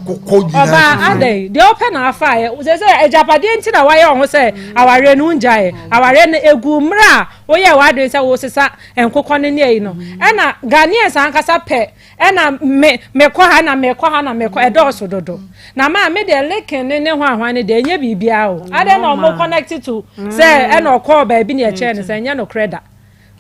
Ɔbaa adɛn deɛ wopɛ na afaeɛ. Sɛ sɛ agyapadeɛ nti na wayɛ wo ho sɛ awareɛ no wongyaeɛ. Awareɛ no ɛgu mmerɛ a Woyɛɛ w'adwene sɛ wosesa nkokɔ no ne ayi no ɛna Ghanaians ankasa pɛ ɛna me mekɔ ha na mekɔ ha na mekɔ ɛdɔɔso dodo na maa me deɛ licking ne ne hwan hwan ne deɛ ɛnyɛ biribiara o adɛn na ɔmo connect to sɛ ɛna ɔkɔɔ baabi ne ɛkyɛɛ no sɛ ɛnyɛ nokorɛ da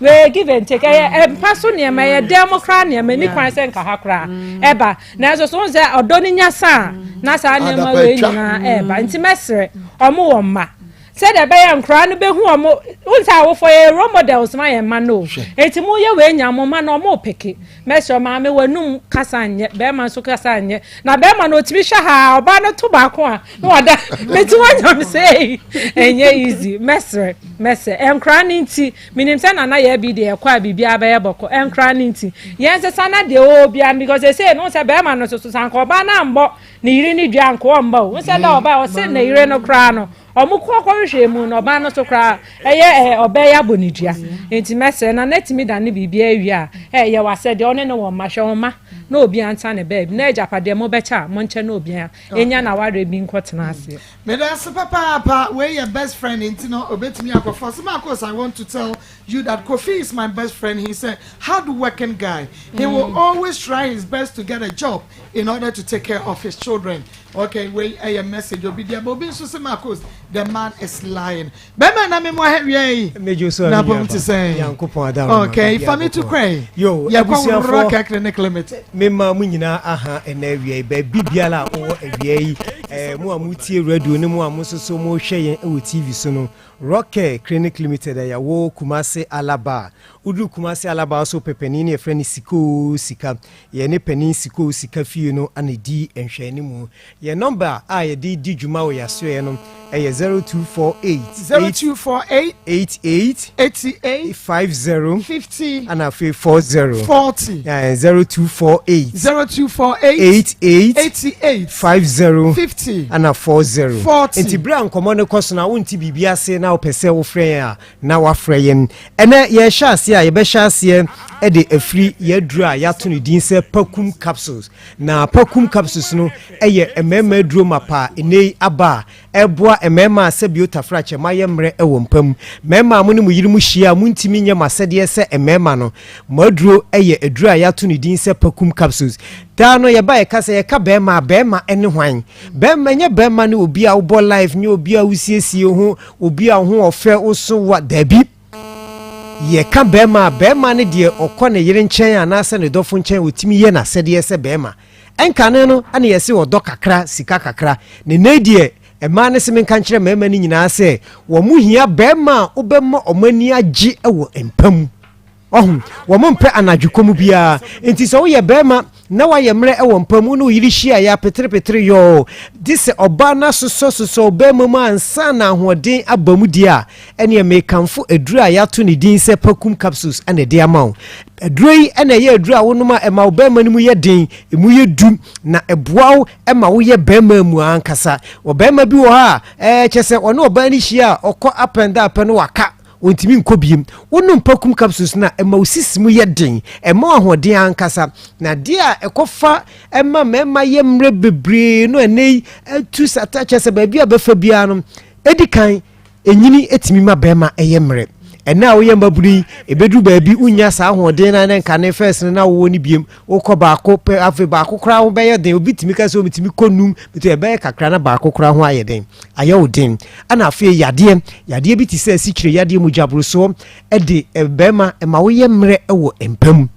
wei give and take ɛyɛ ɛmpa so nneɛma ɛyɛ dɛm mo koraa nneɛma ɛni kwan sɛ nka ha koraa ɛba nanso so sɛ ɔdɔ ne nya saa na saa nneɛma wei nyinaa ɛɛba nti mɛsrɛ ɔmo wɔ mma Sɛdeɛ ɛbɛyɛ a nkwadaa no bɛhu wɔn, wohu sɛ awofoɔ yɛyɛ role models ma yɛn mma no o, enti moyɛ wei nya mo mma no wɔn repeke. Mɛsrɛ maame w'anum kasa nyɛ, bɛrima nso kasa nyɛ, na bɛrima no ɔtumi hwɛ ha a ɔbaa no to baako a na wada, meti wanyam sei, ɛnyɛ easy, mɛsrɛ, mɛsrɛ, nkwadaa no nti, menim sɛ nana yɛ bi deɛ ɛkɔ a biribiara bɛyɛ bɔkɔ, nkwadaa no nti, yɛnsesa na deɛ ɔwɔ biara no because ɛsei no wohu sɛ bɛrima no nso so sɛ anka ɔbaa no ammɔ Ne yere no dua nka ɔmma o. Wosɛ da ɔbaa ɔse ne yere no koraa no ɔmo kɔ kɔhwehwɛ mu no ɔbaa no so koraa ɛyɛ ɛ ɔbaa yi abɔ ne dua. Nti mɛsrɛ na n'atumi da ne biribi awie a ɛ yɛ wasɛ deɛ ɔne ne wɔ mma hwɛ wɔn mma na obiara nsa ne baabi na agyapadeɛ mo bɛkyɛ a monkyɛ na obiara enya n'awareɛ bi nkɔ tena aseɛ. Medase papaapa wei yɛ best friend nti no obetumi akɔ fɔ sɛ Marcos I want to tell you that Kofi is my best friend he is a hard working guy he will always try his best to get a job in order to take care of his children okay wei ɛyɛ message obi deɛ obi nso sɛ Marcos the man is lying bɛrima na memu ahɛ wia yi na bom te sɛn nyankopɔn ada okay fa me to kwan yɛkɔ worɔ kɛ clinic limited mema mo nyinaa aha ɛnɛ awia yi baabi biara a wowɔ awia yi eh, mo a motie radio ne mo a mo nso so mohwɛ yɛn wɔ tv so no Rockcare Clinic Limited a yɛwɔ Kumase Alaba. Woduru Kumase Alaba so pɛ panin no yɛfrɛ no Sikoo Sika. Yɛne panin Sikoo Sika fie no na ɛdi nhwɛanimu. Yɛn nɔmba a yɛde di dwuma wɔ yɛn asoɛeɛ no yɛ 0248 0248 88 88 50 50 ana afei 40 40 0248 0248 88 88 50 50 ana 40 40. Nti berɛ a nkɔmmɔ no kɔ so no a wonte biribi ase na wopɛ sɛ wofrɛ yɛn a na wafrɛ yɛn. Ɛnɛ yɛrehyɛ aseɛ a yɛbɛhyɛ aseɛ de afiri yɛn aduro a yɛato no din sɛ Pakum Capsules. Na Pakum Capsules no yɛ mmarima aduro mapa a ɛnɛ yi aba a ɛboa mmarima a sɛbio tafrakyɛ moayɛ mmerɛ wɔ mpa mu. Mmarima a mo ne mo yere mo hyia a montumi nyɛ mo asɛdeɛ sɛ mmarima no, mo aduro yɛ aduro a yɛato no din sɛ Pakum Capsules. Daa no yɛba yɛka sɛ yɛka barima a, barima ne hwan? Barima, ɛnyɛ barima ne obi a wobɔ life, nyɛ obi a wosiesie ho, Obi a wo ho ɔfɛ, wo so wa, dabi. Yɛka bɛrima a, bɛrima ne deɛ ɔkɔ ne yere nkyɛn anaasɛ ne dɔfo nkyɛn ɔtumi yɛ n'asɛdeɛ sɛ bɛrima. Ɛnkane no na yɛse ɔdɔ kakra, sika kakra. Ne nnɛ yi deɛ, mmaa no se menka nkyerɛ mmarima no nyinaa sɛ wɔn hia bɛrima a wobɛma wɔn ani agye wɔ mpa mu. Wahu? Wɔmpɛ anadwo kɔm biara. Enti sɛ woyɛ barima na woayɛ mmerɛ wɔ mpa mu, wo ne wo yere hyiaeɛ a, peterepetere yɔɔ, gye sɛ ɔbaa no asosɔsosɔ wo barima mu ansa na ahoɔden aba mu deɛ a, ɛnneɛ mekamfo aduro a yɛato ne din sɛ Pakum Capsules na ɛde ama wo. Aduro yi na ɛyɛ aduro a wonom a ɛma wo barima no mu yɛ den, ɛmu yɛ du, na ɛboa wo ma woyɛ barima mu ankasa. Ɔbarima bi wɔ hɔ a, ɛɛ kyɛ sɛ ɔne ɔbaa no hyia a, ɔkɔ up and down pɛ no waka. Ontumi nkɔ biem. Wonom Pakum capsules no a, ɛma wo sisi mu yɛ den, ɛma wo ahoɔden ankasa. Na adeɛ a ɛkɔfa ɛma mmarima yɛ mmerɛ bebree no ɛnɛ yi atu sata kyerɛ sɛ baabi a bɛfa biara no, ɛdi kan, ɛnyini tumi ma barima ɛyɛ mmerɛ. Ɛnnɛ a woyɛ mmabunu yi, ɛbɛduru baabi wonnya saa ahoɔden no a na nka ne first no na wowɔ no biem. Wokɔ baako pɛ, afei baako koraa ho bɛyɛ den. Obi tumi ka sɛ metumi kɔ num, metumi ɛbɛyɛ kakra na baako koraa ho ayɛ den, ayɛ wo den. Ɛna afei yadeɛ, yadeɛ bi te sɛ asikyire yadeɛ, mogyaborosoɔ de bɛrima ma woyɛ mmerɛ wɔ mpa mu.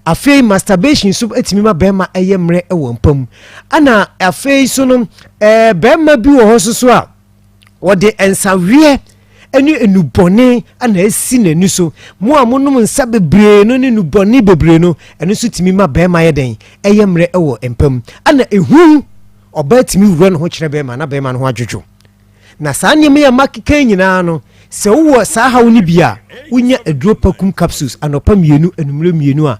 Afei masturbation nso tumi ma bɛrima yɛ mmerɛ wɔ mpa mu. Ɛna afei nso no, ɛɛ bɛrima bi wɔ hɔ nso so a wɔde nsaweɛ ne nnubɔne na asi n'ani so. Mo a monom nsa bebree no ne nnubɔne bebree no, ɛno nso tumi ma bɛrima yɛ dɛn? Ɛyɛ mmerɛ wɔ mpa mu. Ɛna ehu, ɔbaa tumi wura ne ho kyerɛ bɛrima na bɛrima no ho adwodwo. Na saa nneɛma yi a makeka yi nyinaa no, sɛ wowɔ saa haw no bi a, wonya aduro pakum capsules anɔpa mmienu, anwummerɛ mmienu a,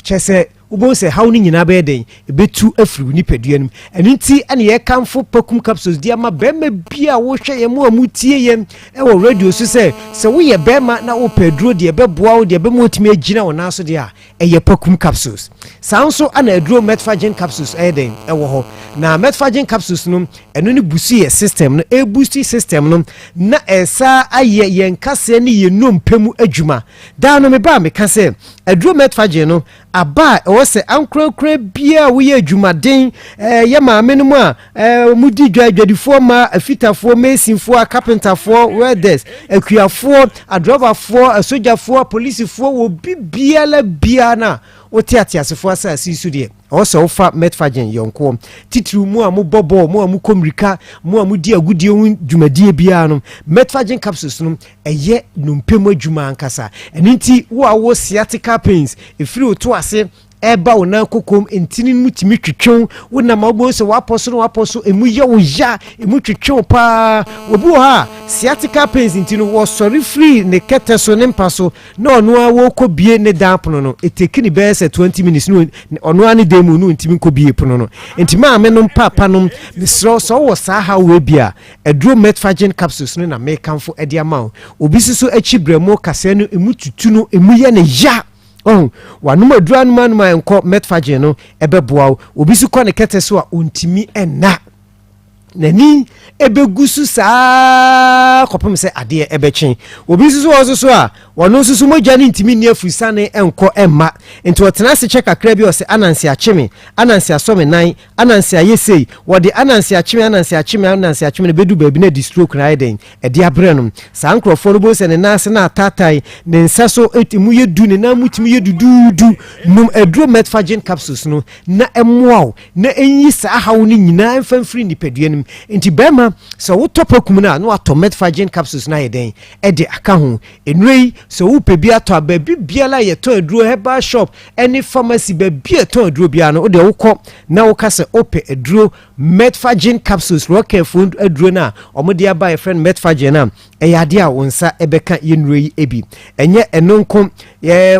kyerɛ sɛ wobɛhu sɛ haw no nyinaa bɛyɛ dɛn? Ɛbɛtu afiri wo nipadua no mu. Ɛno nti ɛna yɛkamfo pakum capsules de ama bɛrima bi a wohwɛ yɛn mu a motie yɛn wɔ radio so sɛ, sɛ woyɛ bɛrima na wopɛ aduro deɛ ɛbɛboa wo deɛ ɛbɛma watumi agyina wo nan so deɛ a, ɛyɛ pakum capsules. Saa nso na aduro metforgen capsules ɛyɛ dɛn? Ɛwɔ hɔ. Na metforgen capsules no, ɛno ne busu yɛ system no, ɛbusu system no na ɛsa ayɛ yɛn kaseɛ ne yɛn nnompe mu adwuma. Daa no meba a meka sɛ aduro metforgen no aba a ɛwɔ sɛ ankorankora biara a woyɛ adwumaden, yɛ maame no mu a wɔdi dwa, adwadifoɔ mmaa, afitafoɔ, masonfoɔ, akapentafoɔ, welders, akuafoɔ, adrɔbafoɔ, asogyafoɔ, apolisifoɔ, wɔ bibiara biara no a wote ateasefoɔ asase yi so deɛ, ɛwɔ sɛ wofa metforgen yɔnkoɔ. Titiriw mo a mobɔ bɔɔl, mo a mokɔ mmirika, mo a modi agodie ho dwumadie biara no, metforgen capsules no ɛyɛ nnompe mu adwuma ankasa. Ɛno nti, wo a wowɔ sciatica pains, ɛfiri wo to ase ɛreba wo nan kokom, ntini no mu tumi twetwe wo, wonam a wobɛhu sɛ wapɔ so na wapɔ so, ɛmu yɛ wo ya, ɛmu twetwe wo paa. Obi wɔ hɔ a, sciatica pains nti no, wɔsɔre firi ne kɛtɛ so, ne mpa so, na ɔno ara wɔrekɔ bie ne dan pono no, ɛteki ne bɛyɛ sɛ 20 minutes, na ɔno ara ne dan mu no ntumi nkɔ bie pono no. Nti maame nom, paapa nom, mesrɛ wo, sɛ wowɔ saa haw wei bi a, Aduro Metforgen capsules no na mekamfo de ama wo. Obi nso so akyi berɛmo kasɛɛ no emu tutu no, emu yɛ no ya. Ɔho, wanom aduro anom anom a ɛnkɔ, Metforgen no ɛbɛboa wo. Obi nso kɔ ne kɛtɛ so a ɔntumi nna. N'ani ɛbɛgu so saa kɔpem sɛ adeɛ ɛbɛkye. Obi nso so wɔ nso so a, ɔno nso so mogya no ntumi nni afurusane nkɔ mma. Nti ɔtena ase kyɛ kakra bi ɔsɛ ananse akye me, ananse asɔ me nan, Ananse ayɛ sei, wɔde Ananse akyeme, Ananse akyeme, Ananse akyeme no bɛdu baabi na ɛde stroke no ayɛ dɛn? Ɛde abrɛ no. Saa nkorɔfoɔ no wobɛhu sɛ ne nan ase no ataatae, ne nsa so ɛmu yɛ du, ne nan mu tumi yɛ duduudu. Nom aduro Metforgen capsules no na ɛmmoa wo na ɛnyi saa haw no nyinaa mfa mfiri nipadua no mu. Nti barima, sɛ wotɔ pakum no a, na watɔ Metforgen capsules no ayɛ dɛn? Ɛde aka ho. Nnuro yi, sɛ wopɛ bi atɔ a, baabi biara a yɛtɔn aduro, herbal shop, ne pharmacy baabi a ɛtɔn aduro biara no, wodeɛ wokɔ na woka sɛ wopɛ aduro Metforgen capsules, Rockefo aduro no a wɔde aba a yɛfrɛ no Metforgen no a, ɛyɛ adeɛ a wo nsa bɛka yɛ nnuro yi bi. Ɛnyɛ ɛno nko,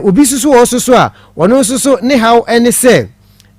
obi nso so wɔ hɔ so a, ɔno nso so ne haw ne sɛ,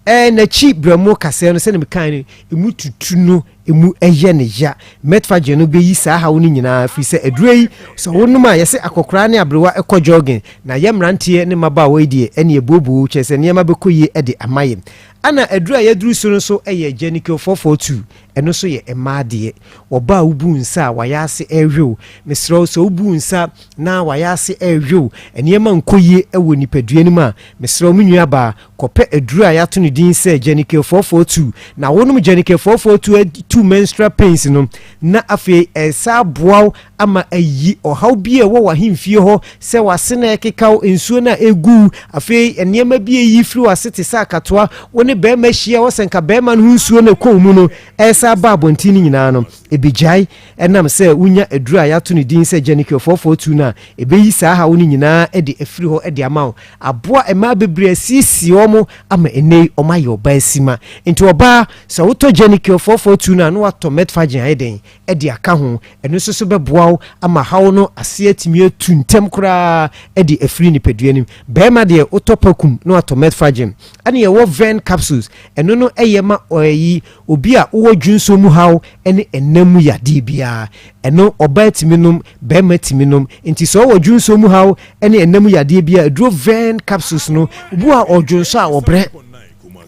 n'akyi berɛmo kasɛɛ no sɛdeɛ mekae no, ɛmu tutu no, emu yɛ no ya. Metforgen no bɛyi saa haw no nyinaa firi sɛ aduro yi sɛ wonom a yɛse akɔkoraa ne aberewa kɔ jogging na yɛ mmeranteɛ ne mmabaawa yi deɛ ɛne ɛbooboo kyerɛ sɛ nneɛma bɛkɔ yie de ama yɛn. Ɛna aduro a yɛaduru so no nso yɛ Genical 442 ɛno nso yɛ mmaa deɛ. Ɔbaa a wobu nsa a wayɛ ase ɛrewe mesrɛ wo sɛ wobu nsa na wayɛ ase ɛrewe nneɛma nkɔ yie wɔ nipadua no mu a mesrɛ wo me nuabaa Kɔpɛ aduru a yɛato no din sɛ Genical 442 na wonom Genical 442 atu menstrual pains no na afei ɛsan aboa wo ama ayi ɔhaw bi a ɛwɔ w'ahemfie hɔ sɛ w'ase na ɛkeka wo, nsuo no a ɛgu wo, afei nneɛma bi a ɛyi firi w'ase te sɛ akatoa, wo ne barima hyia a wɔsɛ nka barima no ho nsuo no ɛkɔ wo mu no ɛsan ba abɔnten no nyinaa no ɛbɛgyae ɛnam sɛ wonya aduru a yɛato no din sɛ Genical 442 no a ɛbɛyi saa haw no nyinaa de afiri hɔ de ama wo. Aboa mmaa bebree asiesie wɔn ama ɛnnɛ yi wɔayɛ ɔbaa sima. Nti ɔbaa, sɛ wotɔ Genical 442 no a, na watɔ Metforgen ayɛ dɛn? De aka ho. Ɛno nso so bɛboa wo ama haw no ase atumi atu ntɛm koraa de afiri nipadua no mu. Barima deɛ, wotɔ Pakum na watɔ Metforgen. Ɛna yɛwɔ Ven capsules. Ɛno no ɛyɛ ma ɛyi obi a wowɔ dwonsɔ mu haw ne ɛna mu yadeɛ biara. Ɛno ɔbaa tumi nom, barima tumi nom. Nti sɛ ɔwɔ dwonsɔ mu haw ne ɛna mu yadeɛ bi a, aduro Ven capsules no, obi wɔ a ɔdwonsɔ a ɔbrɛ.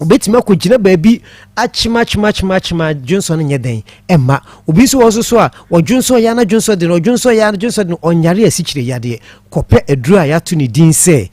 Obetumi akɔgyina baabi akyemakyemakyemakyema dwonsɔ no nyɛ dɛn ɛmma. Obi nso wɔ nso so a ɔdwonsɔ yɛ na dwonsɔ de no ɔdwonsɔ yɛ na dwonsɔ de no ɔnyare asikyire yadeɛ. Kɔpɛ aduro a yɛato ne din sɛ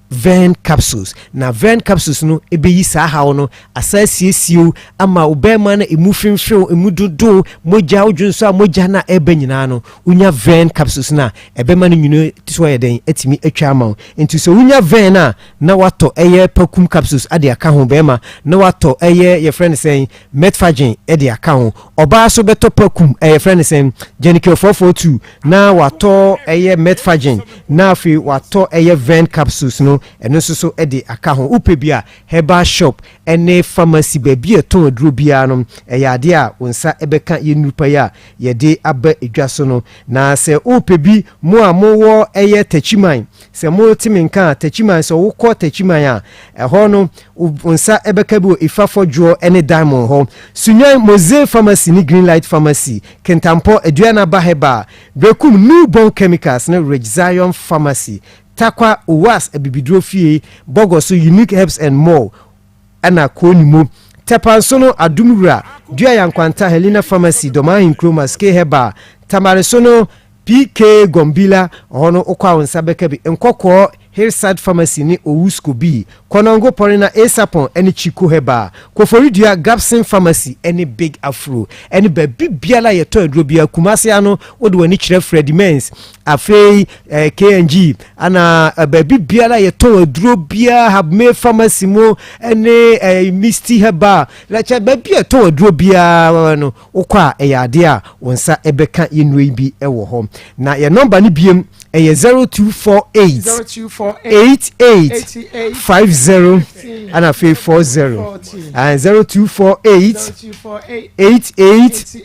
Vern capsules. Na Vern capsules no bɛyi saa haw no, asa asiesie wo ama wo bɛrima no emu femfew, emu dodow, mogya, wodwonsɔ a mogya no a ɛreba nyinaa no, wonya Vern capsules no a, ɛbɛma no nwunu so ayɛ dɛn atumi atwa ama wo. Nti sɛ wonya Vern a, na watɔ ɛyɛ Pakum capsules ade aka ho, bɛrima na watɔ ɛyɛ yɛfrɛ no sɛn Metforgen de aka ho. Ɔbaa so bɛtɔ Pakum ɛyɛ yɛfrɛ no sɛn Genical 442 na watɔ ɛyɛ Metforgen na afei watɔ ɛyɛ Ven capsules no ɛno nso so de aka ho. Wopɛ bi a herbal shop ne pharmacy baabi a ɛtɔn aduro biara no ɛyɛ adeɛ a wo nsa bɛka yɛn nnupa yi a yɛde aba dwa so no. Na sɛ wopɛ bi mo a mowɔ ɛyɛ Takyiman Sɛ mote me nka a, Techiman, sɛ wokɔ Techiman a, ɛhɔ no, wo nsa bɛka bi wɔ Ifa Fɔdwoɔ ne Diamond hɔ. Sunyani, Mose Pharmacy ne Green Light Pharmacy, Kintampo, Aduanaba Herbal, Berekum, New Born Chemicals ne Rich Zion Pharmacy, Tarkwa, Owas Abibiduro Fie, Bɔgɔso, Unique Herbs and More, ɛna Koonimo. Tɛpa nso no, Adum Wura, Dua Yankwanta, Helena Pharmacy, Dɔmaa Ahenkuro, Maske Herbal, Tamale so no, PK Gombila, ɔhɔ no wokɔ a wo nsa bɛka bi, Nkɔkɔɔ, Hillside Pharmacy ne Owusko bi, Konongo Pɔrina, Asapon ne Chiko Herbal, Koforidua, Gabson Pharmacy ne Big Afro, ne baabi biara a yɛtɔ aduro biara, Kumasi ano wode w'ani kyerɛ Freddie Mens, afei eh, KNG, ana eh, baabi biara a yɛtɔn aduro biara, Habme Pharmacy mu ne eh, Misty Herbal, lɛkyɛ baabi a yɛtɔn aduro biara no, Wokɔ a, ɛyɛ adeɛ a wo nsa bɛka yɛn nnuro yi bi wɔ hɔ. Na yɛn nɔmba no biom ɛyɛ 0248 88 50 ɛna afei 40. 0248 88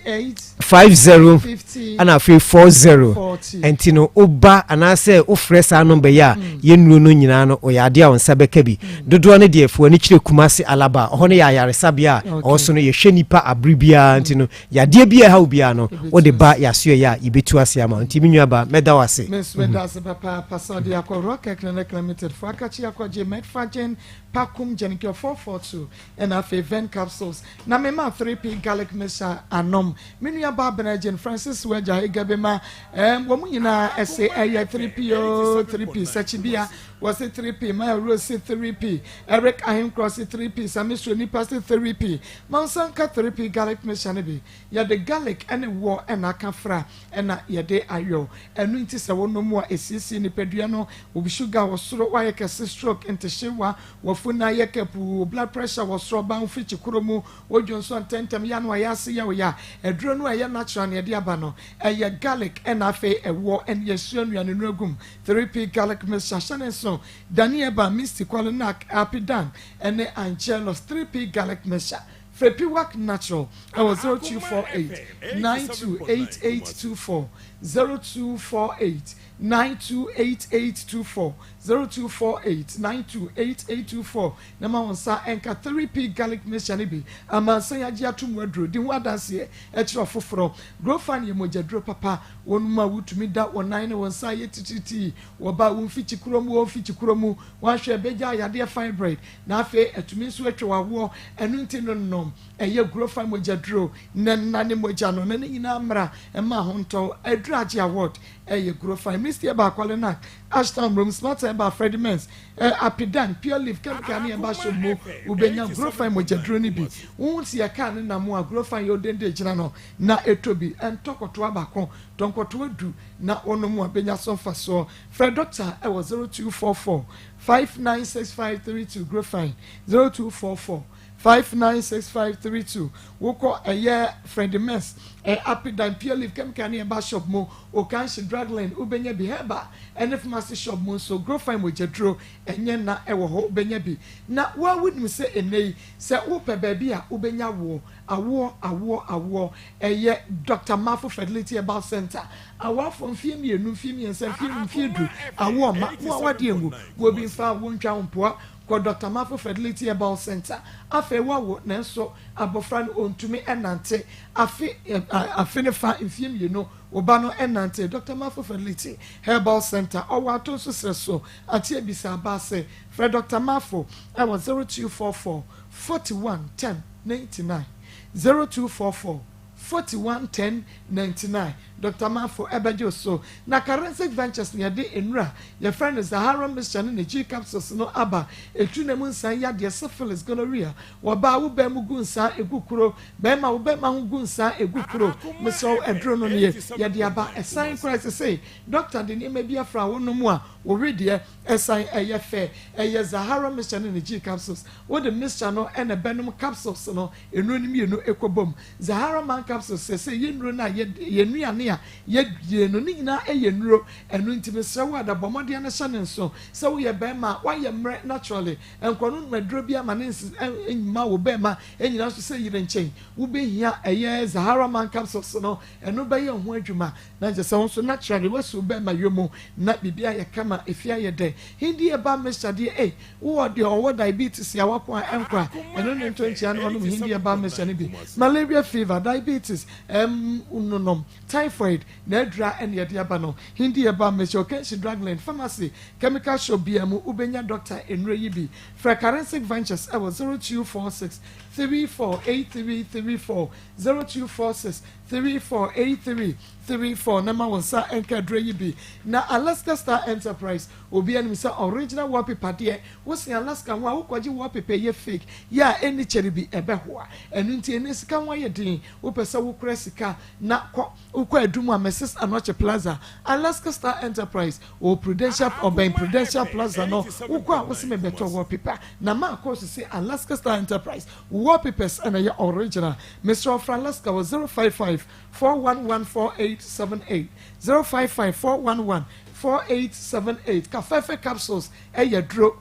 50 ɛna afei 40. Ɛnti no woba anaasɛ wofrɛ saa nɔmba yi a yɛn nnuro no nyinaa no ɔyɛ adeɛ a wo nsa bɛka bi. Dodoɔ no deɛ fo ani kyerɛ Kumasi Alaba ɔhɔ no yɛ ayaresabea a ɔwɔ so no yɛhwɛ nipa abere biara nti no yadeɛ bi a ɛha wo biara no wode ba yɛasoɛyɛ a yɛbɛtu ase ama nti me nua ba mɛda wo ase. Me nso mɛda ase papaapa sɛ ɔde akɔ Rock Clinic Limited fo akakye akɔgye Metforgen, Pakum, Genicure 442 ɛna afei Ven capsules na me ma 3P garlic mixture anom. Me nua ba Abena Jane Francis Wagya Egabema ɛɛm wɔn nyinaa ɛse ɛyɛ 3P oo 3P Sɛkyibea Wɔse 3P, Maya Rose se 3P, Eric Ahenkorɔ se 3P, Same Suonipa se 3P. Ma nsa nka 3P garlic mixture no bi. Yɛde garlic ne woɔ na aka fra na yɛde ayɔ. Ɛno nti sɛ wonom a ɛsiesie nipadua no, wo sugar wɔ soro, woayɛ kɛse, stroke, ntehyewa, w'afunu ayɛ kapuu, wo blood pressure wɔ soro, ɔba wo mfikyi koro mu, wo dwonsɔ ntɛntɛm, ya no ayɛ ase yɛ wo ya. Aduro no a ɛyɛ natural na yɛde aba no, ɛyɛ garlic na afei ɛwoɔ ne yɛasua nnuane no agu mu. 3P Garlic Mixture hyɛ ne nsow, Danieba, Misty, Kwalenak, Apidan, ne Angelus 3P Garlic Mixture. Frɛ Piwak Natural wɔ 0248 928824, 0248 928824, 0248 928824 na ma wo nsa nka 3P Garlic Mixture no bi. Amansan agye atom aduro, di ho adanseɛ kyerɛ ɔfoforɔ. Grofan yɛ mogyaduro papa. Wɔn mu a wotumi da wɔn nan ne wɔn nsa yɛ titiritii wɔ ba wo mfikyikuro mu wɔ mfikyikuro mu wɔahwɛ ɛbɛgya yadeɛ fibroid na afei atumi nso atwa w'awoɔ ɛno nti no nom ɛyɛ Grofan mogya duro na nna ne mogya no na ne nyinaa mmra mma ho ntɔ aduro agye award ɛyɛ Grofan Misty ɛba Akwalenak Ashtown Rome Smart ɛba Freddie Mens ɛ Apidan Pure Leaf chemical ne ɛba shop mu wobɛnya Grofan mogya duro no bi wohu sɛ yɛkaa ne nam a Grofan yɛ odende gyina no Na ɛtɔ bi, ntɔ kɔtoa baako, tɔ nkɔtoa du na wonom a bɛnya so mfasoɔ. Frɛ dɔkta wɔ 0244 596532, Grofine, 0244 596532. Wokɔ ɛyɛ Fredimens, ɛyɛ Apidan, Pure Leaf, Chemical ne Herbal Shop mu, Okanhye, Drug Lane, wobɛnya bi. Herbal ne Pharmacy Shop mu nso, Grofine mogyaduro, ɛnyɛ nna ɛwɔ hɔ, wobɛnya bi. Na wo ara wonim sɛ ɛnnɛ yi, sɛ wopɛ baabi a wobɛnya woɔ, Awoɔ, awoɔ, awoɔ, ɛyɛ Doctor Mafo Fertility Herbal Centre. Awoafoɔ mfeɛ mmienu, mfeɛ mmiɛnsa, mfeɛ num, mfeɛ du, awoɔ mma, mo awadeɛ ngu, mo obi mfa awoɔ ntwa wo mpoa. Kɔ Dɔkta Mafo Fertility Herbal Centre. Afei woawo nanso abɔfra no ɔntumi nnante. Afe, afe ne fa, mfeɛ mmienu, wo ba no nnante. Dɔkta Mafo Fertility Herbal Centre, ɔwɔ Ato nso serɛ so. Ate abisa aba ase. Frɛ Dɔkta Mafo wɔ 0244 41 10 99, 0244 41 10 99. Dɔkta Marfo bɛgye wo so. Na Karensic Ventures na yɛde nnuru a yɛfrɛ no Zahara Mixture ne ne G Capsules no aba. Ɛtu na mu nsan yadeɛ, syphilis, gonorrhea, wɔ baa wo bɛn mu gu nsaa ɛgu kuro, bɛrima wo bɛrima ho gu nsaa ɛgu kuro. Mesrɛ wo aduro no nie yɛde aba. Ɛsan koraa sesei dɔkta de nneɛma bi afra wo nom a wo wedeɛ ɛsan ɛyɛ fɛ. Ɛyɛ Zahara Mixture ne ne G Capsules. Wode mixture no na ɛbɛnom capsules no. Nnuro no mmienu kɔ bom. Zahara man capsules sɛsɛ yɛ nnuro no a yɛ yɛn nnuane a yɛdie no ne nyinaa yɛ nnuro. Ɛno nti mesrɛ wo ada bɔ mmɔden na hyɛ no nso sɛ woyɛ barima a woayɛ mmerɛ naturally. Nkɔ no nom aduro biara ma ne nse mma wo barima nnyina so sɛ yere nkyɛn. Wobɛhia ɛyɛ Zahara man capsules no ɛno bɛyɛ ho adwuma na kyerɛ sɛ wo nso naturally woasi wo barima yɔ mu na biribi ayɛ kama efie ayɛ dɛ. Hindi herbal mixture deɛ ei Wowɔ deɛ ɔwɔ diabetes a wako a ɛnkɔ a, ɛno ne ntɔ nkyia na ɔnom Hindi herbal mixture no bi. Malaria fever, diabetes, ɛm nonom, typhoid, na adura ɛne yɛde aba no. Hindi herbal mixture, Okenshi Drug Lane, pharmacy, chemical shop biara mu wobɛnya doctor nnuro yi bi. Frɛ Karensic Ventures ɛwɔ 0246 348334, 0246 348334 na ma wo nsa nka aduro yi bi. Na Alaska Star Enterprise Obiara nim sɛ original wallpaper deɛ, wo sen Alaska ho a, wo kɔgye wallpaper ɛyɛ fake, yɛ a ɛnni kyɛre bi, ɛbɛhoa. Ɛno nti ɛnnɛ sika ho ayɛ den, wo pɛ sɛ wo kora sika na kɔ, wo kɔ Adum a, Mrs Anokye Plaza, Alaska Star Enterprise, wɔ Prudential, ɔbɛn Prudential Plaza no, wo kɔ a wo se me bɛtɔ wallpaper, na maa kɔ so se Alaska Star Enterprise wallpapers ɛna ɛyɛ original. Mesrɛ wo fra Alaska wɔ 055 411 4878, 055 411 4878 Kafɛfɛ capsules yɛ aduro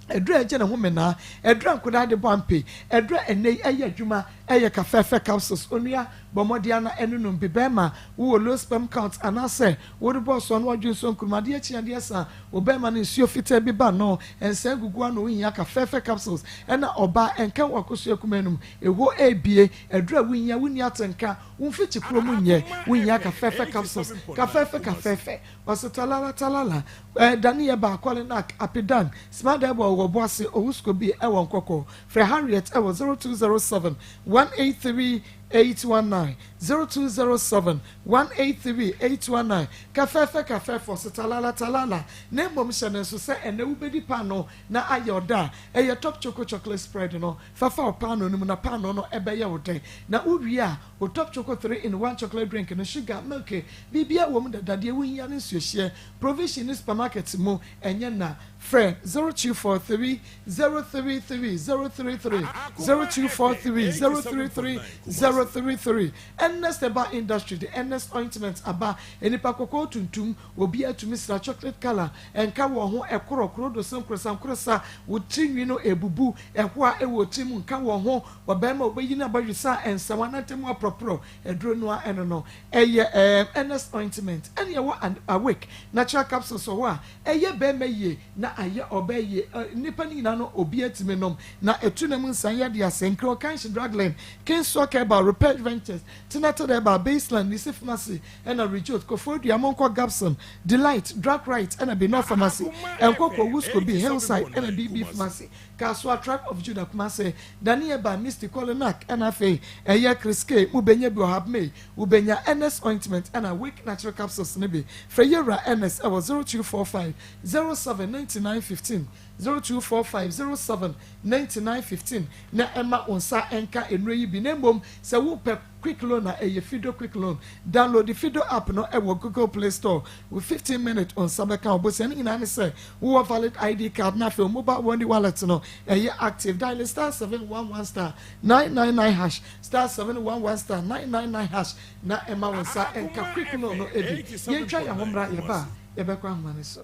aduro a ɛgye ne ho menaa aduro a nkwadaa de bɔ ampe aduro a ɛnɛ yi ɛyɛ adwuma ɛyɛ kafɛfɛ capsules onua bɔ mmɔden ana ɛnonom bi bɛrima wowɔ low sperm count anaasɛ worebɔ soɔ no wadwe nsuo nkuruma adeɛ akyi adeɛ sa wo bɛrima no nsuo fitaa bi ba no nsa gugu ano wohia kafɛfɛ capsules ɛna ɔbaa ɛnka wɔ akosua kuma anum ɛhɔ ɛrebie aduro a wohia wonni atenka Wo mfikyi kuro mu nyɛ wo hia kafɛfɛ capsules kafɛfɛ kafɛfɛ ɔse talala talala eh dane yɛ ba akɔle nak apidan smada ɛwɔ wɔ boase owusko bi ɛwɔ nkɔkɔ frɛ Harriet ɛwɔ 0207 183 819 0207 183 819 kafɛfɛ kafɛfɛ ɔse talala talala na mmom hyɛ no nso sɛ ɛnɛ wobɛdi paano na ayɛ ɔda a ɛyɛ top choco chocolate spread no Fa fa wo paanoo no mu na paanoo no bɛyɛ wo dɛ. Na wo wie a, wo Top Choco 3 in 1 chocolate drink no, sugar, milk, biribiara wɔ mu dada, deɛ wo hia ne nsuohyeɛ. Provision ne supermarket mu, ɛnyɛ na. Frɛ 0243 033 033, 0243 033 033. Ernest Herbal Industry de Ernest Ointment aba, nnipa kɔkɔɔ tuntum, Obiara tumi sra chocolate colour, ɛnka wɔ ho, ɛkorɔ, korodoso, nkorɔsankorɔsa, wo tiri nwi no ɛbubu, ɛhoa ɛwɔ wo tiri mu, nka wɔ ho, ɔbarima a ɔbɛyi no abɔdwesa a ɛnsa w'anante mu aprɔprɔ, aduro no ara ɛno no, ɛyɛ ɛɛm Ernest ointment, ɛne ɛwɔ Awake natural capsules wɔ hɔ a ɛyɛ barima yie na ayɛ ɔbaa yie, nnipa no nyinaa no obiara tumi nom na ɛtu nam nsan yadeɛ ase, Nkran Kanshi Drugland, Kingswalk Herbal, Repair Ventures, Tenated Herbal, Baseline, Nisi Pharmacy, ɛna Rijot, Koforidua, Monkɔ Gabson, Delight, Drug Right ɛna Benor Pharmacy, Nkoko, Wusko bi, Hillside ɛna BB Pharmacy, Kasoa, Tribe of Judah, Kumase, Daniel Misty, Kolinak ɛna afei ɛyɛ Chris K, mo bɛnya bi wɔ Habmay, wo bɛnya Ernest Ointment ɛna Wake Natural Capsules no bi. Frɛ Yɛwura Ernest ɛwɔ 0245 07 99 15, 0245 07 99 15 na ɛma wo nsa nka nnuro yi bi na mmom sɛ wopɛ Quick loan a ɛyɛ Fido quick loan. Download Fido app no wɔ Google Play Store wo 15 minute wo nsa bɛka wo bosea. Ne nyinaa ne sɛ wowɔ valid ID card na afei wo mobile money wallet no ɛyɛ active. Dial star 711 star 999 hash star 711 star 999 hash na ɛma wo nsa nka quick loan no bi. Yɛntwa yɛn ho mmra yɛba a yɛbɛkɔ ahoma no so.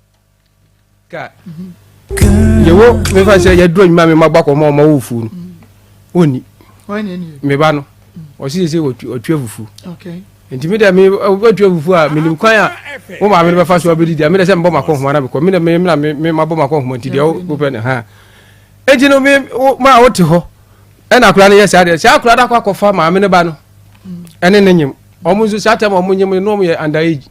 Ka yɛwɔ mefa sɛ yɛduru anwuma me mabɔ akɔma ɔma wo fuo no ɔnni meba no ɔse sɛ ɔtua fufuo nti me dɛ metua fufuo a menim kwan a wo maame no bɛfa so abɛdidi a medɛ sɛ mebɔ makɔ nhoma na mekɔ medɛ me na mabɔ makɔ nhoma nti deɛ wopɛ no ha. Enti no me ma wote hɔ ɛna akora no yɛ saa deɛ saa akora no akɔ akɔfa maame no ba no ɛne ne nyem wɔn nso saa tɛm wɔn nyem no wɔn yɛ under age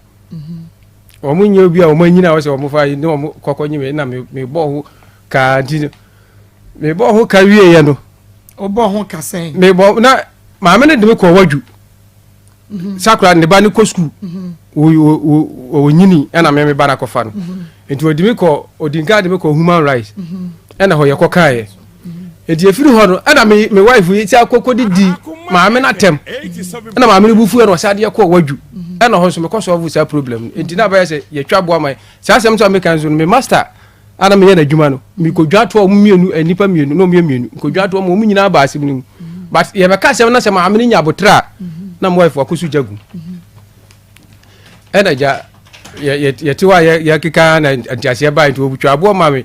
wɔn nyɛ obi a wɔn anyina a wɔsɛ wɔn fa yi ne wɔn kɔkɔ nyem na me me bɔ ho kaa nti no me bɔ ho ka wie yɛ no. Ɔbɔ ho ka sɛn. Me bɔ na maame no de me kɔ wadwu. Mhm. Sakura ne ba no kɔ sukuu mhm. ɔnyini ɛna me me ba no akɔfa no mhm. nti ɔde me kɔ ɔdi nka de me kɔ human rights ɛna hɔ yɛkɔ kaeɛ nti efiri hɔ no ɛna me me wife yi ti akɔkɔ didi maame no atɛm ɛna maame no bu fu ɛna ɔsɛ adeɛ kɔ wadwu ɛna hɔ nso mekɔ sɔɔfo saa problem no nti na abɛyɛ sɛ yɛtwa boa ma saa asɛm nso a meka nso no me master a na meyɛ n'adwuma no mekɔdwa toa wɔn mmienu eh, nnipa mmienu na wɔn mmienu mekɔdwa toa wɔn nyinaa baa asɛm no mu but yɛbɛka asɛm na sɛ maame no nya abotrɛ a na mo wife akɔso gya gu ɛna gya yɛte hɔ a yɛkeka na nteaseɛ baa nti wɔtwa aboɔ ma me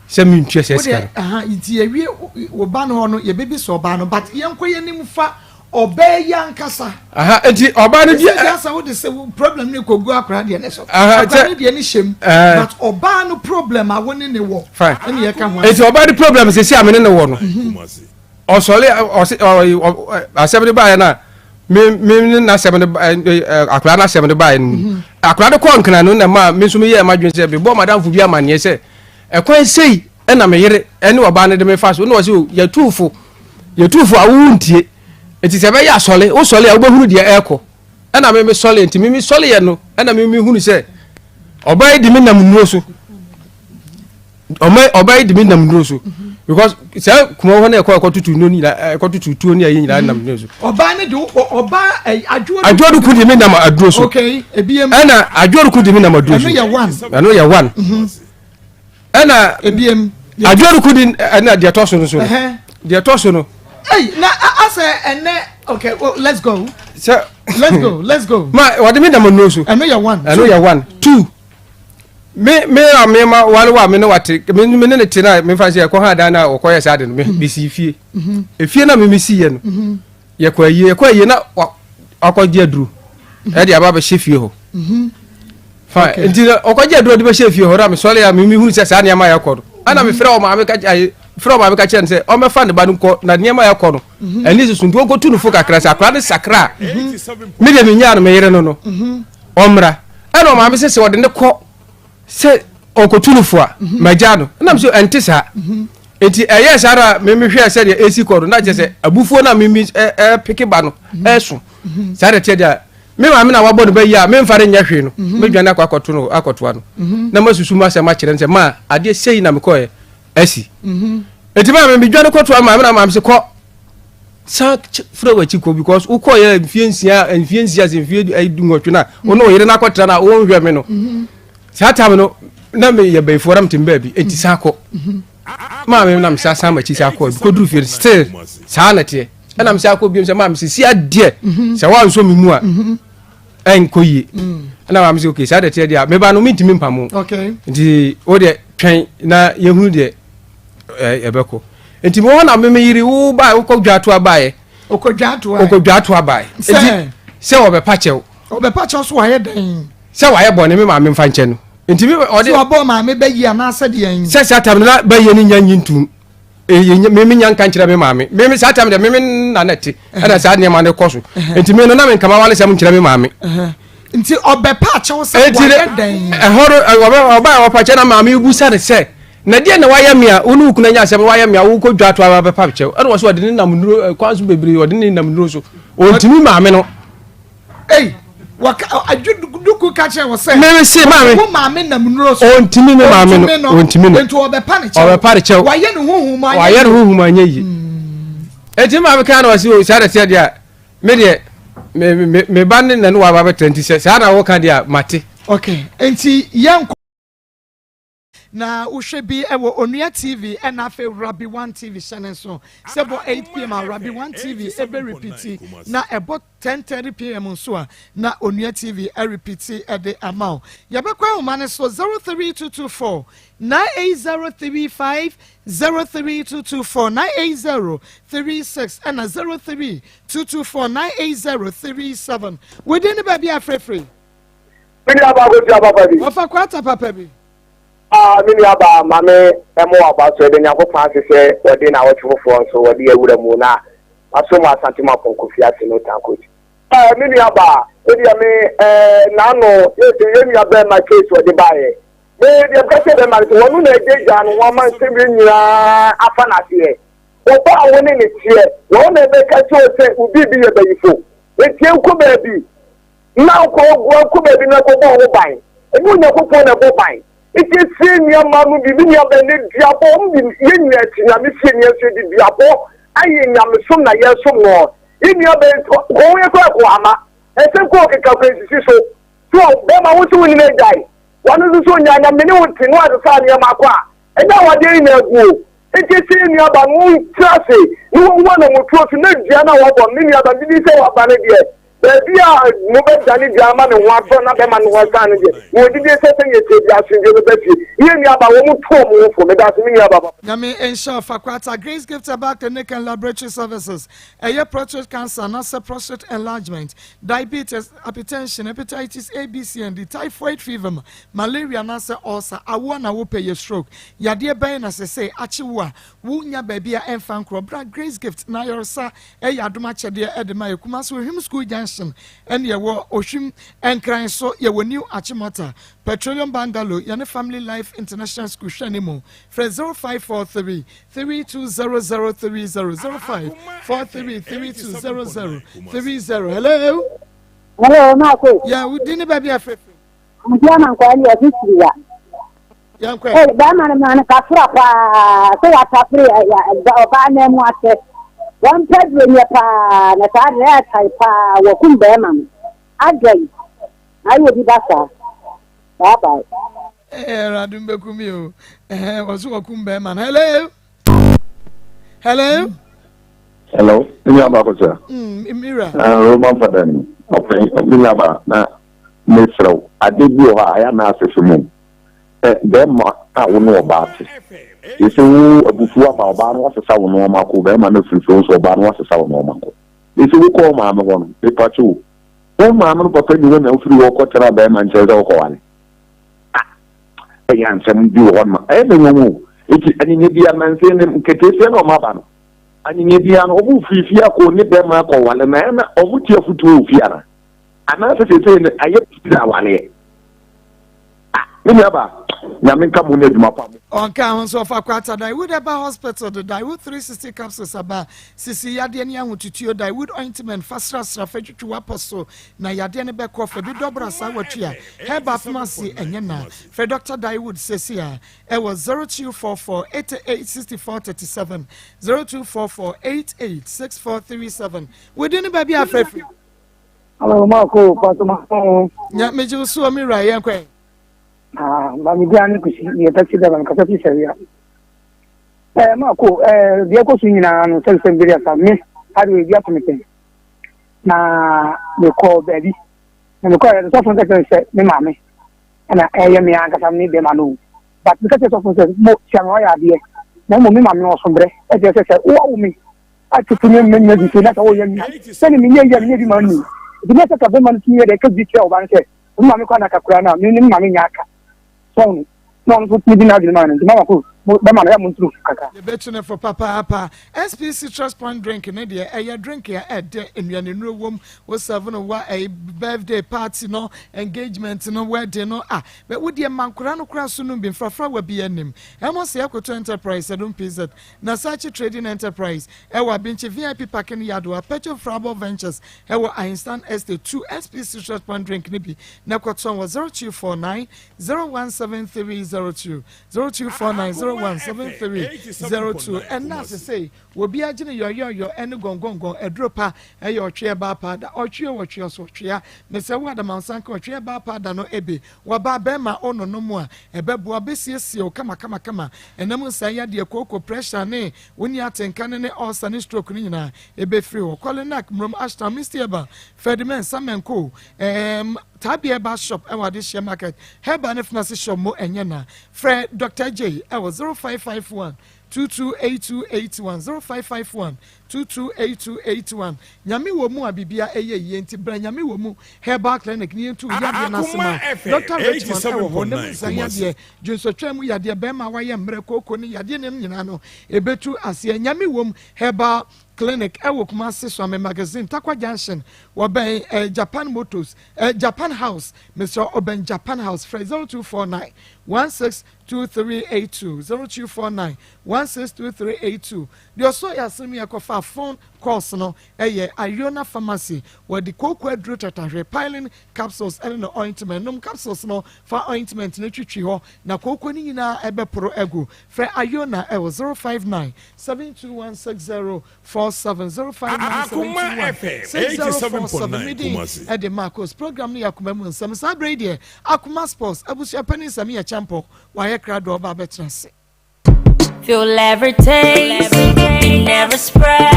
sɛ mentua sɛ sika no nti yɛwie wo ba no hɔ no yɛbɛbi sɛ ɔbaa no but yɛnkɔ yɛnim fa Ɔbaa yi ankasa. Aha nti ɔbaa no di. Ɛsɛ sɛ wode sɛ problem no kɔ gu akora deɛ ne so. Akora no deɛ ne hyɛ mu. But ɔbaa no problem a wo ne ne wɔ. Fine. Ɛne yɛka ho. Nti ɔbaa no problem sisi a me ne ne wɔ no. Mhm. Ɔsɔre ɔse ɔ asɛm no baeɛ no a me me ne n'asɛm no akora n'asɛm no baeɛ no mu. Mhm. Akora no kɔɔ nkran no na ma me nso meyɛɛ m'adwene sɛ mebɔ madamfo bi amanneɛ sɛ ɛkwan sei ɛna me yere ɛne ɔbaa no de me fa so na ɔse o yɛtu fo. Yɛtu fo a wo ntie. Nti sɛ ɛbɛyɛ asɔle, wo sɔle a wobɛhunu deɛ ɛrekɔ. Ɛna me me sɔle, nti me me sɔle yɛ no, ɛna me me hunu sɛ ɔbaa yi di me nam nnuro so. Ɔma ɔbaa yi di me nam nnuro so. Because sɛ kuma hɔ na ɛkɔ ɛkɔ tutu nnuro nyinaa, ɛkɔ tutu tuo ne ɛyi nyinaa nam nnuro so. Ɔbaa ne de ɔbaa ɛyi adwo. Adwo no ku di me nam aduro so. Okay, ebiem. Ɛna adwo no ku di me nam aduro so. Ɛno yɛ one. Ɛno yɛ one. Mhm. Ɛna ebiem. Adworuku di ɛna deɛ ɛtɔ so no so no deɛ ɛtɔ so no. Ɛyi na asɛ ɛnɛ okay well, let's go. Sɛ let's go let's go. Ma wɔde mi dama nnuro so. Ɛno yɛ one. Ɛno yɛ one two. Me me a me ma wale wa me ne wate me me ne ne te na me fa sɛ ɛkɔ ha dan na ɔkɔ yɛ saa de no me me si fie. Mhm. Efie na me me si yɛ no. Mhm. Yɛkɔ ayie yɛkɔ ayie na wakɔgye aduro ɛde aba abɛhyɛ fie hɔ. Mhm. Fine. Nti na ɔkɔgye aduro de bɛhyɛ fie hɔ na mesɔre a mimi hunu sɛ saa nneɛma a ɛkɔ no. Ɛna mefrɛ wɔ maame ka ayi frɛ wɔ maame ka kyerɛ no sɛ ɔmmɛfa ne ba no nkɔ na nneɛma a ɛkɔ no mhm. ɛne susu nti ɔnkɔtu no fo kakra sɛ akora no sakra a mhm. me deɛ menyaa no me yere no no mhm. ɔmmra. Ɛna ɔmaame sɛ sɛ ɔde ne kɔ sɛ ɔkɔtu no fo a magya no. Ɛna mesɛ ɛnte saa. Nti ɛyɛɛ saa na memehwɛɛ sɛdeɛ ɛsi kɔ no na kyerɛ sɛ abufuo no a mimi ɛpeke ba no ɛso saa na ɛteɛ deɛ a me maame na wabɔ no bɛyi a memfa no nyɛ hwee no mhm. mɛdwane akɔ akɔto no akɔtoa no mhm. na masusu mu asɛm akyerɛ no sɛ ma adeɛ sei na mekɔɛ asi mhm. ɛti maa medwane kɔtoa maame na maame sɛ kɔ san frɛ w'akyi kɔ because wokɔyɛ mfie nsia mfie nsia sɛ mfie dunwɔtwe no a wo ne wo yere no akɔtra no a wonhwɛ me no saa tam no na meyɛ bayifoɔ na metem baabi ɛnti san kɔ maame na mesa san makyi san kɔ kɔduru fie no still saa na teɛ ɛna mesa kɔ biom sɛ maame sisi adeɛ mhm. sɛ woansɔ me mu a mhm. ɛnkɔ yie mm. ɛna maame sɛ okay saa deɛ teɛ deɛ a meba no mentumi mpamo nti wo deɛ twɛn na yɛhunu deɛ ɛbɛkɔ nti mewɔ na meme yere wo bae wokɔ dwatoa baeɛ wokɔ dwatoa baeɛ nti sɛ wɔbɛpa kyɛw ɔbɛpa kyɛw so wayɛ dɛn sɛ wayɛ bɔne me maame mfa nkyɛ no nti mi ɔde. sɛ ɔbɔ maame bɛyi anaasɛ deɛ. Sɛ saa tam no na bɛyɛ no nya nyi ntum eye me me nya nka nkyerɛ me maame me me saa tam deɛ me me na na te ɛna saa nneɛma no kɔ so nti me no na me nkama wale sɛm nkyerɛ me maame. Nti ɔbɛpa akyɛw sɛ wayɛ dɛn. Ɛhɔ no ɔbɛ ɔba a ɔpa kyɛ na maame busa ne sɛ na deɛ na wayɛ me a wo ne wo kunu anya asɛm wayɛ me a wokɔ dwa to aba bɛpa kyɛw ɛna wɔ so ɔde ne nam nnuro kwan so bebree ɔde ne nam nnuro so ɔntumi maame no. Ei, wɔka adwo duku ka kyerɛ wɔ sɛ. Mary se maame. Wo maame nam nnuro so. Ontimi ne maame no. Ontimi no. Nti ɔbɛpa ne kyɛw. Ɔbɛpa ne kyɛw. Wayɛ ne huhu mu anyɛ. Wayɛ ne huhu mu anyɛ yie. Eti maame kan na ɔsi o saa na ɛteɛ deɛ a me deɛ me me me ba ne na ne waba bɛtɛ nti sɛ saa na wɔka deɛ a mate. Okay, nti yɛn kɔ. Na wohwɛ bi wɔ Onua TV ɛna afei Rabi One TV hyɛ ne nso sɛ bɔ 8pm a Rabi One TV ɛbɛ repeati na ɛbɔ 10:30pm nso a na Onua TV ɛrepeati ɛde ama wo. Yɛbɛkɔ ahoma no so 03224 98035 03224 98036 ɛna 03224 98037. Wodin ne baabi a frɛfrɛ? Me nua baako tua papa bi. Ɔfa kwata papa bi. Ah, me nua baa, ma me ɛmo waba so, ɛde Nyankopɔn ase sɛ wɔde na awɔtwe foforɔ nso wɔde awura mu na waso mu Asante Mapɔn Kofi ase no tankoch. Ah, me nua baa, me deɛ me eh, n'ano, yɛ nua bɛrima case wɔde baeɛ. Me deɛ meka kyerɛ bɛrima no sɛ wɔno na agyagyaa ne ho ama nsɛm wei nyinaa afa n'aseɛ. Ɔbaa a wo ne ne teɛ, wɔn na ɛbɛka kyerɛ wo sɛ wo biribi yɛ bayifo. Nti nkɔ baabi na nkɔ nkɔ baabi na kɔbɔ ho ban. Ɛnyɛ Onyankopɔn na ɛbɔ ban. Nti esie nneɛma no bi, me nua bɛn ne duabɔ, wɔn de yɛn nyinaa ti nyame fie ne yɛn nso yɛde duabɔ ayɛ nyamesom na yɛsom no. Yɛn nua bɛn kɔ ho yɛ kɔ ɛkɔ ama. Ɛsɛ kɔ keka kɔ nsisi so. So bɛrima wo nso wo nyina agyae. Wɔn nso so nyaa na me ne wo te no asesa nneɛma akɔ a, ɛnyɛ awadeɛ yi na agu o. Enti sɛ yɛn nuabaa no wɔntra ase na wɔnwu anammɔtuo so na dua no a wɔabɔ no, me nuabaa, megye di sɛ waba no deɛ, baabi a mobɛdane dua ama ne ho atɔ na bɛma ne ho asan no deɛ, mewɔ gyidie sɛ sɛdeɛ ɛteɛ biara asomdwoeɛ bɛba fie. Ne yɛn nuabaa, wɔn to wɔn ho fo. Meda ase, me nuabaa papa. Nyame nhyira wo Fakwata Grace Gift Herbal Clinic and Laboratory Services ɛyɛ prostate cancer anaasɛ prostate enlargement, diabetes, hypertension, hepatitis A, B, C and D, typhoid fever, malaria anaasɛ ulcer, awoɔ na wopɛ yɛ stroke, yadeɛ bɛn na sesei akye wo a wo nya baabi a ɛmfa nkorɔ, bra Grace Gift na ayaresa ɛyɛ adom akyɛdeɛ ɛde ma yɛ Kumasi Ohwim School Junction ɛne ɛwɔ Ohwim Nkran so yɛwɔ New Achimota Petroleum Bungalow yɛne Family Life International School hwɛ ne mu frɛ 0543 320030 0543 320030 hello. Hello, Marco. Yeah, wo din ne baabi a frɛfrɛ. Nti ama nkwa ne ɔde siri wa. Yɛnkɔ. Ee, bɛrima no maa no kafra paa sɛ watafere ɔbaa no mu akyɛ. Wɔmpɛ duro nyɛ paa na saa deɛ ɛtae paa wɔkum bɛrima no. Adɛn? Ayɛ obi ba saa. Bye bye. Ee, Awurade mbɛkum yi o. Ɛhɛn, wɔso wɔkum bɛrima no. Hello. Hello. Hello, me nua baako sɛ. Mira. Roman fada ni. Ɔpɛ, me nua ba na mesrɛ wo, ade bi wɔ hɔ a ayɛ na asese mu. Ɛ bɛrima a wo ne ɔbaa te. Yɛsɛ wo abufuo aba ɔbaa no wasesa wo nneɛma kɔ, bɛrima no afiri fie nso ɔbaa no wasesa wo nneɛma kɔ. Yɛsɛ wokɔ wo maame hɔ no, mepa kyɛ o. Wo maame no papa ni hɔ na wofiri hɔ kɔtena bɛrima nkyɛn sɛ wokɔware. Ah, ɛyɛ ansɛm bi wɔ hɔ no ma ɛyɛ me nwanwa o. Eti anyinya bi amansin ne nketeesia na ɔmo aba no. Anyinya bi ano ɔmo firi fie akɔ ne bɛrima akɔware na ɛna ɔmo te afutuo wɔ fie ana? Anaasɛ seesei no ayɛ pii awareɛ. Ah, me nua ba, Nyame nka mo ne adwuma pa mo. Ɔnka ho nso ɔfa kwata Daewood Herbal Hospital de Daewood 360 capsules aba sisi yadeɛ ne ahotutuo Daewood ointment fa srasra fa twitwi w'apɔ so na yadeɛ no bɛkɔ fa bi dɔbra saa watua Herbal pharmacy ɛnyɛ na frɛ Dr. Daewood sɛsi a ɛwɔ 0244 88 64 37 0244 88 64 37 wodi ne baabi afrɛfiri Hello, Marco, Pastor Marco. Nya megye wo so mi wura yɛn kwan. Ah, ba mi dia ne kusi, mi yɛ taxi driver, mi kasa fi sɛwia. Eh, Marco, eh, deɛ ɛkɔ so nyinaa no sɛ nsɛm bi asa me ade wɔ ebi ato me pɛn. Na mekɔ baabi. Na mekɔ yɛ sɔfo no kɛsɛ sɛ me maame ɛna ɛyɛ me ankasa me bɛma no. But me kɛsɛ sɔfo sɛ mo tia me ɔyɛ adeɛ. Na mmom me maame no ɔso brɛ. Ɛkyerɛ sɛ sɛ woawo me atutu ne mmɛ bi so na sɛ woyɛ nua sɛne menyɛ yɛ menyɛ bi ma nnu nti na sɛ ka bɛma no tumi yɛ dɛ ka bi kyerɛ ɔba no sɛ me maame kɔ anaka koraa no a me ne me maame nyɛ aka sɔn no na ɔno nso tumi di n'adwene ma no nti mama ko bɛma no yɛ mo ntoro kakra. Yɛbɛtu no fo papaapa. SP Citrus Point Drink ne deɛ ɛyɛ drink a ɛdɛ nnuanennuro wom. Wo serve no wa ɛyɛ birthday party no, engagement no, wedding no ah bɛ wo deɛ ma nkwadaa no koraa so nom bi mfrafrawa bi anim. Ɛmo sɛ yɛkoto Enterprise Adum PZ Nasachi Trading Enterprise ɛwɔ Abinkyi VIP Parking Yard wɔ Apecho Frabɔ Ventures ɛwɔ Ahinstan Estate 2 SP Citrus Point Drink no bi na kɔtɔn wɔ 0249 017302 0249 017302 ɛnna asesei wɔbi agye ne yɔyɔyɔ ɛne gɔngɔngɔn aduro pa ɛyɛ ɔtweɛ baa paa da ɔtweɛ ɔtweɛ so ɔtwea mesɛ wo adamansanka ɔtweɛ baa paa da no ebe W'aba bɛɛma o no nom a ɛbɛboa bɛsiesie wo kama kama kama ɛnam nsaa yadeɛ kooko pressure ne wo nni atenka no ne ulcer ne stroke no nyinaa ɛbɛfiri hɔ Kɔlenak Mmrom Ashtown Misty Herbal Ferdinand Samenko ehm Tabi Herbal Shop ɛwɔ Adehyeɛ Market, Herbal ne Pharmacy Shop mo ɛnyɛ na. Frɛ Dr. Adjei ɛwɔ 0551 228281, 0551 228281. Nyame wɔ mu a bibia ɛyɛ yie nti bra Nyame wɔ mu Herbal Clinic ne yɛntu wo yadeɛ no ase ma wo. Dr. Richmond ɛwɔ hɔ, ne mu nsa yadeɛ, dwonsɔtwaa mu yadeɛ, bɛɛma a wayɛ mmerɛ, kooko ne yadeɛ nom nyinaa no ɛbɛtu aseɛ. Nyame wɔ mu Herbal Clinic ɛwɔ Kumasi Suame Magazine, Tarkwa Junction, wɔbɛn eh, Japan Motors, eh, Japan House, mesrɛ ɔbɛn Japan House, frɛ 0249 162382, 0249 162382. Deɛ ɔsɔ yɛ asene mu yɛ kɔfa phone calls no ɛyɛ Iona Pharmacy, wɔde kooko aduro tatahwe, piling capsules ɛne ne ointment, nom capsules no fa ointment no twitwi hɔ na kooko no nyinaa ɛbɛporo agu. Frɛ Iona ɛwɔ 059 721 6047, 059 721 6047. Me din ɛde Marcos. Program no yɛ Akoma mu Nsɛm. Saa berɛ yi deɛ Akoma Sports abusua panin Samia Champon wayɛ krado ɔba abɛtena ase. Feel every taste, it never spread.